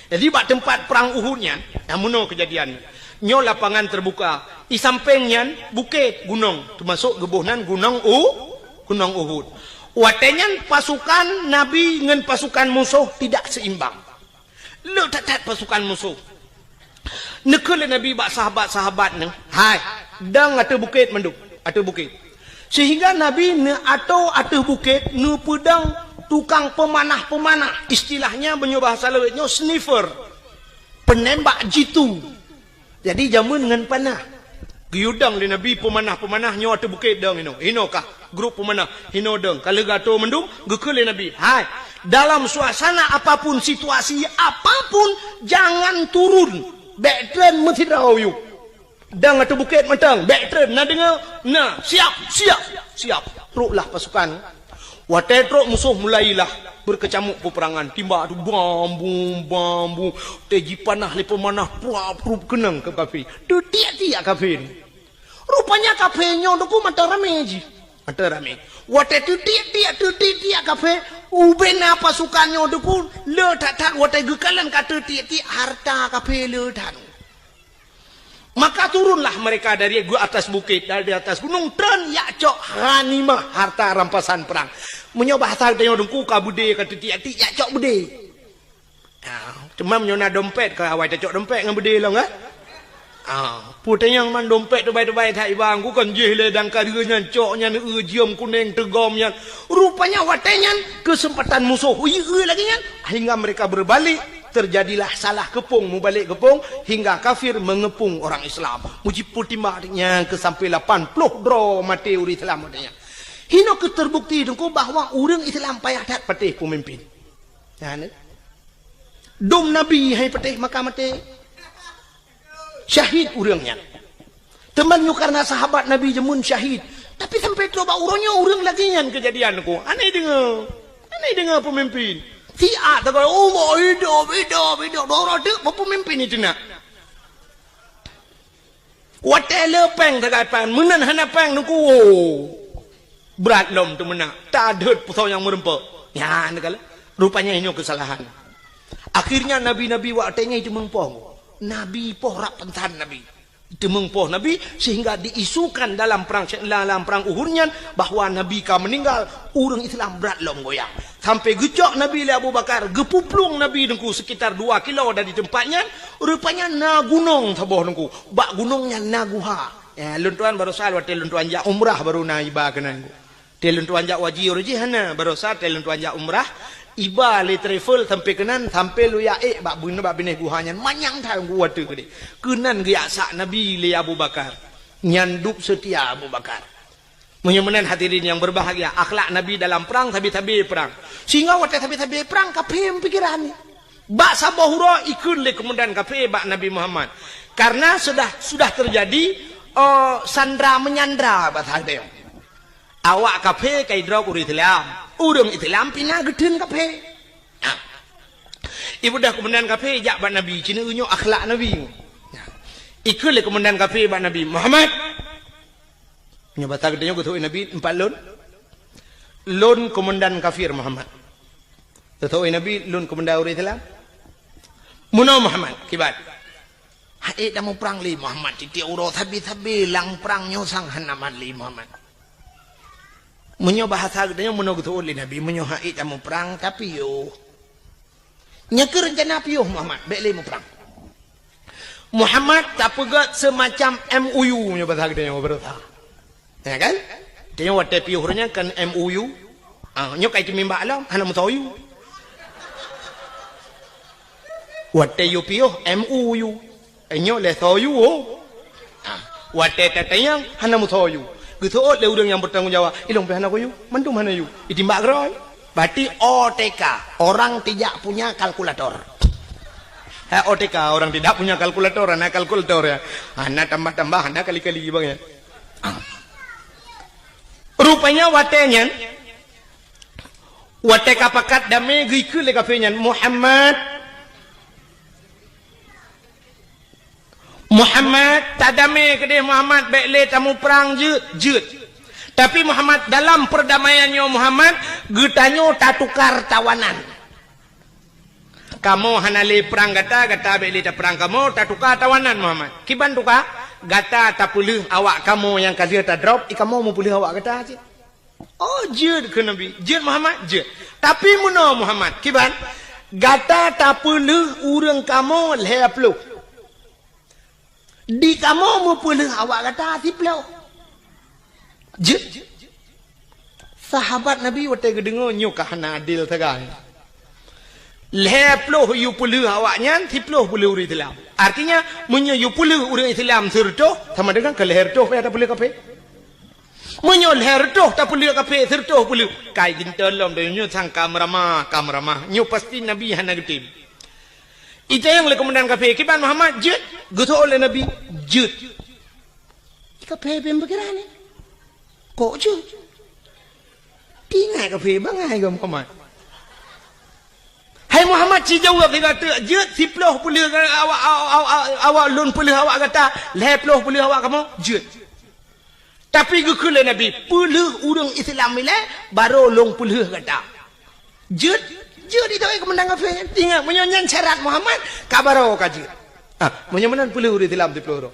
Jadi bak teumpat perang Uhud nyan, nyang meunoe keujadian nyan. Nyoe lapangan terbuka. Di sampéng nyan bukét gunong, teumasok geuboh nan gunong U-, gunong Uhud. Watée nyan pasukan Nabi ngon pasukan musoh tidak seimbang. Le that-that pasukan musoh. Neukheun lé Nabi bak sahabat-sahabat nyan, "Hai, dong ateueh bukét mandum, ateueh bukét." Sehingga Nabi neuatô ateueh bukét neupeudong tukang peumanah-peumanah, istilahnya meunyoe bahasa lawét nyoe sniper, penembak jitu. Jadi jameun ngon panah. Geuyue dong lé Nabi peumanah-peumanah nyoe ateueh bukét dong inoe. Inoe kah grup peumanah, inoe dong. Ka lheueh geuatô mandum, geukheun lé Nabi, "Hai, dalam suasana apapun, situasi apapun, jangan turun. Bék treun meusidroe yue. Dong ateueh bukét mantong, bék treun, na deungoe? Na, siap, siap, siap." Troklah pasukan. Watée trok musoh mulailah beukeucamuk peupeurangan, timbak tu bam bum, bam bum, watée jipanah lé peumanah, prup prup keunong keu kafé. Teutiek-tiek kafé. Rupanya kafé nyoe Teungku mantong ramé jih. Mantong ramé. Watée teutiek-tiek, teutiek-tiek kafé, ubena pasukan nyoe Teungku le that-that watée geukalon ka teutiek-tiek hareuta kafé le that. Maka turunlah mereka dari gu-, atas bukit, dari atas gunung, treun jak cok ghanimah, harta rampasan perang. Meunyoe bahasa geutanyoe Teungku, ka beudé, ka teutiek-tiek, jak cok beudé. Ah, teuma meunyoe na dompet, ka awai tacok dompet ngon beudé lom, kan? Ah, peue tanyong man dompet teubai-teubai that iba, Teungku, kon jih lé dang ka deuh nyan cok nyan, eu, jeuem kunéng teugom nyan. Rupanya watée nyan keuseumpatan musoh, eu, eu lagée nyan, hingga mereka berbalik. Terjadilah salah keupông, mubalek keupông, hingga kafir mengeupông orang Islam. Meujipeutimbang nyang keu sampoe lapan ploh droe maté ureuëng Islam watée nyan. Hinoe keuh terbukti Teungku bahwa ureuëng Islam payah that patéh peumimpin. Nyan, dum Nabi hai patéh maka maté. Syahid ureuëng nyan. Teuma nyoe karena sahabat Nabi jameun syahid. Tapi sampai trok bak uroe nyoe ureuëng lagée nyan keujadian Teungku. Aneh deungoe. Aneh deungoe peumimpin. Siat tagai, "Allah, hidup, hidup, hidup." Doro teuk peumimpin itu nak. Watée le péng tagai pan, meunan hana péng Teungku. Brat lom teumeunak. Tadeuet peusau nyang meureumpok. Nyan kala. Rupanya nyoe keusalahan. Akhirnya nabi-nabi watée nyan itu meupoh. Nabi poh rak pantan Nabi. Teumeung poh Nabi, sehingga diisukan dalam perang, dalam perang Uhud nyan bahwa Nabi ka meuninggal, ureuëng Islam brat lom goyang. Sampai geucok Nabi lé Abu Bakar, geupuplueng Nabi Teungku sekitar dua kilo dari tempat nyan, rupanya na gunong saboh Teungku. Bak gunong nyan na guha. Ya, lôn tuan barosa watée lôn tuan jak umrah baru na iba keunan Teungku. Tée lôn tuan jak haji uroe jih hana, barosa tée lôn tuan jak umrah, iba lé travel sampai keunan, sampai lôn jak ék bak beuneuh bak binéh guha nyan, manyang that Teungku watée keudeh. Keunan geujak sak Nabi lé Abu Bakar. Nyan dub seutia Abu Bakar. Meunyoe meunan hadirin yang berbahagia, akhlak Nabi dalam perang, sabe-sabe perang. Sehingga watée sabe-sabe perang, kafé meupikiran. Bak saboh uroe ikheun lé keumandan kafé bak Nabi Muhammad. Karena sudah, sudah terjadi, eh, sandra menyandra bahasa geutanyoe. Awak kafé ka idrop ureuëng Islam. Ureuëng Islam pih na geutheun kafé. Ha. Ibudah keumandan kafé jak bak Nabi, ci nyoe akhlak Nabi. Ha. Ikheun lé keumandan kafé bak Nabi, "Muhammad." Nyoe basa geutanyoe geuteupeue Nabi, "Empat lôn." "Lôn keumandan kafir, Muhammad." Geuteupeue Nabi, "Lôn keumandan ureuëng Islam." "Meunoe Muhammad, kiban?" "Hana ék tamuprang lé Muhammad, tieb-tieb uroe sabe-sabe lam prang nyoe sang hana mat lé Muhammad." Meunyoe bahasa geutanyoe meunoe geuteupeue lé Nabi, "Meunyoe hana ék tamuprang, tapiôh." "Nyoe kheueh reuncana piôh Muhammad, bék lé muprang." Muhammad tapeugét seumacam M O U meunyoe bahasa geutanyoe beureusa. Ya kan? Tanyoe watée piôh ureuëng nyan kan M O U. Ah, nyoe kai teumimbak lom, hana meusoe U. Watée yue piôh M O U. Eh, nyoe lé soe U. Ah, watée tatanyong hana meusoe U. Geuseuôt lé ureuëng nyang bertanggung jawab, "Ilong pih hana soe U, mandum hana U." Itimbak keudroe. Berarti O T K, orang tidak punya kalkulator. Ha, O T K, orang tidak punya kalkulator, hana kalkulator ya. Hana tambah-tambah, hana kali-kali bang ya. Ah. Rupanya watée nyan, watée ka pakat damé geukheun lé kafé nyan, "Muhammad, Muhammad, tadamé keudeh Muhammad, bék lé tamuprang jeuet, jeuet. Tapi Muhammad, dalam perdamaian nyoe Muhammad, geutanyoe tatukar tawanan. Kamoe hana lé prang gata, gata bék lé taprang kamoe, tatukar tawanan Muhammad." "Kiban tukar?" "Gata tapeulheueh awak kamoe nyang ka lheueh tadrop, i kamoe meupeulheueh awak gata cit." "Oh, jeuet," kheun Nabi. "Jeuet Muhammad?" "Jeuet. Tapi meunoe Muhammad, kiban, gata tapeulheueh ureuëng kamoe lhée ploh. Di kamoe meupeulheueh awak gata siploh." "Jeuet." Sahabat Nabi watée geudeungoe nyoe ka hana adil sagai. Lhée ploh yue peulheueh awak nyan, siploh peulheueh ureuëng Islam. Artinya, meunyoe yue peulheueh ureuëng Islam sireutôh, sama dengan keu lhée reutôh payah tapeulheueh kafé. Meunyoe lhée reutôh tapeulheueh kafé, sireutôh peulheueh, kai geuntôi lom donya nyoe sang ka meuramah, ka meuramah. Nyoe pasti Nabi hana geutem. Itanyong lé keumandan kafé, "Kiban Muhammad, jeuet?" Geuseuôt lé Nabi, "Jeuet." Kafé pih meupikiran nyoe. "Kok jeuet?" Teuingat kafé bangai keu Muhammad. "Hai Muhammad, ci jaweueb lé gata, jeuet siploh peulheueh awak, awak, awak, awak lôn peulheueh awak gata, lhée ploh peulheueh awak kamoe, jeuet." Tapi geukheun lé Nabi, "Peulheueh ureuëng Islam ilée, barô lôn peulheueh gata." "Jeuet?" "Jeuet," itu keumandan kafé nyan. Ingat, meunyoe nyan syarat Muhammad, ka barô ka jeuet. Ah, meunyoe meunan peulheueh ureuëng Islam siploh droe.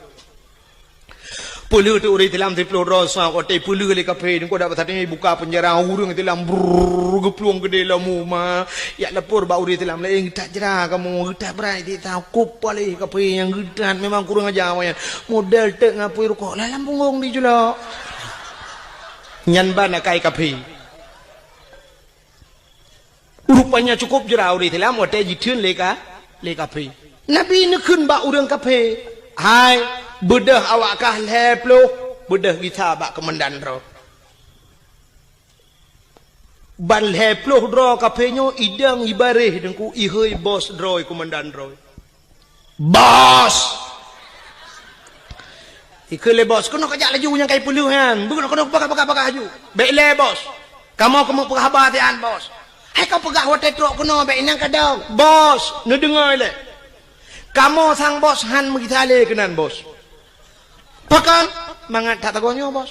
Peuleueh teuk ureuëng Islam siplôh droe sa watée peuleueh lé kafé, nyan keuh dak pasatnyoe buka peunjara ureuëng Islam brrrr geuplueng keudeh lom uma. Jak lapor bak ureuëng Islam laén, "Geutat jra kamoe, geutat brat, dik ta kup paléh kafé nyang geutat, memang kurang aja awaknyan. Model teuk ngapui rukok lam punggong di julok." Nyan ban akai kafé. Rupanya cukup jra ureuëng Islam watée jitheun lé ka, lé kafé. Nabi neukheun bak ureuëng kafé, "Hai, beudôh awak kah lhée ploh, beudôh gisa bak keumandan droe." Ban lhée ploh droe kafé nyoe idong ibaréh deungku ihôi bos droe keumandan droe. "Bos!" Ikheun lé bos, "Keunoe kajak laju nyang kai peuleueh nyan. Beugoe keunoe bagah-bagah-bagah laju." "Bék lé, bos. Kamoe keuneuk peugah haba siat, bos." "Hai kapeugah watée trok keunoe bék inan kadang." "Bos, neudeungoe lé. Kamoe sang bos han meugisa lé keunan, bos." "Pakon?" "Mangat that sagoe nyoe, bos.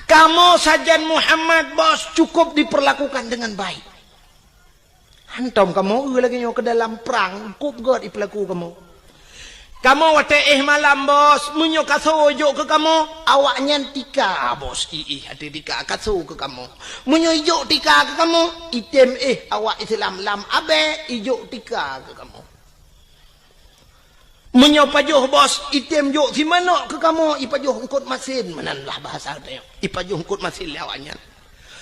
Kamoe sajan Muhammad, bos, cukup diperlakukan dengan baik. Hantom kamoe eu lagée nyoe keu dalam prang, kup gét ipeulaku kamoe. Kamoe watée éh malam, bos, meunyoe kaso jok keu kamoe, awaknyan tika, bos, iih até tika, kaso keu kamoe. Meunyoe ijok tika keu kamoe, item éh awak Islam lam abée, ijok tika keu kamoe. Meunyoe pajoh, bos, item jok simanok keu kamoe, ipajoh eungkot masin, meunan lah bahasa teuh. Ipajoh eungkot masin lé awaknyan.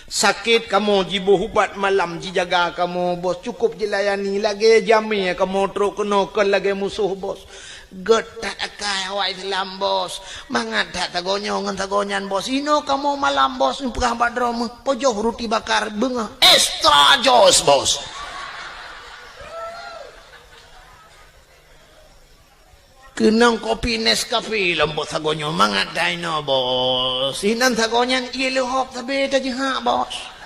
Sakét kamoe jiboh ubat malam jijaga kamoe, bos, cukup jilayani lagée jamé kamoe trok keunoe kon lagée musoh, bos. Gét that akai awak Islam, bos. Mangat that sagoe nyoe ngon sagoe nyan, bos. Inoe kamoe malam, bos, neupeugah bak droe meuh, pajoh ruti bakar beungoh extra jos, bos. Keunong kopi Nescafe lom bos sagoe nyoe mangat that inoe, bos. Inan sagoe nyan ié leuhop sabe tajihak, bos."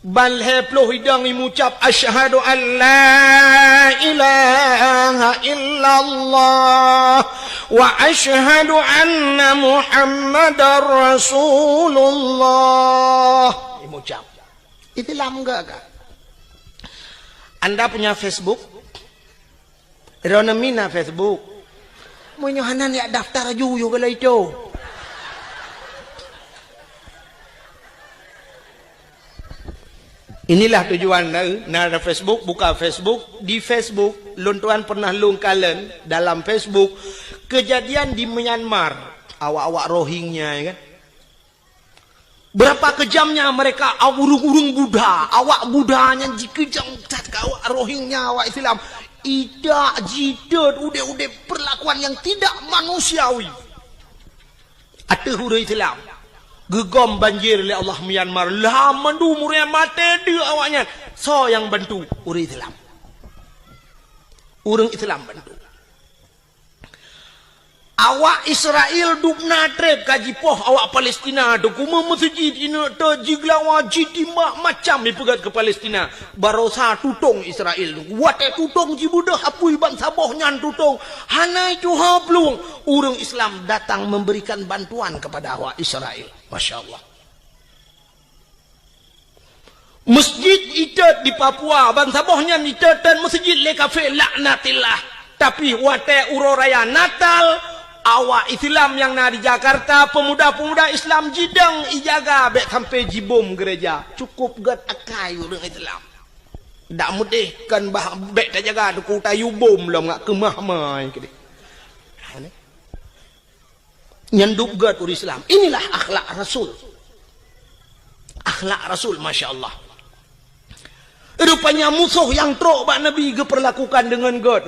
Ban lhée ploh idong imucab, "Asyhadu an la ilaha illallah wa asyhadu anna Muhammadar Rasulullah." Imucab. Islam enggak kah? Anda punya Facebook? Droeneuh mina Facebook. Meunyoe hana, jak daftar aju yue galai tu. Inilah tujuan na, na ada Facebook, buka Facebook. Di Facebook, lôn tuan pernah lôn kalon dalam Facebook kejadian di Myanmar. Awak-awak Rohingya, ya kan? Berapa kejamnya mereka, ureuëng-ureuëng Buddha, awak Buddha nyan jikeujam that keu awak Rohingya, awak Islam. Idak jitot udeb-udeb perlakuan yang tidak manusiawi. Ateueh ureuëng Islam, geugom banjir lé Allah Myanmar, lam mandum ureuëng maté deuk awaknyan. Soe nyang bantu? Ureuëng Islam. Ureuëng Islam bantu. Awak Israel dubna treb ka jipoh awak Palestina, dukuma meuseujid ineuk teuk jigeulawa jitimbak macam jipeugét keu Palestina. Barosa tutong Israel, watée tutong jibeudôh apui bansaboh nyan tutong, hana tuha plueng. Ureuëng Islam datang memberikan bantuan kepada awak Israel. Masya Allah. Masjid itot di Papua, bansaboh nyan itot-tot masjid lé kafé, laknatillah. Tapi watée uroe raya Natal, awak Islam nyang na di Jakarta, pemuda-pemuda Islam jidong ijaga bék sampai jibom gereja. Cukup gét akai ureuëng Islam. Dak meudeh kan bah bék tajaga teungku tayue bom lom ngak keumah mai keudeh. Ha, ni. Nyan dub gét ureuëng Islam. Inilah akhlak Rasul. Akhlak Rasul, masya Allah. Rupanya musoh nyang trok bak Nabi geupeurlakukan deungon gét.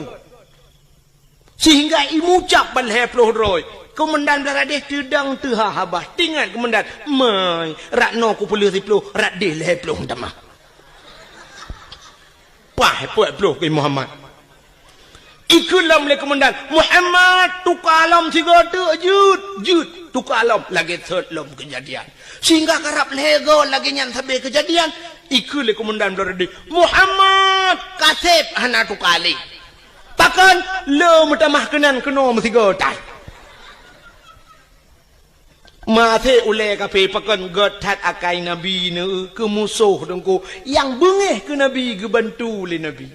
Sehingga imucab ban lhée ploh droe. Keumandan Beuladeh teudong teuha haba. Teuingat keumandan, "Mai, rot noe kupeuleueh siploh, rot deh lhée ploh tamah." Paih peuet ploh keu Muhammad. Ikheun lom lé keumandan, "Muhammad, tuka lom sigoe teuk jeuet, jeuet, tuka lom." Lagée sot lom keujadian. Sehingga karab lhée goe lagée nyan sabe keujadian, ikheun lé keumandan Beuladeh, "Muhammad, kaseb hana tuka lé." Pakon? Le meutamah keunan keunoe meusigoe tai. Maté ulée kafé pakon gét that akai Nabi neu keu musoh teungku nyang beungéh keu Nabi geubantu lé Nabi.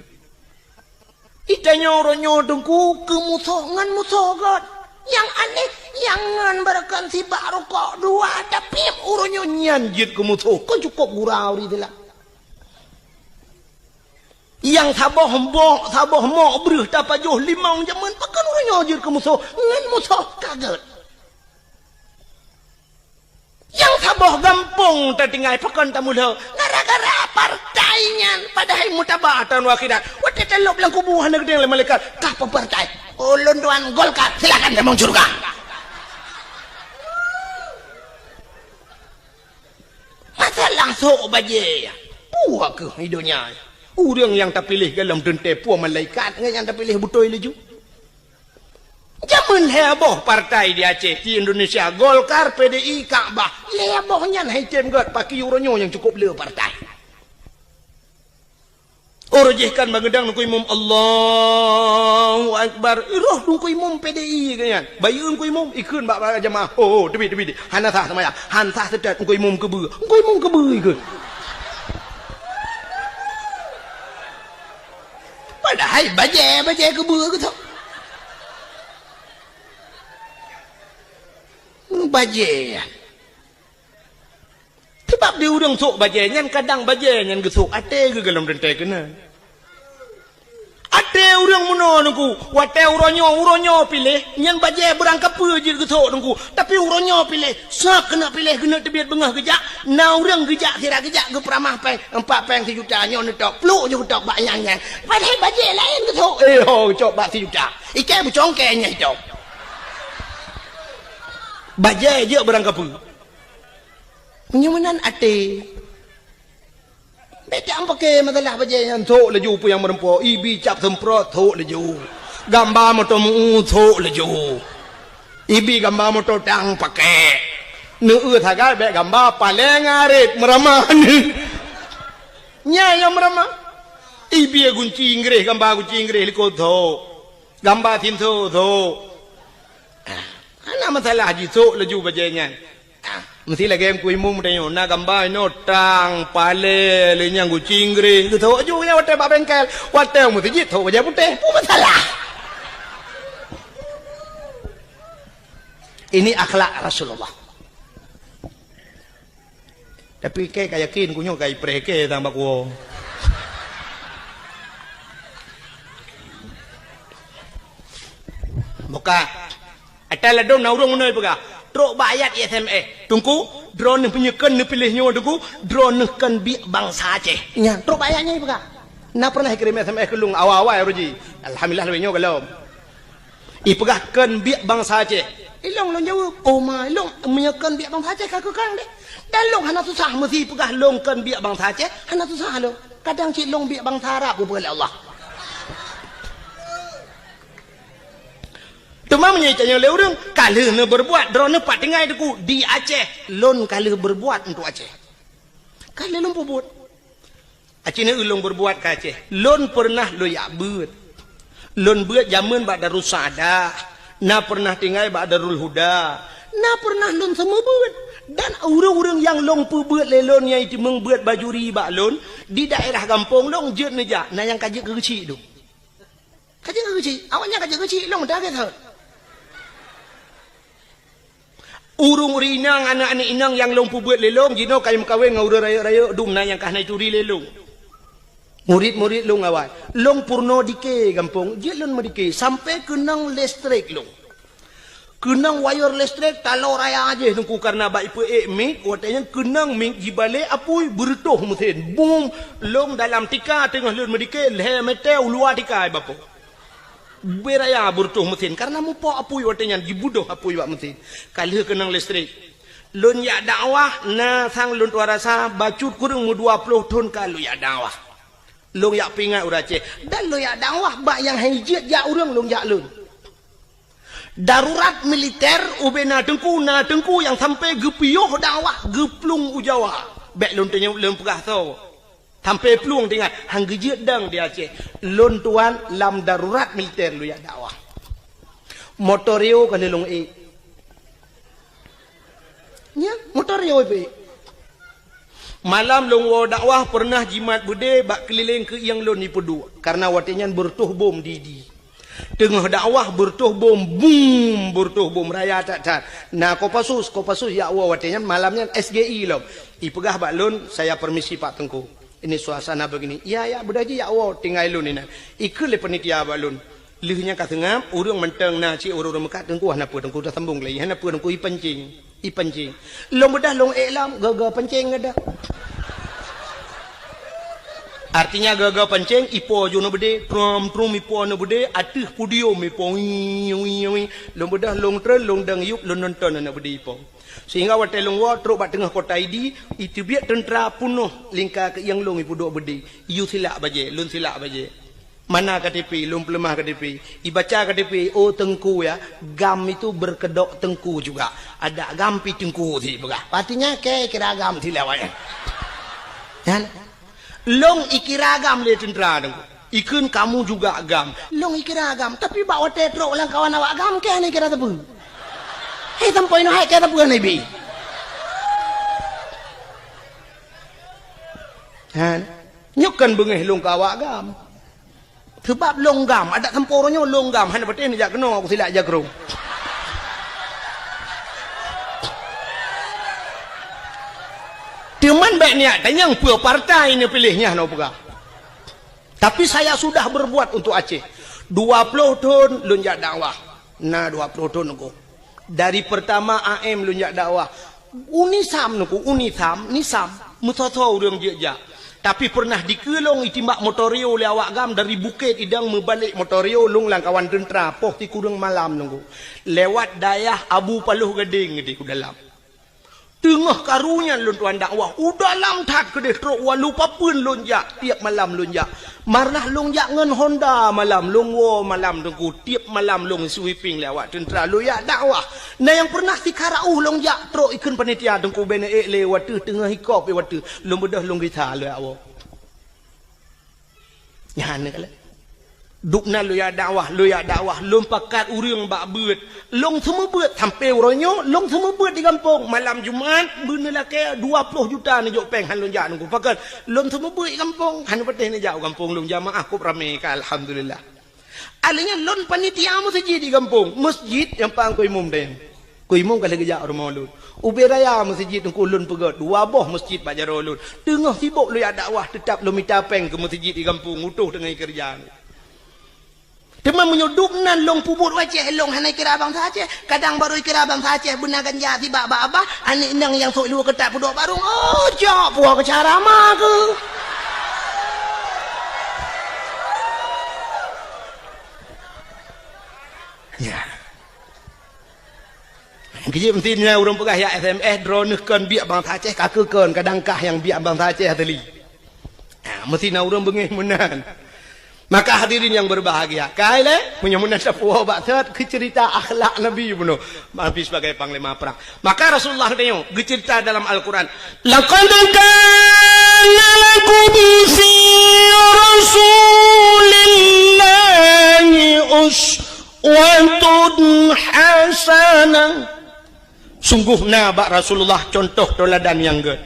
Itanyoe uroe nyoe Teungku keu musoh ngon musoh gét. Nyang aneh, nyang ngon beureukan sibak rukok dua, tapi uroe nyoe nyan jeuet keu musoh. Kon cukôp gurau di sila. Nyang saboh mok, saboh mok breuh tapajoh limong jameun, pakon uroe nyoe jeuet keu musoh? Ngon musoh ka gét. Nyang saboh gampông tatinggai pakon tamulo gara-gara partai nyan, padahai meutabah taun akhirat. Watée talôb lam kubu hana geuteueng lé malaikat, "Kah peue partai?" "Ulôn tuan Golkar." "Silakan tamong syeuruga." Masalah sôk bajée, peue keuh di donya? Ureuëng nyang tapiléh golom teuntée peue malaikat ngon nyang tapiléh beutôi laju. Jameun lhée boh partai di Aceh, di Indonesia, Golkar, P D I, Kakbah. Lhée boh nyan hai tem gét, pakri uroe nyoe nyang cukôp le partai. Uroe jih kan bangeudang Teungku Imum, "Allahu Akbar." Roh Teungku Imum P D I geuh nyan. Bayeue Teungku Imum, ikheun bak, bak jamaah. "Oh, oh, teubiet, teubiet. Hana sah seumayang. Han sah seutôt Teungku Imum keubeue." Teungku Imum keubeue ikheun. Padahai bajée, bajée keubeue geuh tu. Bajée. Sabab di ureuëng sôk bajée nyan, kadang bajée nyan geusôk até geuh golom teuntée keunan. Até ureuëng meunoe Teungku, watée uroe nyoe, uroe nyoe piléh, nyan bajée beurangkapeue jeuet geusôk Teungku. Tapi uroe nyoe piléh, soe keuneuk piléh keuneuk teubiet beungoh geujak, na ureuëng geujak sira geujak geupeuramah péng, empat péng sijuta, nyoe neutok, pluek jeuet geutok bak nyang nyan. Padahai bajée laén geusôk, eh ho, geucok bak sijuta. Iké beucongkée nyang itôb. Bajée jeuet beurangkapeue. Meunyoe meunan até. Bék tapaké masalah bajée nyan, sôk laju peue nyang meurumpok, ibi cap seumprot, sôk laju. Gamba moto meu-ueh, sôk laju. Ibi gamba moto tang pakék. Neueu sagai bék gamba paleng arit meuramah nyan. Nyan nyang meuramah. Ibi gunci Inggréh, gamba gunci Inggréh likot, sôk. Gamba sinso, sôk. Ah, hana masalah jisôk laju bajée nyan. Ah, meusti lagée Teungku Imum tanyoe, na gamba inoe tang, palée, lé nyang gunci Inggréh. Geusôk laju nyan watée bak bengkel, watée meuseujid sôk bajée putéh. Peue masalah? Ini akhlak Rasulullah. Tapi kée ka yakin, kunyueng ka ipreh kée sang bak kuwoe. Buka. Ata ladôm na ureuëng meunoe peugah, trok bak ayat S M S. Teungku, droeneuh meunyoe kön neupiléh nyoe Teungku, droeneuh kön biek bansa Aceh. Nyan, trok bak ayat nyan peugah. Na pernah ikirém S M S keu lôn awai-awai uroe jih. Alhamdulillah, lagée nyoe golom. Ipeugah kön biek bansa Aceh. Ilong lôn jaweueb, "Oh ma, ilong meunyoe kön biek bansa Aceh ka keu kang deh." Dan lôn hana susah meusi peugah lôn kön biek bansa Aceh, hana susah lôn. Kadang cit lôn biek bansa Arab geupeugah lé Allah. Teuma meunyoe itanyoe lé ureuëng, ka lheueh neubeurbuat, droeneuh pat tinggai Teungku di Aceh, lôn ka lheueh beurbuat untuk Aceh. Ka lheueh lôn peubuet. Aci neu lôn beurbuat ka Aceh. Lôn peureunah lôn jak beuet. Lôn beuet jameun bak Darussaada, na peureunah tinggai bak Darul Huda, na peureunah lôn seumeubeuet. Dan ureuëng-ureuëng nyang lôn peubeuet lé lôn nyang jiteumeung beuet bajuri bak lôn, di daerah gampông lôn jeuet neujak, na nyang ka jeuet keu geuchik lôn. Ka jeuet keu geuchik, awaknyan ka jeuet keu geuchik lôn, dah gét that. Ureuëng-ureuëng inong, aneuëk-aneuëk inong nyang lôn peubeuet lé lôn, jinoe ka meukawen ngon ureuëng rayeuk-rayeuk, dum na nyang ka hana jituri lé lôn. Murit-murit lôn awai. Lôn peurunoe dike gampông, jeuet lôn meudike, sampoe keunong listrik lôn. Keunong wayeur listrik taloe raya jih Teungku, kareuna bak ipeuék mik, watée nyan keunong mik jibalek apui beureutoh meusen. Bum! Lôn dalam tika teungoh lôn meudike, lhée meuté u luwa tika ibapoe. Beu raya beureutoh meusen, kareuna mupok apui watée nyan, jibeudôh apui bak meusen. Ka lheueh keunong listrik. Lôn jak dakwah, na sang lôn tuan rasa, bacut kureueng meudua ploh thon ka lôn jak dakwah. Lôn jak peuingat ureuëng Aceh. Dan lôn jak dakwah bak nyang han jeuet jak ureuëng lôn jak lôn. Darurat militer ubena teungku, na teungku nyang sampoe geupiôh dakwah geuplueng u Jawa. Bék lôn teunyeb lôn peugah soe. Sampoe plueng teuingat, han geujeuet dong di Aceh. Lôn tuan lam darurat militer lôn jak dakwah. Motor Rio ka lheueh lôn ék. Nyan, motor Rio ipeuék. Malam lôn woe dakwah peureunah jimat beudé bak keulileng keuieng lôn ipeuduek, kareuna watée nyan beureutoh bom di-di. Teungoh dakwah beureutoh bom, bum, beureutoh bom raya that-that. Na Kopassus, Kopassus jak woe watée nyan, malam nyan S G I lom. Ipeugah bak lôn, "Saya permisi Pak Teungku. Ini suasana begini." "Iya, ya, beudôh jih jak woe, tinggai lôn inan." Ikheun lé panitia bak lôn. Lheueh nyan ka seungab, ureuëng mantong na cit ureuëng-ureuëng meukat, "Teungku hana peue, Teungku tasambong lé, hana peue Teungku, ipancing, ipancing." Lôn beudôh lôn ék lom, geu-geu pancing geudah. Artinya geu-geu pancing, ipo ju na beudé, trom-trom ipo na beudé, ateueh podium ipo, wii, wii, wii. Lôn beudôh lôn treun, lôn dong yup, lôn nonton na beudé ipo. Sehingga watée lôn woe trok bak teungoh kota Idi, iteubiet teuntra peunoh lingka keuieng lôn ipeuduek beudé. Iyue silak bajée, lôn silak bajée. Mana K T P, lôn peuleumah K T P. Ibaca K T P, "Oh Teungku ya, GAM itu berkedok Teungku juga. Ada GAM pi Teungku," si peugah. Artinya, kée kira GAM si lawai. Kan? Lôn ikira GAM lé teuntra Teungku. Ikheun, "Kamu juga GAM." Lôn ikira GAM, tapi bak watée trok lam kawan awak GAM, kée hana ikira teupeu. Hei, sampoe nyoe hai kée teupeu hana ibi. Kan? Nyoe kan beungéh lôn keu awak GAM. Seubab lôn GAM, adak sampoe uroe nyoe lôn GAM, hana patéh neujak keunoe, aku silak jak keunoe. Teuma bék niat tanyong peue partai neupiléh nyan, hana peugah. Tapi saya sudah berbuat untuk Aceh. Dua ploh thon lôn jak dakwah. Na dua ploh thon Teungku. Dari pertama A M lôn jak dakwah. UNISAM Teungku, UNISAM, NISAM, meusoe-soe ureuëng jeuet jak. Tapi peureunah dikeue lôn itimbak motor Rio lé awak GAM dari Bukét Idong meubalek motor Rio lôn lam kawan teuntra poh sikureueng malam Teungku. Lewat dayah Abu Paloh Gadeng di u dalam. Teungoh karu nyan lôn tuan dakwah, u dalam that keudeh trok walu papeuen lôn jak, tiep malam lôn jak. Marnah lôn jak ngon Honda malam, lôn woe malam Teungku, tiep malam lôn sweeping lé awak teuntra, lôn jak dakwah. Na nyang peureunah sikara uh lôn jak trok ikheun panitia Teungku, bèk neuék lé wateuh teungoh hikop wateuh, lôn beudôh lôn gisa lôn jak woe. Nyan keuh lé. Duek nan lôn jak dakwah, lôn jak dakwah, lôn pakat ureuëng bak beuet. Lôn seumeubeuet sampoe uroe nyoe, lôn seumeubeuet di gampông. Malam Jumat, beuneulakée dua ploh juta neujok péng han lôn jak Teungku. Pakon, lôn seumeubeuet di gampông, han patéh neujak u gampông lôn jamaah kôb ramé ka, alhamdulillah. Alheuh nyan lôn panitia meuseujid di gampông, meuseujid nyang pang keu imum deh. Keu imum ka lheueh geujak u rumoh lôn. Ubé raya meuseujid Teungku lôn peugét, dua boh meuseujid bak jaroe lôn. Teungoh sibok lôn jak dakwah, teutab lôn mita péng keu meuseujid di gampông, utôh teungoh keureuja. Teuma meunyoe duek nan lôn peubuet u Aceh, lôn hana kira bansa Aceh. Kadang barô kira bansa Aceh beuna ganja sibak bak babah, aneuk inong nyang sôk luweue keutat peuduek barông. Oh, cok, puwoe keu cara ma keuh. Ya. Keujeuet meusti na ureuëng peugah, "Ya S M S, droeneuh kon biek bansa Aceh, ka keuh kon, kadang kah nyang biek bansa Aceh asli." Ha, meusti na ureuëng beungéh meunan. Maka hadirin yang berbahagia, kai lé, meunyoe meunan tapuwoe bak sot keu ceurita akhlak Nabi bunoe, Nabi sebagai panglima perang. Maka Rasulullah geutanyoe geuceurita dalam Al-Quran, "Laqad kana lakum fi Rasulillahi uswatun hasanah." Sungguh na bak Rasulullah contoh teuladan nyang gét.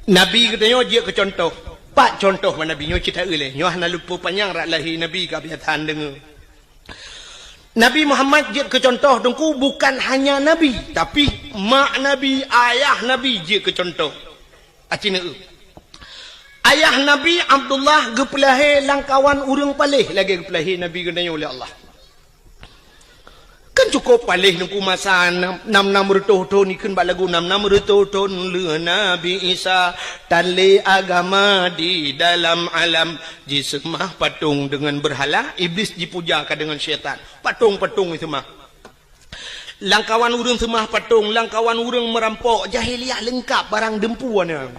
Nabi geutanyoe jeuet keu contoh. Pat contoh bak Nabi nyoe cit taeu lé. Nyoe hana luput panyang rot lahé Nabi ka biasa deungoe. Nabi Muhammad jeuet keu contoh Teungku bukan hanya Nabi, tapi mak Nabi, ayah Nabi jeuet keu contoh. Aci neueu. Ayah Nabi Abdullah geupeulahé lam kawan ureuëng paléh lagée geupeulahé Nabi geutanyoe lé Allah. Kan cukôp paléh Teungku masa nam, nam, nam reutôh thon, ikheun bak lagu nam, nam reutôh thon lheueh Nabi Isa tan lé agama di dalam alam, jiseumah patong deungon beurhala, Iblis jipuja ka deungon syaitan. Patong-patong jiseumah. Lam kawan ureuëng seumah patong, lam kawan ureuëng meurampok, jahiliyah leungkap barang deumpu na.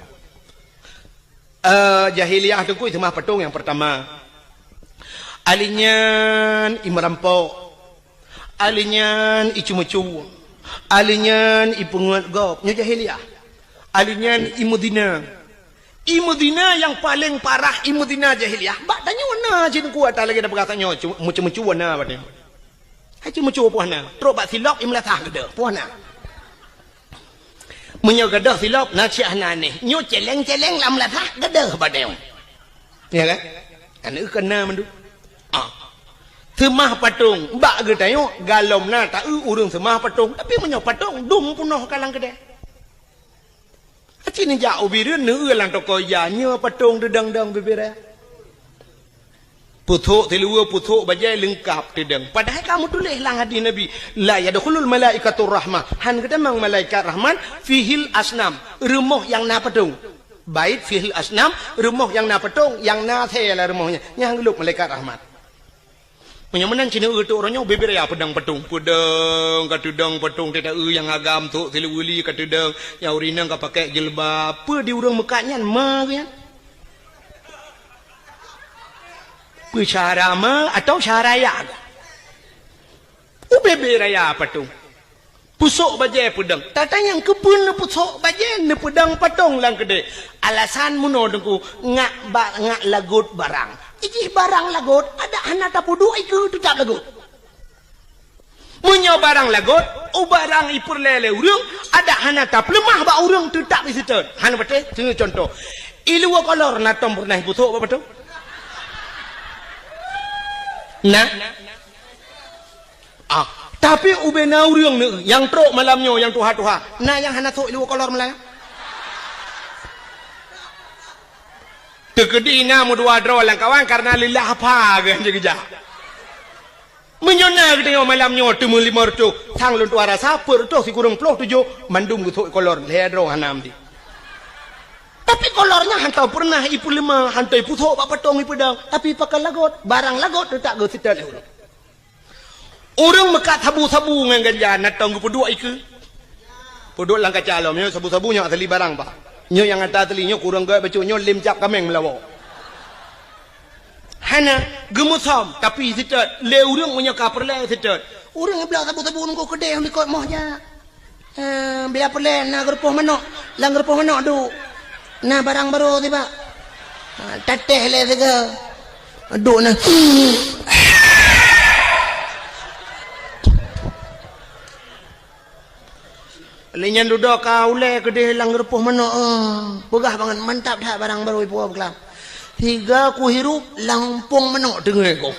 Eh, jahiliyah Teungku seumah patong nyang peurtama. Alheuh nyan imeurampok. Alheuh nyan icue-meucue. Alheuh nyan ipeungeut gob. Nyoe jahiliyah. Alheuh nyan imeuzina. Imeuzina nyang paleng parah, imeuzina jahiliyah. Bak tanyoe na cit Teungku, ata lagée tapeugah tanyoe, cu-, meucue-meucue na bak tanyoe. Aci meucue poh na, trok bak silop i meulasah gadôh, poh na. Meunyoe gadôh silop na cit hana anéh, nyoe céléng-céléng lam meulasah gadôh bak dayong. Ya kan? Aneuk keu na mandum. Ah. Seumah patong bak geutanyoe galom na taeu ureuëng seumah patong, tapi meunyoe patong dum peunoh ka lam keudè. Aci neujak u Bireuen neueu lam toko ija, nyoe patong teudong-dong bibiraya. Pusok siluweue, pusok bajée leungkab teudong. Padahai ka meutuléh lam hadis Nabi, "La yadkhulul malaikatur rahmah." Han geutamong malaikat rahmat, "Fihil asnam." Rumoh nyang na patong. Bait fihil asnam, rumoh nyang na patong, nyang na asée lam rumoh nyan. Nyan han geulop malaikat rahmat. Meunyoe meunan cit neueu teuh uroe nyoe, bibiraya peudong patong. Peudong, ka teudong patong, teuta eu nyang agam, sôk siluweue li ka teudong, nyang ureuëng inong ka pakai jilbab. Peue di ureuëng meukat nyan, ma geuh nyan? Peue syahara ma atau syahara ya? Ubé-bé raya patong. Pusok bajée peudong. Tatanyong keupeue neupeusok bajée neupeudong patong lam keudè. Alasan meunoe Teungku, ngak ba-, ngak lagot barang. Ijih barang lagot, adak hana tapeuduek ikeue teutap lagot. Meunyoe barang lagot, u barang ipeureulée lé ureuëng, adak hana tapeuleumah bak ureuëng teutap iseutôt. Hana patéh, seuneu contoh. Iluwa kolor na tom peureunah ipusok bak patong? Nah. Ah, tapi ubé na ureuëng neueu nyang trok malam nyoe nyang tuha-tuha, na nyang hana sôk iluwa kolor malam nyan? Teukeudi na meudua droe lam kawan karena lillah apa geuh geujak. Meunyoe na geutanyoe malam nyoe teumeu lima reutôh, sang lôn tuha rasa peuet reutôh sikureueng ploh tujoh mandum geusôk kolor lhée droe hana meuti. Tapi kolor nyan hantom peureunah ipeuleumah, hantom ipusok bak patong ipeudong, tapi pakon lagot, barang lagot teutap geuseutôt lé ureuëng. Ureuëng meukat sabu-sabu ngon ganja na tom geupeuduek ikeue. Peuduek lam kaca lom, nyoe sabu-sabu nyoe asali barang, Pak. Nyoe nyang ata asali, nyoe kureueng gét bacut, nyoe lem cap kaméng meulawa. Hana, geumeusom, tapi seutôt, lé ureuëng meunyoe ka peureulée seutôt. Ureuëng bloe sabu-sabu nunggu keudeh likot moh jak. Eh, bila peureulée na geurupoh manok, lam geurupoh manok duek. Na barang barô sibak. Ha, tatéh lé siga. Duek na. Lé nyan dudoe ka ulée keudeh lam geurupoh manok, eh. Peugah bangat, mantap that barang barô ipuwoe beukelam. Siga kuhirup lam umpong manok teungoh ko.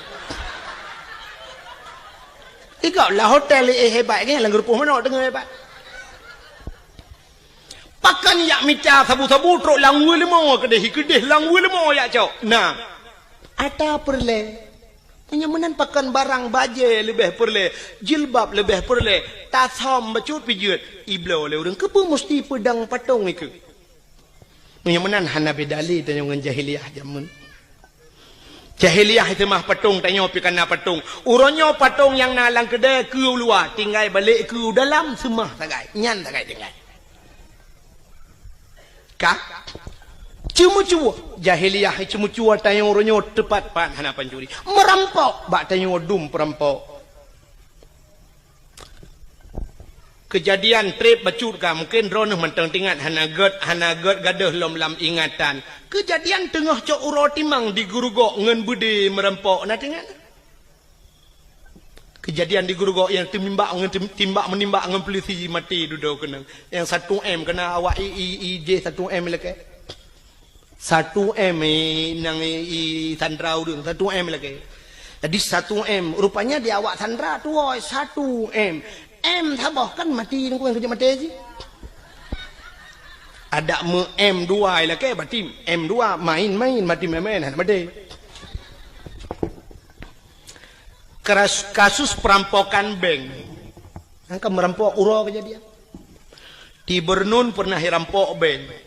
Tiga lah hotel, eh, hebat kan, lam geurupoh manok teungoh hebat. Pakon jak mita sabu-sabu trok lam weuleumô keudeh, keudeh lam weuleumô jak cok. Nah, ata peureulée. Meunyoe meunan pakon barang bajée leubeh peureulée, jilbab leubeh peureulée, tasam bacut pijeut, ibloe lé ureuëng keupeue musti peudong patong ikeue. Meunyoe meunan hana beda lé tanyoe ngon jahiliyah jameun. Jahiliyah seumah patong, tanyoe pih kana patong. Uroe nyoe patong nyang na lam keudée keu u luwa, tinggai balek keu u dalam seumah sagai. Nyan sagai tinggai. Ka? Ceumeucue. Jahiliyah ceumeucue tanyoe uroe nyoe teupat-pat hana pancuri. Meurampok bak tanyoe dum peurampok. Keujadian treb bacut ka, mungken droeneuh mantong teuingat, hana gét, hana gét gadôh lom lam ingatan. Keujadian teungoh cok uroe timang di Geurugok ngon beudé meurampok, na teuingat? Keujadian di Geurugok nyang teumimbak ngon tim-, timbak meunimbak ngon peulisi maté dudoe keunong. Nyang satu M keuna awak i, i, i jih satu M lakée. Satu M, eh, nyang i, i sandra ureuëng, satu M lakée. Jadi satu M, rupanya di awak sandra tuwoe satu M. M saboh kan maté, nungku nyang keujeuet maté jih. Adak meu M dua lakée, berarti M dua main-main, maté main-main, hana maté. Keras-, kasus perampokan bank. Nyang ka meurampok uroe keujadian. Di Bernun pernah irampok bank.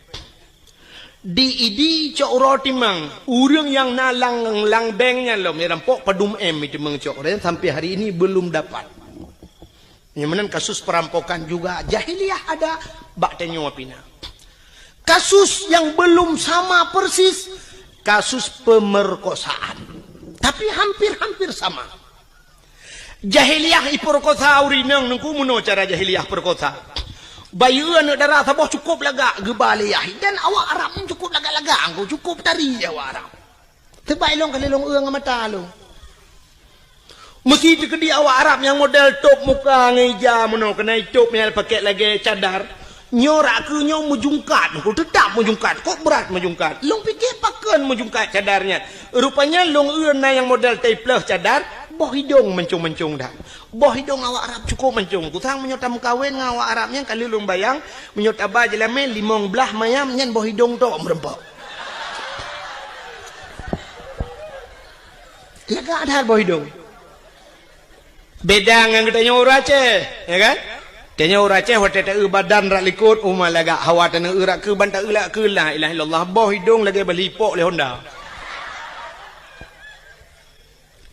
Di Idi cok uroe timang, ureuëng nyang na lam, lam bank nyan lom irampok padum M iteumang cok. Dan sampai hari ini belum dapat. Nyang meunan kasus perampokan juga jahiliyah ada, bak tanyoe pih na. Kasus yang belum sama persis, kasus pemerkosaan. Tapi hampir-hampir sama. Jahiliyah ipeurekosa ureuëng inong, nungku meunoe cara jahiliyah peurekosa. Bayeue aneuëk dara saboh cukôp lagak geuba lé yah, dan awak Arab nyan cukôp lagak-lagak, nungku cukôp tari awak Arab. Teubai lôn ka lôn eu ngon mata lôn. Meusti teukeudi awak Arab nyang model tôb muka ngon ija meunoe, keunan tôb nyang pakèk lagèe cadar. Nyoe rak keu nyoe meujungkat, ku teutap meujungkat, kok brat meujungkat. Lôn pike pakon meujungkat cadar nyan. Rupanya lôn eu na nyang model taipleuh cadar, boh idông mancong-mancong that. Boh idông awak Arab cukôp mancong. Kusang meunyoe tameukawen ngon awak Arab nyan, ka lheueh lôn bayang, meunyoe taba jeulamé limong blaih mayam nyan boh idông tok meureumpok. Lagak that boh idông. Beda ngon geutanyoe ureueng Aceh, ya kan? Tanyoe ureueng Aceh watèe taeu badan rak likot, uma lagak, hawa taneuk eu rak keu ban taeu rak keu, la ilaha illallah, boh idông lagèe bali pok lé Honda.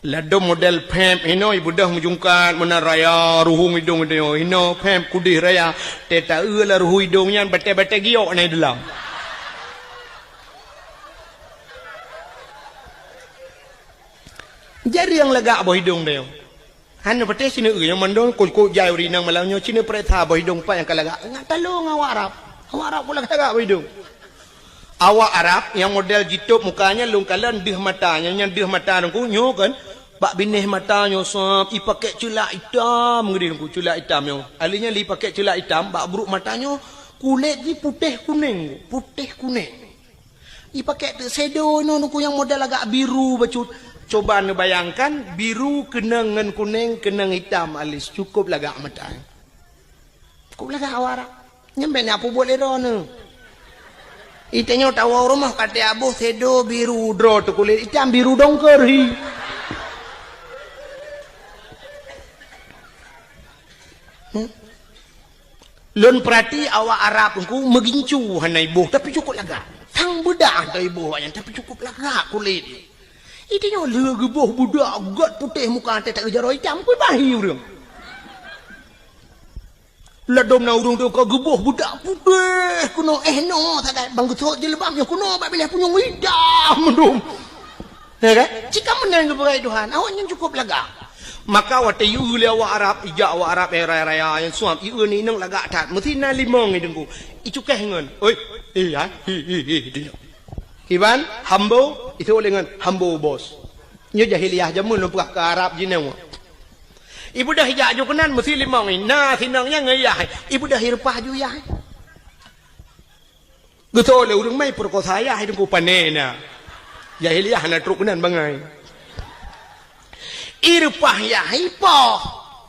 Ladôm model pèp hinoe ibeudôh meujungkat meunan raya, ruhueng idông idông hinoe pèp kudeh raya, teuh taeu lam ruhueng idông nyan batèe-batèe giok na i dalam. Jareueng lagak boh idông tanyoe. Hana patéh sineuk eu nyang mandum kot-kot jai ureueng inong malam nyoe sineuk pareksa boh idông pat nyang ka lagak. Ngat talông awak Arab. Awak Arab kok lagak-lagak boh idông. Awak Arab nyang model jitôb muka nyan lôn kalon deuh mata, nyan, nyan deuh mata Teungku nyoe kan. Bak binéh mata nyoe sab ipakèk ceulak itam geudeh Teungku, ceulak itam nyoe. Ahli nyan lé ipakèk ceulak itam, bak brôk mata nyoe kulét jih putéh kunéng, putéh kunéng. Ipakèk teuk shadow inoe Teungku nyang model agak biru bacut. Coba neubayangkan, biru keunong ngon kunéng, keunong itam alis, cukôp lagak mata. Cukôp lagak awak Arab. Nyan bèk na peubuet lé droeneuh. Itanyoe tawoe rumoh ka teuaboh shadow biru, droe teuh kulét itam biru dongker hi. Hmm? Lôn peurati awak Arab Teungku meugincu hana iboh, tapi cukôp lagak. Sang beudak hana iboh awaknyan, tapi cukôp lagak kulét. Itanyoe lheueh geuboh beudak gèt putéh muka teuh taeu jaroe itam, peue bahi ureueng. Ladôm na ureueng teuh ka geuboh beudak putéh keunoe, eh, noe sagai bang geusot jilbab nyoe keunoe bak binéh punyueng itam mandum. Ya kan? Cit ka meunan geupeugah Tuhan, awaknyan cukôp lagak. Maka watèe ieu lé awak Arab, ijak awak Arab, eh, raya-raya nyang suam, ieu ni inong lagak that. Meusti na limong i Teungku. Icukéh ngon, "Oi, eh, ya, hi, hi, hi," di nyoe. Iban, "Hambo," itu lé ngon, "Hambo, bos." Nyoe jahiliyah jameun lôn peugah keu Arab jinoe. Ibeudôh ijak ju keunan meusti limong i. Na sinong nyan ngon yah. Ibeudôh ireupah ju yah. Geutoe lé ureueng mai peurekosa yah Teungku pané na. Jahiliyah hana trok keunan bangai. Ireupah yah ipoh.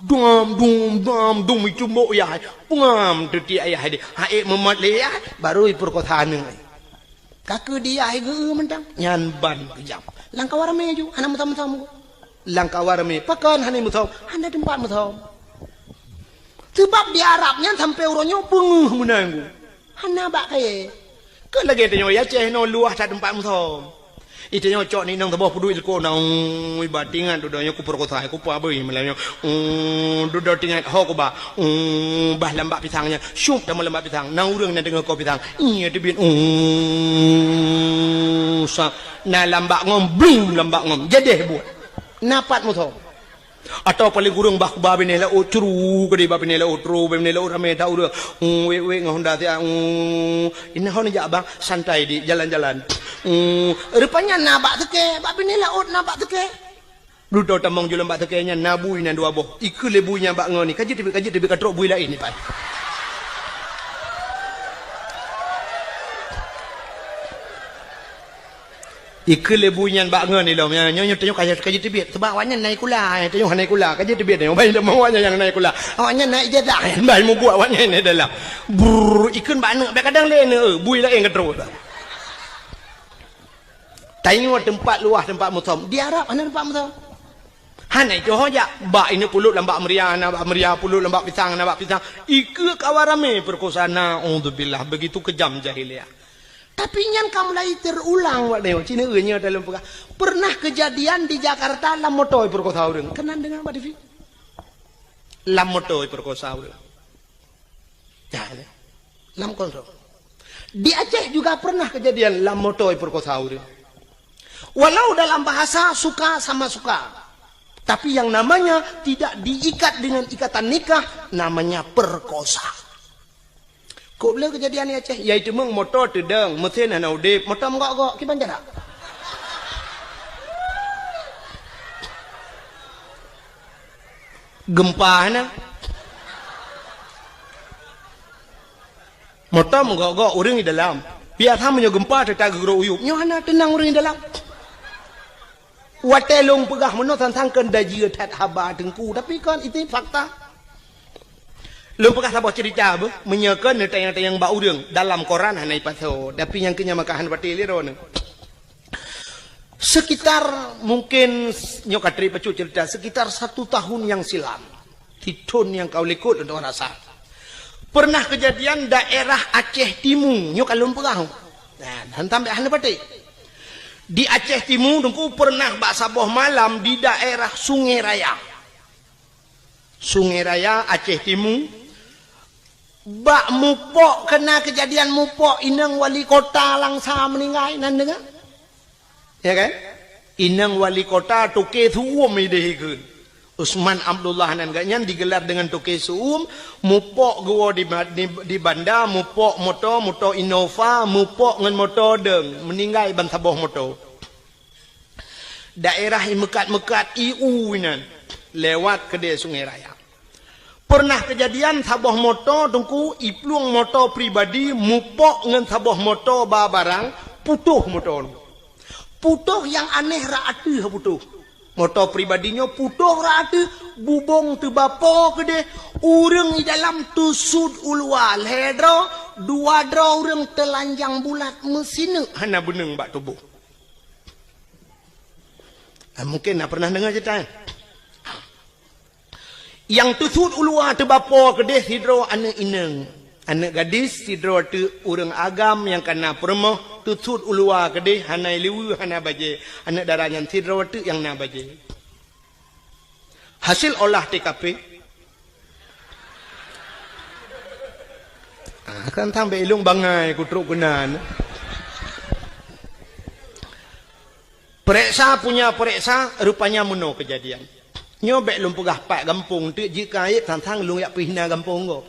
Dum, dum, dum, dum, icumbok yah. Peungam teutiek yah deh. Haék meumat lé yah, baru ipeurekosa aneuk. Ka keu di yah geu-eu mantong. Nyan ban keujam. Lam kawan ramé ju, hana meusom-som. Lam kawan ramé, pakon hana meusom? Hana teumpat meusom. Seubab di Arab nyan sampoe uroe nyoe beungeuh meunan. Hana bak kayèe. Keu lagèe tanyoe i Aceh nyoe luwah that teumpat meusom. Itanyoe cok ni inong saboh peuduek ilko na, ui, bah tingat dudoe nyoe kupeurekosa, kupeuabui malam nyoe. Uu, dudoe tingat ho kuba. Uu, bah lambak pisang nyan. Syup tamong lambak pisang. Na ureueng na deungoe ko pisang. Iya teubiet. Uu, sa. Na lambak ngom, blum lambak ngom. Jadeh buet. Na pat meusom. Atawa paleng kureueng bah kuba binéh laôt, curu keudeh bah binéh laôt, tro bah binéh laôt ramé that ureueng. Uu, wék-wék ngon honda siat. Uu, inoe ho neujak bang, santai di jalan-jalan. Uu, rupanya na bak seukée, bah binéh laôt na bak seukée. Dudoe tamong ju lam bak seukée nyan na bui nyan dua boh. Ikeu lé bui nyan bak ngon ni. Ka jeuet teubiet, ka jeuet teubiet, ka trok bui laén ni pat. Ikeu lé bui nyan bak ngon ilom. Nyoe, nyoe, nyoe tanyoe ka, ka jeuet teubiet. Seubab awaknyan na sikula, tanyoe hana sikula. Ka jeuet teubiet tanyoe. Ban ilom awaknyan nyang na sikula. Awaknyan na ijazah. Ban mubuet awaknyan na dalam. Brrr, ikheun bak aneuk, bèk kadang lé aneuk, bui laén ka trok. Tanyoe teumpat luwah teumpat meusom. Di Arab hana teumpat meusom. Hana itu ho jak. Bak ini puluk lam bak meuria, na bak meuria, puluk lam bak pisang, na bak pisang. Ikeu kawan ramé peurekosa, naudzubillah, begitu kejam jahiliyah. Tapi nyan ka mulai terulang, wak nyoe, cina nyoe dalam peugah. Pernah kejadian di Jakarta lam moto peurekosa ureueng. Keunan deungoe bak T V. Lam moto peurekosa ureueng. Nah, ini. Lam kontrol. Di Aceh juga pernah kejadian lam moto peurekosa ureueng. Walau dalam bahasa suka sama suka, tapi yang namanya tidak diikat dengan ikatan nikah, namanya perkosa. Kok le kejadian di Aceh, yaitu meng moto teudong, mesin hana udeb, moto meugok-gok, kiban jarak. Gempa hana. Moto meugok-gok ureuëng di dalam. Biasa meunyoe gempa teuta geurok uyueb. Nyoe hana teunang ureuëng di dalam. Watée lôn peugah meunoe sang-sang kheun da jeuet that haba teungku, tapi kan itu fakta. Lôn peugah saboh cerita beuh, meunyoe kheun neutanyong-tanyong bak ureuëng, dalam koran hana ipasoe, tapi nyang keu nyan maka hana patéh lé droeneuh. Sekitar mungkin nyoe ka trép bacut cerita, sekitar satu tahun yang silam, di thon nyang ka u likot lôn rasa, pernah kejadian daerah Aceh Timu, nyoe ka lôn peugah. Nah, dan sampai hana patéh. Di Aceh Timu, teungku, pernah bak saboh malam di daerah Sungai Raya. Sungai Raya, Aceh Timu, bak mupok, kena kejadian mupok inong wali kota Langsa meninggai, nan deungoe? Ya kan? Inong wali kota toke su'uem ideh ikheun. Usman Abdullah nan geuh nyan digelar dengan toke su'uem, mupok geuwoe di, di, di banda, mupok moto, moto Innova, mupok ngon moto deung, meninggai ban saboh moto. Daerah imeukat-meukat iu inan, lewat keudeh Sungai Raya. Pernah kejadian saboh moto teungku, iplueng moto pribadi mupok ngon saboh moto ba barang, putôh moto. Putôh nyang aneh rot ateueh putôh. Moto pribadi nyoe putôh rot ateueh, bubông teubapo keudeh, ureuëng di dalam teusut u luwa lhée droe, dua droe ureuëng teulanjang bulat meusineuk hana beuneueng bak tuboh. Ah, mungkin na pernah deungoe cerita nyan. Nyang teusut u luwa teubapo keudeh sidroe aneuëk inong, aneuëk gadis, sidroe teuk ureuëng agam nyang kana peurumoh, teusut u luwa keudeh hana liweue hana bajée, aneuëk dara nyan sidroe teuk nyang na bajée. Hasil olah T K P. Ah, kan sampai ilong bangai kutrok keunan. Pereksa punya pereksa, rupanya meunoe kejadian. Nyoe bék lôn peugah pat gampông teuk jeuet keu aib, sang-sang lôn jak peuhina gampông gob.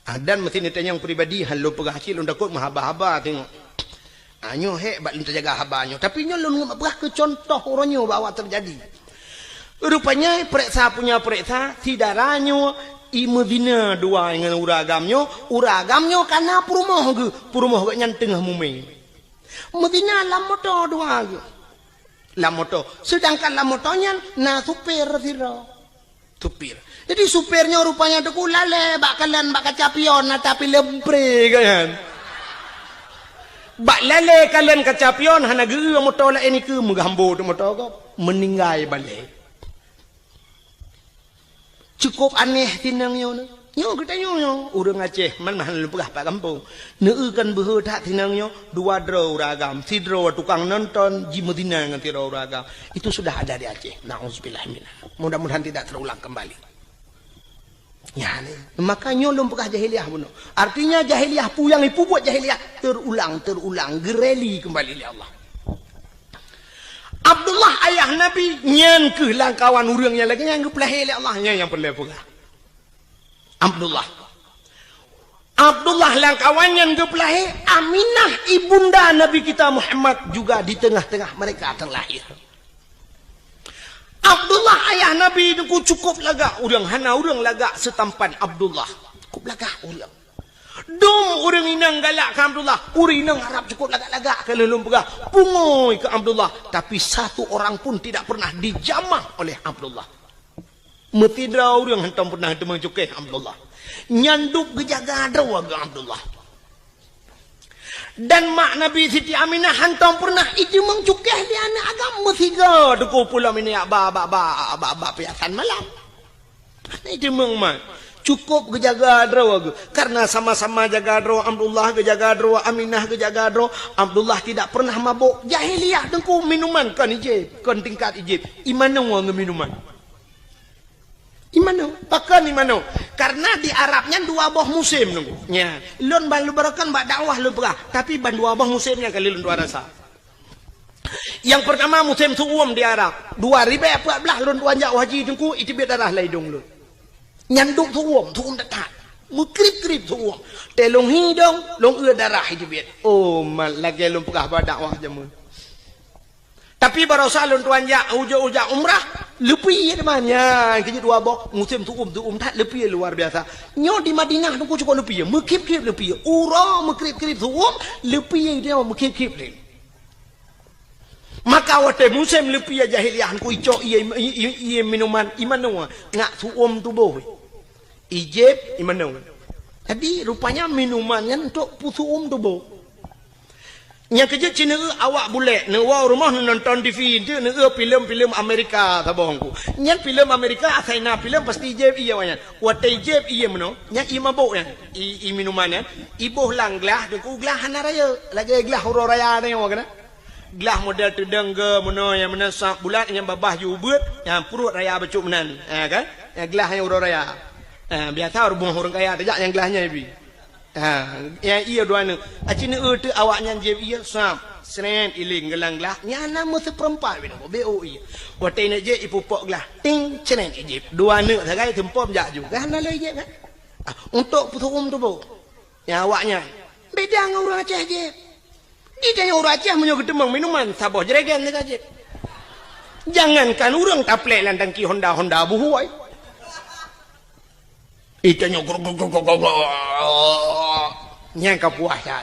Ah, dan meusti neutanyong pribadi, han lôn peugah cit lôn takot meuhaba-haba teungoh. Ah, nyoe hék bak lôn teujaga haba nyoe. Tapi nyoe lôn peugah keu contoh uroe nyoe bak awak teujadi. Rupanya pereksa punya pereksa, si dara nyoe i meuzina dua ngon ureuëng agam nyoe, ureuëng agam nyoe kana peurumoh geuh, peurumoh geuh nyan teungoh mumé. Meuzina lam moto dua geuh. Lam moto. Sedangkan lam moto nyan na supir sidroe. Supir. Jadi supir nyoe rupanya teungku lalée bak kalon bak kaca pion na tapi lempré kan. Bak lalée kalon kaca pion hana geu moto laén nikeue meugambo teuk moto gob. Meninggai balée. Cukup aneh tinang nyoe. Nyoe geutanyoe nyoe, ureuëng Aceh, man mah lôn peugah pat gampông. Neueu kan beuhe that tinang nyoe, dua droe ureuëng agam, sidroe tukang nonton, jimeuzina ngon sidroe ureuëng agam. Itu sudah ada di Aceh. Nauzubillah minha. Mudah-mudahan tidak terulang kembali. Ya, ni. Maka nyoe lôn peugah jahiliyah bunoe. Artinya jahiliyah pu nyang ipubuet jahiliyah terulang, terulang, geureli kembali lé Allah. Abdullah ayah Nabi nyan keuh lamkawan ureuëng nyang lagée nyan geupeulahé lé Allah, nyan nyang peureulée peugah. Abdullah. Abdullah lamkawan nyan geupeulahé, Aminah ibunda Nabi kita Muhammad juga di tengah-tengah mereka terlahir. Abdullah ayah Nabi teungku cukup lagak ureuëng, hana ureuëng lagak seutampan Abdullah. Cukup lagak ureuëng. Dum ureuëng inong galak keu Abdullah, ureuëng inong Arab cukup lagak-lagak keu lôn peugah, pungoe keu Abdullah, tapi satu orang pun tidak pernah dijamah oleh Abdullah. Meusidroe ureuëng hantom pernah teumeung cukéh Abdullah. Nyan dub geujaga droe geuh Abdullah. Dan mak Nabi Siti Aminah hantom pernah iteumeung cukéh di aneuëk agam meusigoe teungku pulo minyak ba, ba, ba, ba, ba piasan malam. Hana iteumeung mat. Cukup geujaga droe geuh. Karena sama-sama jaga droe, Abdullah geujaga droe, Aminah geujaga droe, Abdullah tidak pernah mabok. Jahiliyah teungku minuman kon ijép, kon tingkat ijép. Imanoe ngon minuman. Imanoe, pakon imanoe? Karena di Arab nyan dua boh musém teungku. Nya, lôn ban lôn barokan bak dakwah lôn peugah, tapi ban dua boh musém nyan kali lôn dua rasa. Nyang pertama musém su'uem di Arab. Dua ribée peuet blaih lôn tuan jak haji teungku, iteubiet darah lam idong lôn. Nyan dub su'uem, su'uem that-that. Meukrib-krib su'uem. Tée lôn hi idong, lôn eu darah iteubiet. Oh, mat lagée lôn peugah bak dakwah jameun. Tapi barosa lôn tuan jak, ujoe-ujoe umrah, leupie teuma nyan, keu jeuet dua boh, musém tu'um, tu'um that leupie luar biasa. Nyoe di Madinah teungku cukôp leupie, meukhiep-khiep leupie, uroe meukrieb-krieb tu'um, leupie nyoe meukhiep-khiep lé. Maka watée musém leupie jahiliyah teungku icok ié, ié, ié, ié minuman, imanoe, ngat tu'um tuboh. Ijép, imanoe. Jadi rupanya minuman nyan untuk peutu'um tuboh. Nyang keujeuet cit neueu awak bulek, neuwoe u rumoh neunonton T V, enteuk neueu filem-filem Amerika saboh teungku. Nyan filem Amerika, asai na filem pasti ijép ié awak nyan. Watée ijép ié meunoe, nyan ié mabök nyan, ié, ié minuman nyan, iboh lam glah, teungku glah hana rayeuk, lagée glah uroe raya nyoe keunan. Glah model teudong ge meunoe nyang meunan sab bulat nyang babah ju ubeuet, nyang pruet raya bacut meunan, ha kan? Nyang glah nyang uroe raya. Ha, biasa rumoh ureuëng kaya tajak nyang glah nyan ibi. Ha, nyang ié dua neuk. Aci neueu teuk awak nyan jieb ié sab, srét iléng geulang glah. Nyan na meuseupeurempat binoe, beu ié. Watée neuk jieb ipupok glah, ting, srét ijéb. Dua neuk sagai seumpom jak ju. Kan na lé ijéb kan? Ah, untuk peutu'um tuboh. Nyang awak nyan beda ngon ureuëng Aceh jieb. Di tanyoe ureuëng Aceh meunyoe geuteumeung minuman, saboh jerigen teuka jieb. Jangankan ureuëng taplek lam tangki Honda, Honda buhôi. Di tanyoe grok, grok, grok, grok, grok. Nyang ka puas that.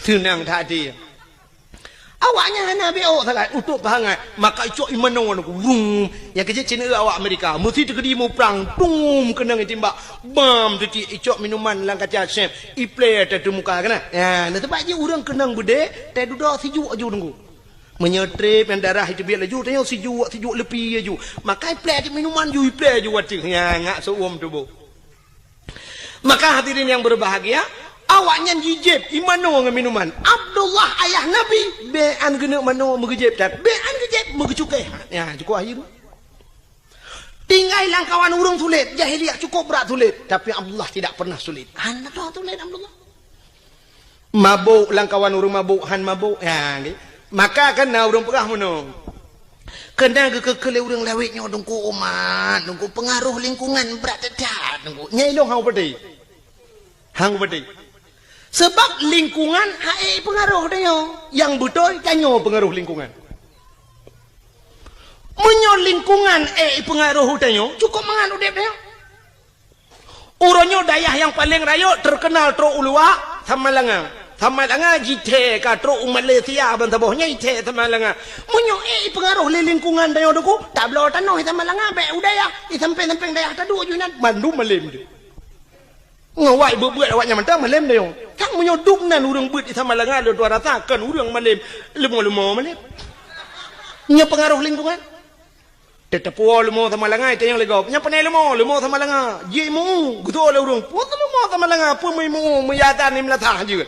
Seunang that hati. Awak nyan hana beuôt sagai, utôb peuhangat. Maka icok imanoe nyoe, wrum. Nyang keujeuet cit neueu awak Amerika. Meusi teukeudi muprang, tum, keunong itimbak. Bam, teuti icok minuman lam kaca sép. Iplé teuteuh muka keunan. Ya, na sabab jih ureuëng keunong beudé, teududoe sijuek aju teungku. Meunyoe trép nyang darah iteubiet laju, tanyoe sijuek, sijuek leupie aju. Maka iplé cit minuman ju, iplé aju ateueh. Ya, ngat seuuem tuboh. Maka hadirin yang berbahagia, awak nyan jijép imanoe ngon minuman. Abdullah ayah Nabi, bèk an geuneuk manoe meugeujép that, bèk an geujép meugeucukéh. Ya, cukôp akhé. Tinggai lam kawan ureuëng sulet, jahiliyah cukôp brat sulet, tapi Abdullah tidak pernah sulet. Hana sulet Abdullah. Mabök lam kawan ureuëng mabök, han mabök. Ya, nggih. Maka kan na ureuëng peugah meunoe. Keunan geukeu-keu lé ureuëng lawét nyoe teungku umat, teungku peungaroh lingkungan brat that teungku. Nyai lôn han peudeh. Han peudeh. Sebab lingkungan han ék peungaroh tanyoe. Nyang beutôi tanyoe peungaroh lingkungan. Meunyoe lingkungan ék peungaroh tanyoe, cukôp mangat udép tanyoe. Uroe nyoe dayah nyang paleng rayeuk teukeunal trok u luwa, Samalanga. Samalanga jithèe ka trok u Malaysia ban saboh nyan jithèe Samalanga. Meunyoe ék ipeungaroh lé lingkungan tanyoe teungku, tabloe tanoh i Samalanga bèk u dayah, i sampéng-sampéng dayah taduek ju inan, mandum malém jih. Ngon wai beuet-beuet awak nyan mantong malém tanyoe. Kan meunyoe dum nan ureuëng beuet i Samalanga lôn tuan rasa kon ureuëng malém, leumo-leumo malém. Nyoe peungaroh lingkungan. Teuteupue leumo Samalanga, itanyong lé gob, "Nyan pane leumo?" "Leumo Samalanga." Jimeu, geutôh lé ureuëng, "Peue leumo Samalanga? Peue meuimu, meuyatan ni meulatah jeuet?"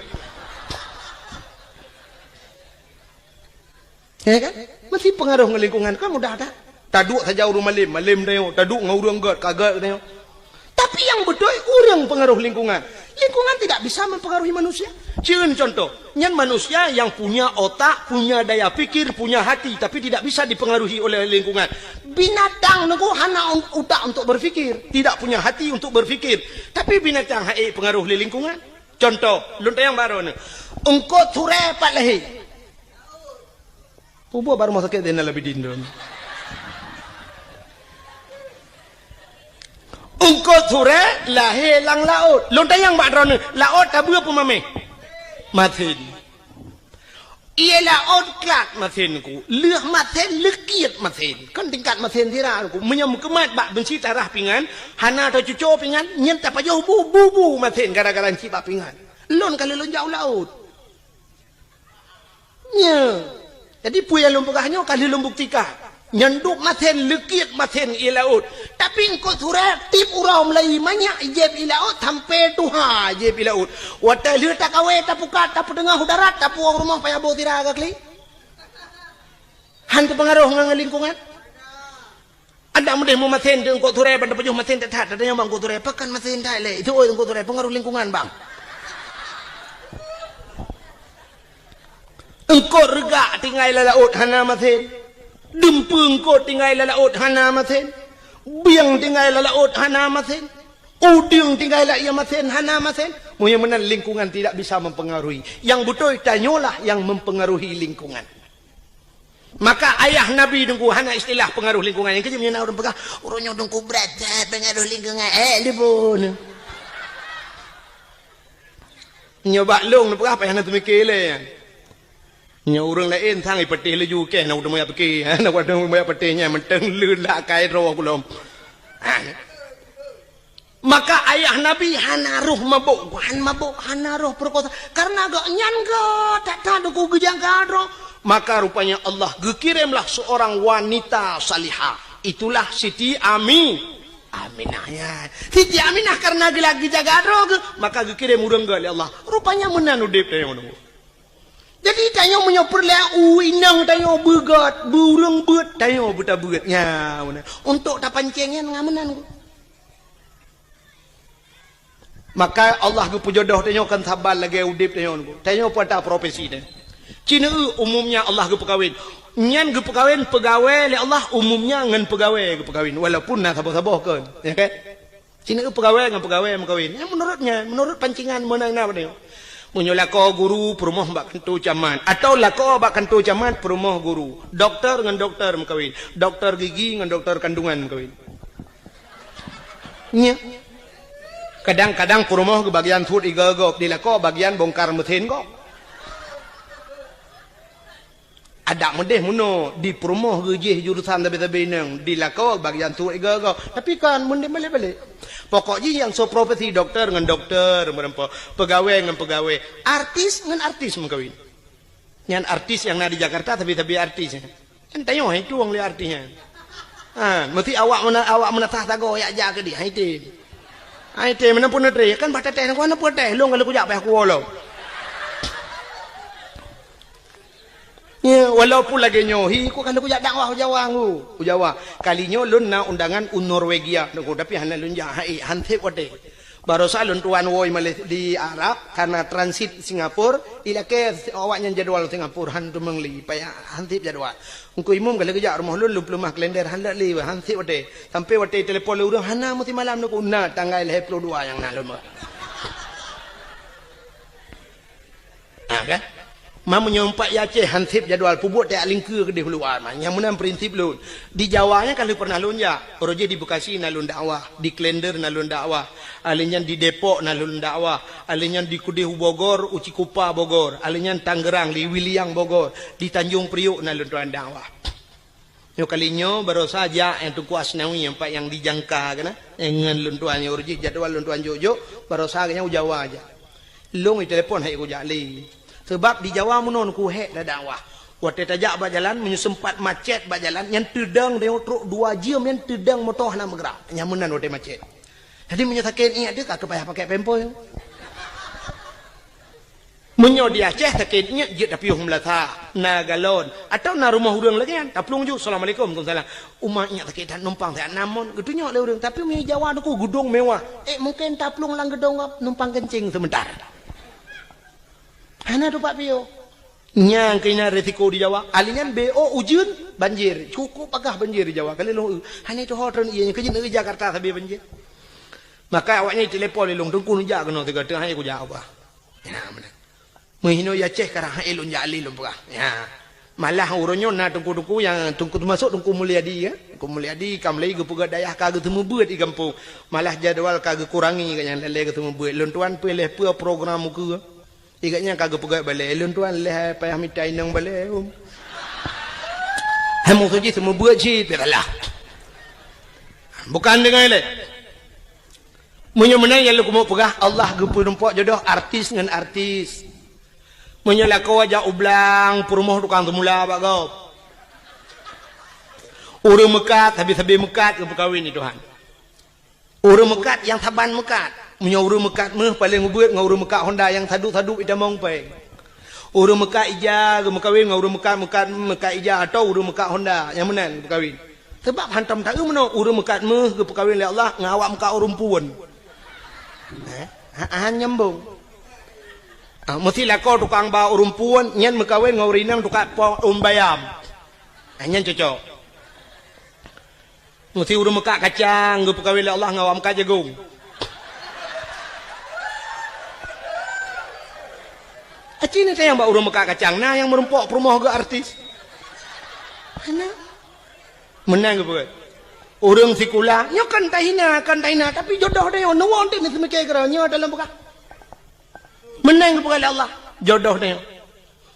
Ya kan? Meusti peungaroh ngon lingkungan, kan mudah that. Taduek saja ureuëng malém, malém tanyoe. Taduek ngon ureuëng gét, ka gét tanyoe. Tapi nyang beutôi ureuëng peungaroh lingkungan. Lingkungan tidak bisa mempengaruhi manusia. Cieun contoh, nyan manusia yang punya otak, punya daya pikir, punya hati, tapi tidak bisa dipengaruhi oleh lingkungan. Binatang teungku hana un-, utak untuk berpikir, tidak punya hati untuk berpikir. Tapi binatang han ék peungaroh lé lingkungan. Contoh, lôn tanyong baroe nyoe. Eungkôt surée pat lahé? Peue buet bak rumoh sakét Zainal Abidin tu? Eungkôt surée lahé lam laôt. Lôn tanyong bak droeneuh, laôt tabeue peue maméh? Masen. Ié laôt klat masen ku. Lheueh masen, leukiet masen. Kan tingkat masen sira ku. Meunyoe meukeumat bak beunsi tarah pingan, hana teucuco pingan, nyan tapajoh bu, bu, bu masen gara-gara nci bak pingan. Lôn ka lheueh lôn jak u laôt. Nyoe. Jadi, peue nyang lôn peugah nyoe ka lheueh lôn buktikan. Nyan duek masen, leukiet masen ié laôt. Tapi eungkôt surée tiep uroe meulayeue manyak jieb ié laôt, sampoe tuha jieb ié laôt. Watée lheueh takawé, tapukat, tapeuteungoh u darat, tapuwoe u rumoh payah boh sira ka klik. Han teupeungaroh ngon lingkungan. Adak meudeh meumasen di eungkôt surée ban tapajoh masen that-that, tatanyong bak eungkôt surée, "Pakon masen that lé?" Itu, "Oi, eungkôt surée, peungaroh lingkungan, bang." Eungkôt reugak tinggai lam laôt hana masen. Dumpeue eungkôt tinggai lam laôt hana masen. Bieng tinggai lam laôt hana masen. Udeueng tinggai lam ié masen hana masen. Meunyoe meunan lingkungan tidak bisa mempengaruhi. Nyang beutôi tanyoe lah nyang mempengaruhi lingkungan. Maka ayah Nabi Teungku hana istilah pengaruh lingkungan. Nyang keujeuet meunyoe na ureuëng peugah, "Ureuëng nyoe Teungku brat that pengaruh lingkungan." Eh, lipun. Nyoe bak lôn neupeugah payah na teumike lé. Nyoe ureuëng laén sang ipeuteh laju keh na udeueng maya pike. Na udeueng maya peuteh nyan mantong leulat kai droe kulom. Maka ayah Nabi hana roh mabök, han mabök, hana roh peurekosa. Karena gobnyan geuh that-that Teungku geujaga droe. Maka rupanya Allah geukirémlah seorang wanita salihah. Itulah Siti Ami-, Aminah nyan. Siti Aminah karena geulagi jaga droe geuh, maka geukirém ureuëng geuh lé Allah. Rupanya meunan udeb tanyoe. Jadi tanyoe meunyoe peureulée u inong tanyoe beugét, beu ureuëng beuet, tanyoe beutabeuet. Nya, meunan. Untuk tapancéng nyan ngon meunan. Maka Allah geupeujodoh tanyoe kan saban lagée udeb tanyoe. Tanyoe peue ata profesi nyan. Cina umumnya Allah geupeukawen. Nyan geupeukawen peugawée lé Allah umumnya ngon peugawée geupeukawen. Walaupun na saboh-saboh kon. Ya kan? Cina peugawée ngon peugawée meukawen. Nyan menurut nyan, menurut pancingan meunan na tanyoe. Meunyoe lakoe guru peurumoh bak kantô camat. Atau lakoe bak kantô camat peurumoh guru. Doktor ngon doktor meukawen. Doktor gigi ngon doktor kandungan meukawen. Nya. Kadang-kadang peurumoh geubagian sut iga-iga, di lakoe bagian bongkar mesin gob. Adak meudeh meunoe, di peurumoh geujih jurusan sabe-sabe inong, di lakoe bagian sut iga-iga. Tapi kan meudeh balek-balek. Pokok jih nyang soe profesi doktor ngon doktor meureumpok, peugawée ngon peugawée, artis ngon artis meukawen. Nyan artis nyang na di Jakarta, tapi-tapi artis nyan. Kan tanyoe hai tueng lé artis nyan. Ha, meusti awak meuna-, awak meunasah sagoe yak jak keudeh, hai tem. Hai tem, meunan pun neutre, kan bah tatéh, kan hana peue teh, lôn ka lheueh kujak payah kuwoe lom. Ya, walaupun lagée nyoe, hi, ku ka lheueh kujak dakwah u Jawa, ngu, u Jawa. Kali nyoe lôn na undangan u Norwegia, nunggu, tapi hana lôn jak, hai, han sép watée. Barosa lôn tuan woe Malaysia di Arab, karena transit Singapura, ilakée awaknyan jadwal Singapura, han teumeung lé, payah han sép jadwal. Engku Imum ka lheueh geujak rumoh lôn, lôn peuleumah kalender, han lé, han sép watée. Sampai watée telepon lé ureuëng, hana meusimalam nunggu, na tanggai lhée ploh dua nyang na lôn. Ha, kan? Ma meunyoe umpat i Aceh han sép jadwal, peubuet tajak lingkeue keudeh u luwa, ma. Nyang meunan prinsip lôn. Di Jawa nyan ka lheueh pernah lôn jak. Uroe jih di Bekasi na lôn dakwah, di Klender na lôn dakwah, alèh nyan di Depok na lôn dakwah, alèh nyan di keudeh u Bogor, u Cikupa Bogor, alèh nyan Tangerang, di Wiliang Bogor, di Tanjung Priok na lôn tuan dakwah. Nyoe kali nyoe barosa jak nyang Teungku Asnawi, nyang pat nyang dijangka keunan, nyang ngon lôn tuan nyoe, uroe jih jadwal lôn tuan jok-jok, barosa geuhnyan u Jawa jak. Lôn itelepon hai kujak lé. Sabab di Jawa meunoe kuhek dakwah. Watée tajak bak jalan, meunyoe seumpat macet bak jalan, nyan teudong tanyoe trok dua jeuem, nyan teudong moto hana meugerak. Nyan meunan watée macet. Jadi meunyoe sakét iék teuh ka payah pakai pampers. Meunyoe di Aceh sakét iék jeuet tapiôh meulasa, na galon, atawa na rumoh ureuëng lagée nyan, taplueng ju, "Assalamualaikum." "Waalaikumsalam." "Uma iék sakét that numpang siat na mon," geutunyok lé ureuëng. Tapi meunyoe Jawa Teungku geudong mewah, eh, mungken taplueng lam geudong gob numpang keuncing seumeuntara. Hana teumpat piôh. Nyang keunan risiko di Jawa. Alèh nyan B O ujeuen, banjir. Cukup bagah banjir di Jawa. Kali lôn, hana tuho treun ié nyan, keu jeuet Jakarta sabe banjir. Maka awaknyan telepon lé lôn, "Teungku neujak keunoe sigoe teuk, hai kujak ubah." Ya, beuna. Meuhinoe i Aceh karang hai lôn jak lé lôn peugah. Ya. Malah uroe nyoe na teungku-teungku nyang teungku teumasok Teungku Mulyadi, ya. Teungku Mulyadi ka mulai geupeugah dayah ka geuseumeubeuet i gampông. Malah jadwal ka geukurangi gobnyan lé geuseumeubeuet. Lôn tuan peureulèe peue program ukeue. Igak nyan ka geupeugah balée, "Lôn tuan lheueh payah mita inong balée, um." Hai meusoe jih seumeubeuet cit, pih salah. Bukan deungon ilée. Meunyoe meunan nyang lôn keumeung peugah, Allah geupeurumpok jodoh artis ngon artis. Meunyoe lakoe jak u blang, peurumoh tukang seumula bak gob. Ureuëng meukat, sabe-sabe meukat geupeukawen di Tuhan. Ureuëng meukat nyang saban meukat. Meunyoe ureuëng meukat méuh paleng ubeuet ngon ureuëng meukat honda nyang sadup-sadup itamong péng. Ureuëng meukat ija geumeukawen ngon ureuëng meukat, meukat, meukat ija atau ureuëng meukat honda nyang meunan geupeukawen. Sabab hantom taeu meunoe ureuëng meukat méuh geupeukawen lé Allah ngon awak meukat ureuëng puon. Eh? Ha, han nyambong. Ah, meusti lakoe tukang ba ureuëng puon nyan meukawen ngon ureuëng inong tukang po ureuëng bayam. Ah, nyan cocok. Meusti ureuëng meukat kacang geupeukawen lé Allah ngon awak meukat jagong. Aci ni sayang bak ureuëng meukat kacang, na nyang meurumpok peurumoh geuh artis. Keuneuk. Meunan geupeugah. Ureuëng sikula, nyoe kan tahina, kan tahina, tapi jodoh tanyoe, neuwoe teuh neuseumiké keudroe, nyoe dalam peugah. Meunan geupeugah lé Allah, jodoh tanyoe.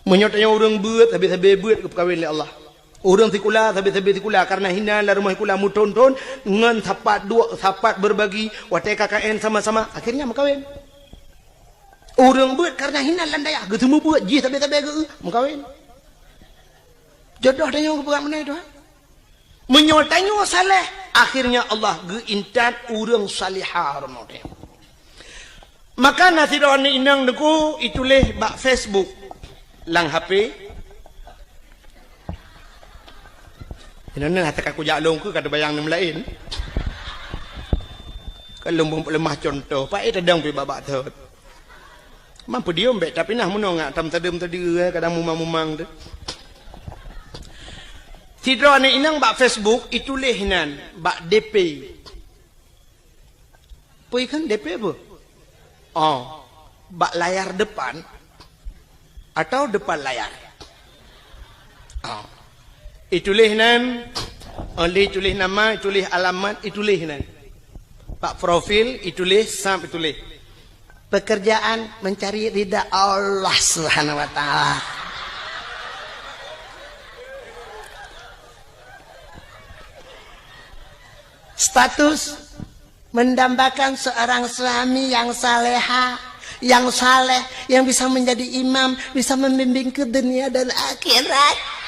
Meunyoe tanyoe ureuëng beuet, sabe-sabe beuet geupeukawen lé Allah. Ureuëng sikula, sabe-sabe sikula, kareuna hina lam rumoh sikula meuthon-thon, ngon sapat duek, sapat berbagi, watée K K N sama-sama, akhirnya meukawen. Ureuëng beuet kareuna hina lam dayah, geuseumeubeuet jih sabe-sabe geu-, meukawen. Jodoh tanyoe geupeugah meunan, Tuhan. Meunyoe tanyoe saleh, akhirnya Allah geuintat ureuëng salihah rumoh tanyoe. Maka na sidroe aneuk inong neuku ituléh bak Facebook, lam H P. Inoe hana ka kujak lôn keu ka teubayang nyang laén. Ka lôn leumah contoh, paét tadong pih bak-bak thot. Mampu diom bék, tapi nah meunoe ngak tam tadeuem tadi, eh, kadang mumang-mumang tu. Sidroe aneuk inong bak Facebook ituléh nan bak D P. Peue kan D P peue? Oh, bak layar depan atau depan layar? Oh. Ituléh nan, oh, lé ituléh nama, ituléh alamat, ituléh nan. Bak profil ituléh, sab ituléh. Pekerjaan mencari ridha Allah Subhanahu wa Ta'ala. Status mendambakan seorang suami yang saleha, yang saleh, yang bisa menjadi imam, bisa membimbing ke dunia dan akhirat.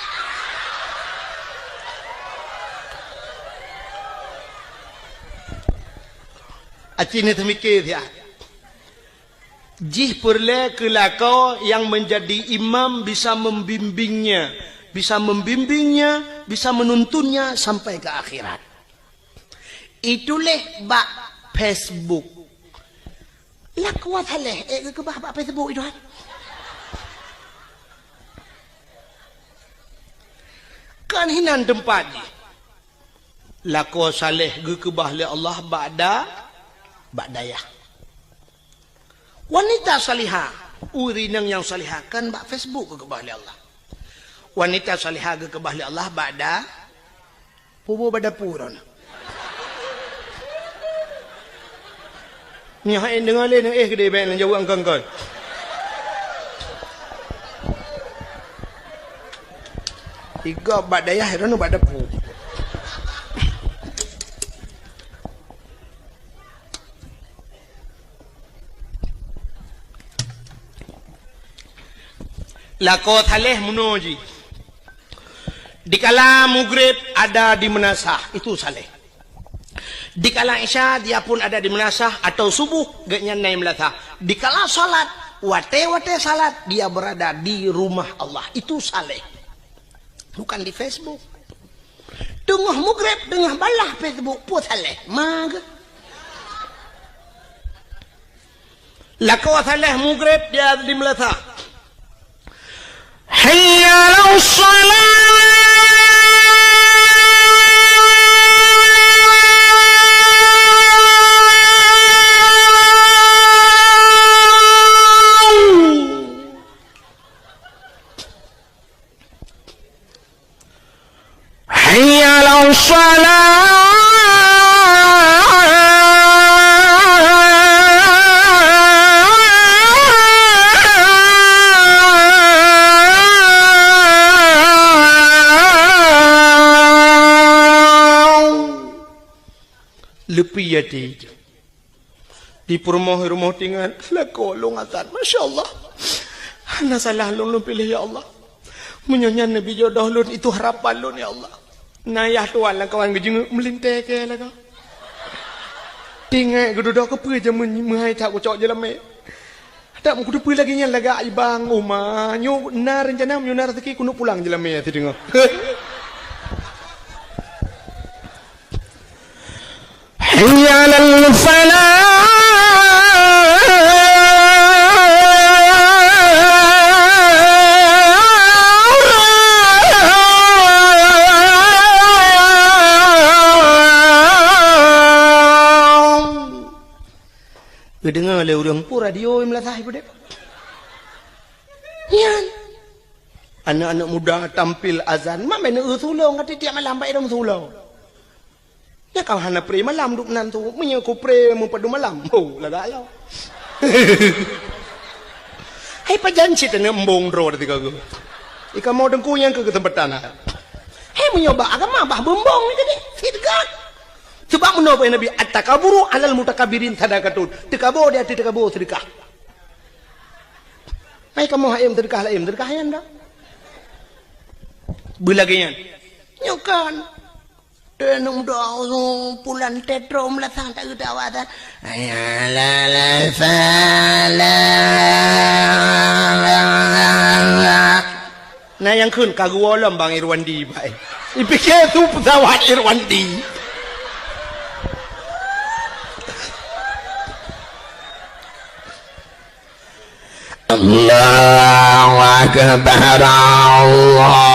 Aci ni teumiké siat. Jih peureulée keu lakoe nyang meunjadi imam bisa membimbingnya, bisa membimbingnya, bisa menuntunnya sampai ke akhirat. Ituléh bak Facebook. Lakoe saleh, eh, geukeubah bak Facebook itu kan. Kan hinan teumpat jih. Lakoe saleh geukeubah lé Allah bak da-, bak dayah. Wanita salihah, ureuëng inong nyang salihah kan bak Facebook geukeubah lé Allah. Wanita salihah geukeubah lé Allah bak da-, pubu bak dapu droeneuh. Nyoe hai deungoe lé, eh, keudeh bék neujaweueb angkon-kon. Tiga bak dayah, droeneuh bak dapu. Lakoe saleh meunoe jih. Dikala mugreb ada di meunasah, itu saleh. Dikala isya dia pun ada di meunasah atau subuh gobnyan na i meunasah. Dikala salat, watée-watée salat dia berada di rumah Allah, itu saleh. Bukan di Facebook. Teungoh mugreb, teungoh balah Facebook, peue saleh. Ma geuh. Lakoe saleh mugreb dia di meunasah. Hayya 'alas shalah. Hayya 'alas shalah. Leupie até. Di peurumoh-rumoh tingat, lakoe lôn azan. Masya Allah. Hana salah lôn, lôn piléh, ya Allah. Meunyoe nyan neubi jodoh lôn, itu harapan lôn, ya Allah. Na yah tuan lam kawan geujeungeuk meulintée keu lakoe. Tingat geududoe keupeue jameun meuhai that kucok jeulamé. Tak meukuteupeue lagée nyan lagak ibang uma. Nyoe na reuncana, meunyoe na raseuki keuneuk pulang jeulamé sideungoe. Hayya 'alal falah. Geudeungoe lé ureuëng peue radio i meulasah ipeudeh. Nyan. Aneuk-aneuk muda tampil azan, mak meuneuk eu sulong, ka tiep malam bak idong sulong. Nyan ka hana pre malam duek nan tu. Meunyoe ku pre meupadum malam, ho, lagak lo. Hai pajan cit aneuk embong droe teuka geuh. Ikamoe teungku nyang keu keuseumpatan. Hai meunyoe bak agama bah beumbong ni tadi, seudeukah. Sebab meunoe Nabi, "At-takaburu alal mutakabirin sadaqatun." Teukabo di ateueh teukabo seudeukah. Hai kamoe hayem seudeukah laén, seudeukah nyan dah. Beulagée nyan. Nyoe kan. Teuh aneuk muda, pulan teuh trok meulasah tak geudawa dah. Hayya 'alas falah. Na nyang kheun ka geuwoe lom Bang Irwandi, bai. Ipike su pesawat Irwandi. Allahu Akbar, Allah.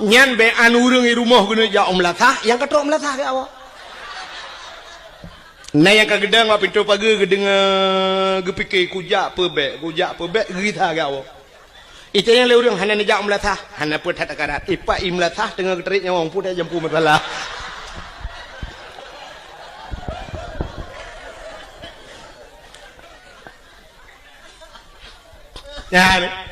Nyan bèk an ureueng i rumoh geuneuk jak u meulasah, nyang ka trok meulasah keu awak. Na nyang ka geudong bak pintoe pageue geudeungoe, geupike, "Kujak peubèk, kujak peubèk," geugisa keu awak. Ite nyang lé ureueng hana neujak u meulasah, hana peue that akarat. Ipak i meulasah teungoh geutarék nyawöng, peue that jampu masalah. Nyan.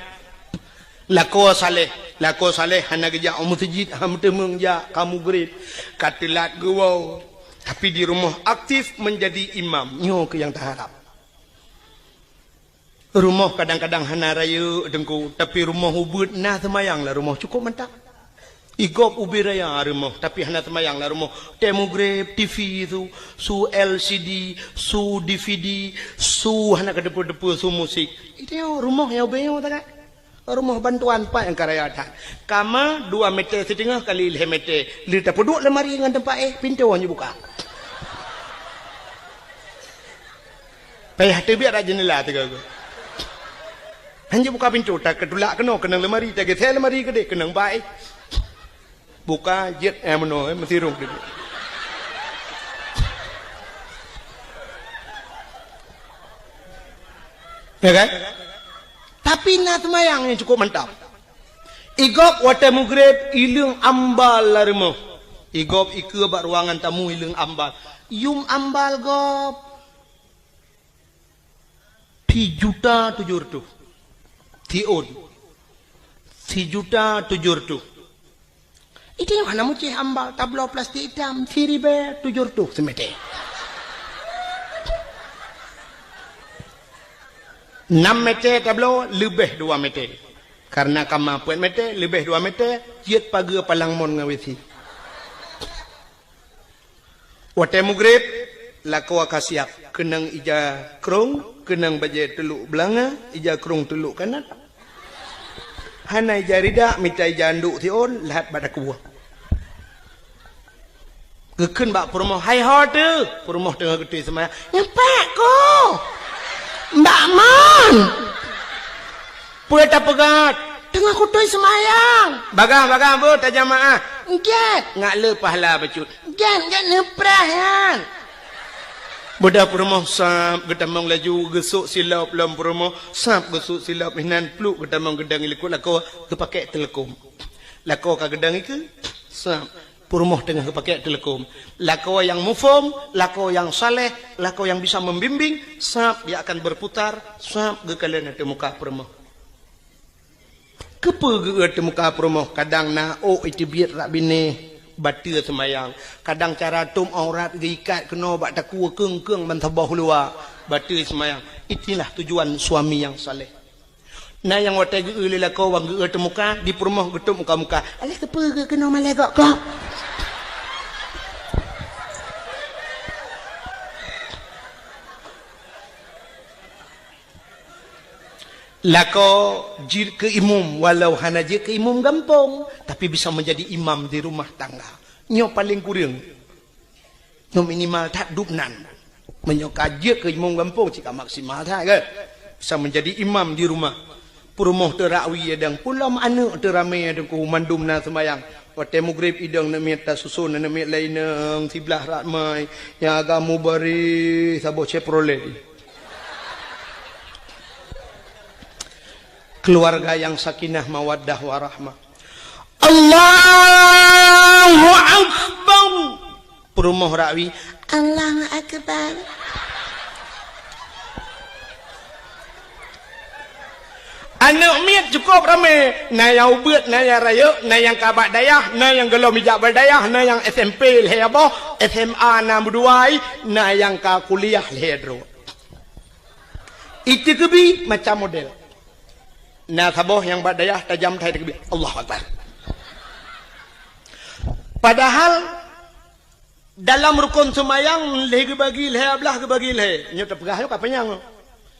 Lakoe saleh, lakoe saleh hana geujak u meuseujid, hana meuteumeung jak, ka mugreb, ka teulat geuwoe. Tapi di rumoh aktif menjadi imam. Nyoe keuh nyang taharab. Rumoh kadang-kadang hana rayeuk teungku, tapi rumoh ubeuet na seumayang lam rumoh cukôp mantap. I gob ubé raya rumoh, tapi hana seumayang lam rumoh. Teuh mugreb, T V su, su L C D, su D V D, su hana keudeupeue-deupeue, su musik. Itu rumoh nyang ubé nyoe takat. Rumoh bantuan pat nyang ka raya that. Kama dua meter siteungoh kali lhèe meter. Lheueh tapeuduek lemari ngon teumpat éh, pintoe hana jibuka. Payah teubiet rot jeundela teuga geuh. Hana jibuka pintoe, takeutulak keunoe keunong lemari, tageusé lemari keudeh keunong bak éh. Buka jeuet, eh, meunoe, eh, meusirong teubiet. Ya kan? Tapi na seumayang nyang cukôp mantap. I gob watèe mugreb, ileueng ambal lam rumoh. I gob ikeue bak ruangan tamu ileueng ambal. Yum ambal gob. Sijuta tujoh reutôh. Siôn. Sijuta tujoh reutôh. Itu nyang hana meucéh ambal, tabloe plastik itam, siribèe tujoh reutôh simeter. Nam meter tabloe, leubeh dua meter. Karena kama peuet meter, leubeh dua meter, jeuet pageue palang mon ngon W C. Watèe mugreb, lakoe ka siap, keunong ija krông, keunong bajèe teulok beulanga, ija krông teulok kanat. Hana ija ridak, mita ija anduk siôn, lheuh bak takue. Geukheun bak peurumoh, "Hai ho teuh?" Peurumoh teungoh geutôi seumayang. "Nyoe pat, Ko." "Bak mon?" "Peue tapeugah?" "Teungoh kutôi seumayang." "Bagah, bagah, beuh tajamaah." "Gèt." "Ngat le pahala bacut." "Gèt, gèt neupreh nyan." Beudôh peurumoh sab geutamong laju, geusôk silop lom peurumoh, sab geusôk silop, hinan pluek geutamong geudong i likot lakoe, geupakèk teuleukom. Lakoe ka geudong ikeue, sab peurumoh teungoh geupakèk teuleukom. Lakoe nyang muphom, lakoe nyang saleh, lakoe nyang bisa membimbing, sab dia akan berputar, sab geukalon ateueh muka peurumoh. Keupeue geu-eu teuh muka peurumoh, kadang na ôk iteubiet rot binéh, bateue seumayang. Kadang cara tôm aurat geuikat keunoe bak takue keung-keung ban saboh luwa, bateue seumayang. Itulah tujuan suami nyang saleh. Na nyang watèe geu-eu lé lakoe wan geu-eu teuh muka, di peurumoh geutôp muka-muka. "Alah keupeue geu-eu keunoe malèe gok-gok?" Lakoe jeuet keu imum, walau hana jeuet keu imum gampông, tapi bisa menjadi imam di rumah tangga. Nyoe paleng kureueng. Nyoe minimal that dub nan. Meunyoe ka jeuet keu imum gampông, cit ka maksimal that, kan? Bisa menjadi imam di rumah. Peurumoh teuh rak wie idong, pulom aneuk teuh ramé idong, mandum na seumayang. Watèe mugreb idong aneuk miet tasuson, aneuk miet laén inong siblah rak mai, nyang agam mubaréh saboh Chevrolet. Keluarga yang sakinah, mawaddah, warahmah. Allahu Akbar. Peurumoh rawi, Allahu Akbar. Aneuk miet cukôp ramé, na nyang ubeuet, na nyang rayeuk, na nyang ka bak dayah, na nyang gohlom ijak bak dayah, na nyang S M P lhèe boh, S M A na meudua, na nyang ka kuliah lhèe droe. Iteukeubie macam model. Na saboh nyang bak dayah tajam that iteukeubie, Allahu Akbar. Padahal dalam rukon seumayang lhèe geubagi lhèe, blah geubagi lhèe. Nyoe tapeugah nyoe ka panyang.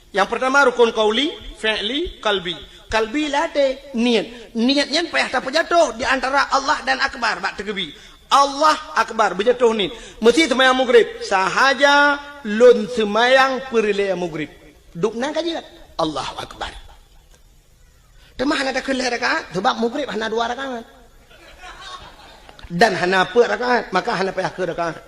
Nyang peurtama rukon qauli, fi'li, qalbi. Qalbi lam até, niet. Niet nyan payah tapeujatoh di antara Allah dan Akbar bak teukeubie. Allah Akbar, beujatoh niet. Meusi seumayang Maghrib, sahaja lôn seumayang peureulèe Maghrib. Dub na ka jeuet. Allahu Akbar. Teuma hana takheun lhèe rakaat, sabab Maghrib hana dua rakaat. Dan hana peuet rakaat, maka hana payah keu rakaat.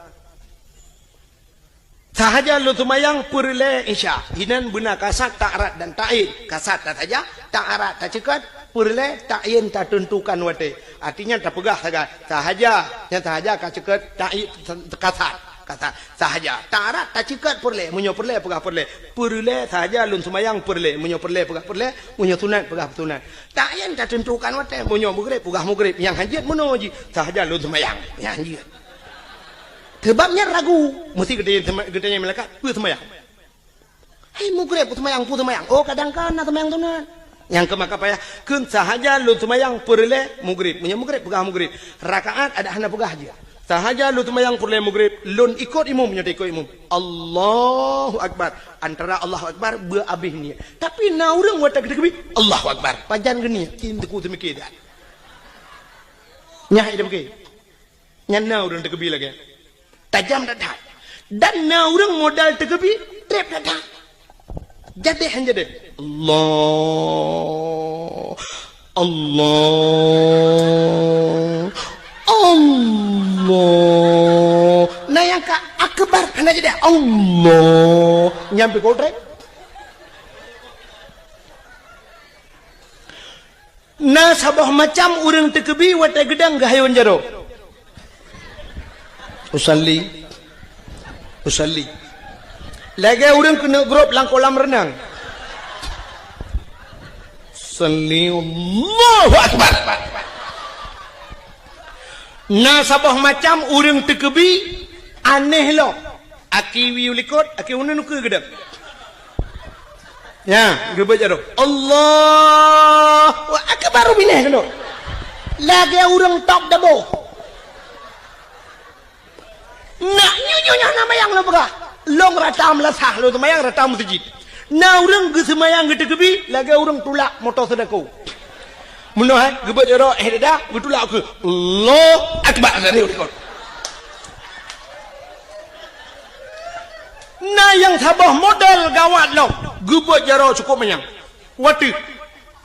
Sahaja lôn seumayang peureulèe Isya. Inan beuna kasad, ta'rad dan ta'yin. Kasad tasaja, ta'rad taceukot, peureulèe, ta'yin tateuntukan watèe. Artinya tapeugah sagai, sahaja, nyang sahaja ka ceukot, ta'yin, kasad, kasad, sahaja. Ta'rad taceukot peureulèe, meunyoe peureulèe peugah peureulèe. Peureulèe sahaja lôn seumayang peureulèe, meunyoe peureulèe peugah peureulèe, meunyoe sunat peugah sunat. Ta'yin tateuntukan watèe, meunyoe Maghrib peugah Maghrib, nyang hanjeuet meunoe jih, sahaja lôn seumayang, nyang hanjeuet. Sabab nyan ragu, meusi geutanyong, geutanyong malaikat, peue seumayang? Hai Maghrib, peue seumayang, peue seumayang? Oh, kadang kana seumayang sunat. Nyang keu maka payah, kheun sahaja lôn seumayang peureulèe Maghrib. Meunyoe Maghrib, peugah Maghrib. Rakaat adak hana peugah jih. Sahaja lôn seumayang peureulèe Maghrib, lôn ikot imum, nyoe ikot imum. Allahu Akbar. Antara Allahu Akbar, beu abéh niet. Tapi na ureueng watèe geuteukeubie, Allahu Akbar. Pajan geuniet, cit teungku seumiké that. Nyan idéh beuké. Nyan na ureueng teukeubie lagèe nyan. Tajam that-that. Dan na ureueng modal teukeubie, trép that-that. Jadéh han jadéh. Allah. Allah. Allah. Na nyang ka akbar hana jadéh. Allah. Nyan pih gotrek. Na saboh macam ureueng teukeubie watèe geudang geuhayôn jaroe. Usalli. Usalli. Lagèe ureueng keuneuk grob lam kolam reunang. Usalli, Allahu Akbar. Na saboh macam ureueng teukeubie aneh lom. Aki wiyeu likot, aki uneun ukeue geudang. Nya, geubeuet jaroe. Allahu Akbar, binéh keunoe. Lagèe ureueng tôb dabo. Nak nyoe, nyoe, nyoe na mayang lôn peugah. Lôn rata meulasah, lôn seumayang rata meuseujid. Na ureueng geuseumayang geuteukeubie, lagèe ureueng tulak moto seudako. Meunoe, eh, geubeuet jaroe, eh, dada, geutulak ukeue. Allahu Akbar, dari likot. Na nyang saboh model gawat lom, geubeuet jaroe cukôp manyang. Watèe,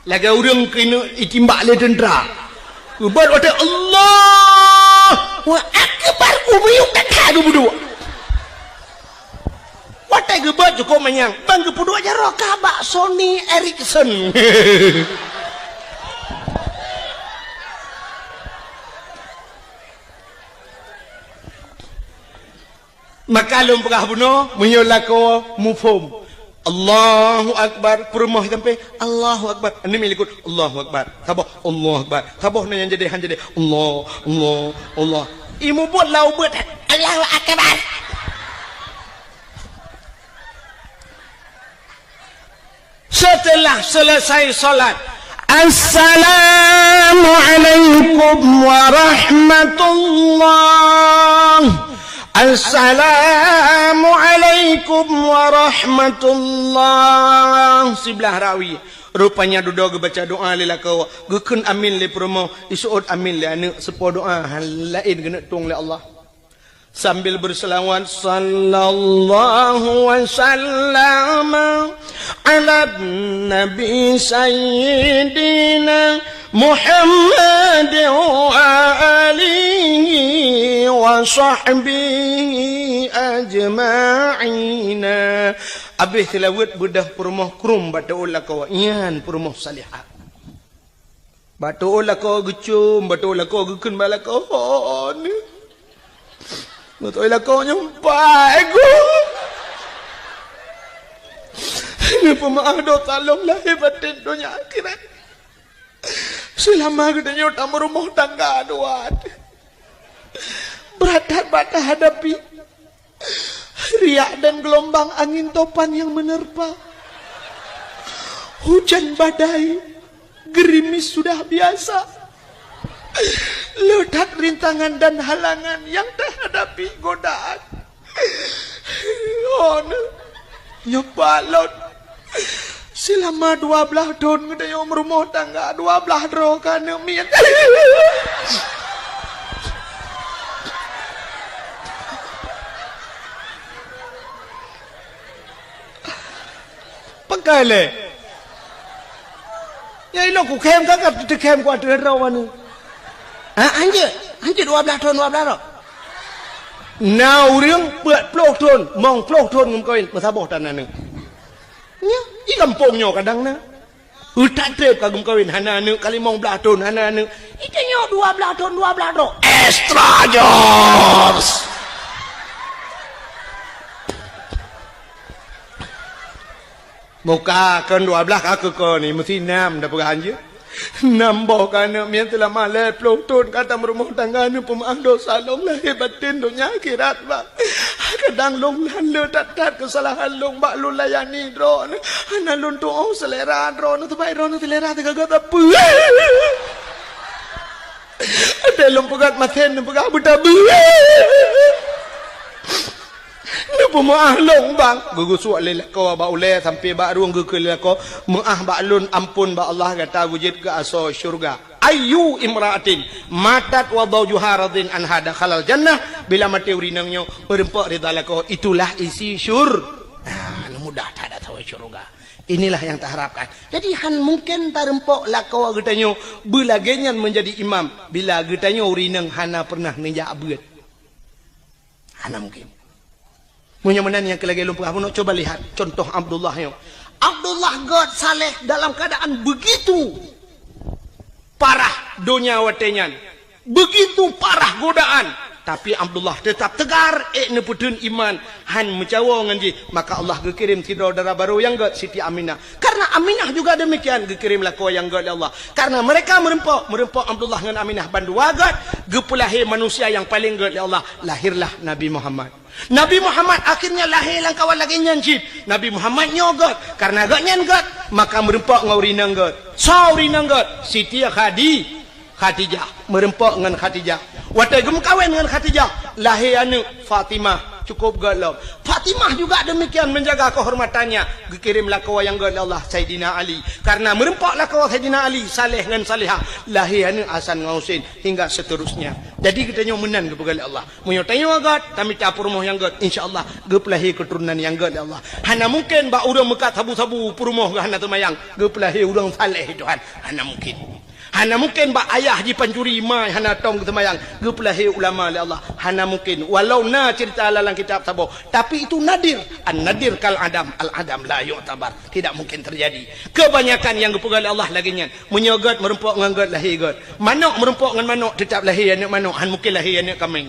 lagèe ureueng keuneuk itimbak lé teuntra. Geubeuet watèe, Allahu Akbar, ubiyuk that-that geubeuduek. Watèe geubeuet cukôp manyang, ban geupeuduek jaroe ka bak Sony Ericsson. Maka lôn peugah bunoe, meunyoe lakoe muphom. Allahu Akbar, peurumoh sampai, Allahu Akbar. Aneuk miet likot, Allahu Akbar. Saboh, Allahu Akbar. Saboh na nyang jadéh, han jadéh. Allah, Allah, Allah. Imeubeuet lam ubeuet, Allahu Akbar. Setelah selesai salat, "Assalamualaikum warahmatullah. Assalamualaikum warahmatullah." Siblah rawi. Rupanya dudoe geubaca doa lé lakoe, geukheun amin lé peurumoh, iseuôt amin lé aneuk, seupo doa han laén geuneuk tueng lé Allah. Sambil berselawat, sallallahu wa sallama ala nabi sayyidina Muhammad wa alihi wa sahbihi ajma'ina. Abéh seulaweuet beudôh peurumoh krueng bak teuôt lakoe, nyan peurumoh salihah. Bak teuôt lakoe geucom, bak teuôt lakoe geukheun bak lakoe, "Hon, beutôi lakoe nyoe pai geuh. Neupeumeu'ah dosa lôn lahé batén donya akhirat. Seulama geutanyoe tameurumoh tangga dua, brat that bak tahadapi. Riak dan geulumbang, angin topan yang menerpa. Hujan badai, gerimis sudah biasa. Le that rintangan dan halangan yang tahadapi, godaan." Hon, nyoe pat lôn. Seulama dua blaih thon geutanyoe meurumoh tangga, dua blaih droe ka aneuk miet. Pakai lé. Ya, ilong kukhém ka, ka teukhém ku ateueh droe aneuk. Ha, hanjeuet, hanjeuet dua blaih thon, dua blaih droe. Na ureuëng peuet ploh thon, mong ploh thon geumeukawen, meusaboh tan aneuk. Nyoe, di gampông nyoe kadang na. Utak treb ka geumeukawen, hana aneuk, ka limong blaih thon, hana aneuk. Di tanyoe dua blaih thon, dua blaih droe. Extra jobs. Muka kon dua blaih ka keu kon ni, meusi nam dah peugah hanjeuet. Nam boh ka aneuk miet seulama lhée ploh thon ka tameurumoh tangga, neupeumeu'ah dosa lôn lahé batén donya akhirat, Bang. Kadang lôn lheueh that-that keusalahan lôn bak lôn layani droeneuh. Hana lôn tuoh seulera droeneuh, teubai droeneuh seulera teugaga sapeue. Watée lôn peugah masen, neupeugah beutabeue. Neupeumeu'ah lôn, Bang. Geugeusuek lé lakoe bak ulée sampoe bak rueng, geukheun lé lakoe, "Meu'ah bak lôn, amphon bak Allah, gata geujeuet keu asoe syeuruga." Ayyu imra'atin matat wa zawjuha radin anha dakhalal jannah. Bila maté ureuëng inong nyoe meureumpok ridha lakoe, itulah isi syur-, ah, mudah that asoe syeuruga. Inilah yang taharapkan. Jadi, han mungken tarumpok lakoe geutanyoe beulagée nyan meunjadi imam bila geutanyoe ureuëng inong hana pernah neujak beuet. Hana mungken. Meunyoe meunan nyang keu lagée lôn peugah bunoe, coba lihat contoh Abdullah nyoe. Abdullah gét saleh dalam keadaan begitu parah donya watée nyan, begitu parah godaan, tapi Abdullah teutap teugar, ék neupeutheun iman, han meucawo ngon jih. Maka Allah geukirém sidroe dara barô nyang gét, Siti Aminah. Karena Aminah juga demikian, geukirém lakoe nyang gét lé Allah. Karena mereka meureumpok, meureumpok Abdullah ngon Aminah bandua gét, geupeulahé manusia nyang paleng gét lé Allah. Lahirlah Nabi Muhammad. Nabi Muhammad akhirnya lahé lam kawan lagée nyan cit. Nabi Muhammad nyoe gét, karena gét nyan gét, maka meureumpok ngon ureuëng inong gét. Soe ureuëng inong gét? Siti Khadi-, Khadijah, meureumpok ngon Khadijah. Watée geumeukawen ngon Khadijah, lahé aneuk Fatimah, cukup gét lom. Fatimah juga demikian menjaga kehormatannya, geukirém lakoe nyang gét lé Allah, Saidina Ali. Karena meureumpok lakoe Saidina Ali, saleh ngon salehah, lahé aneuk Hasan ngon Husein, hingga seterusnya. Jadi geutanyoe meunan geupeugah lé Allah. Meunyoe tanyoe gét, tamita peurumoh nyang gét, insya Allah geupeulahé keuturonan nyang gét lé Allah. Hana mungken bak ureuëng meukat sabu-sabu peurumoh geuh hana seumayang, geupeulahé ureuëng saleh Tuhan. Hana mungken. Hana mungken bak ayah jipancuri ma hana tong geuseumayang, geupeulahé ulama lé Allah. Hana mungken. Walau na cerita lam kitab saboh, tapi itu nadir. An-nadir kal adam, al-adam la yu'tabar. Tidak mungkin terjadi. Kebanyakan nyang geupeugah lé Allah lagée nyan. Meunyoe gét meureumpok ngon gét, lahé gét. Manok meureumpok ngon manok, teutap lahé aneuk manok, han mungken lahé aneuk kaméng.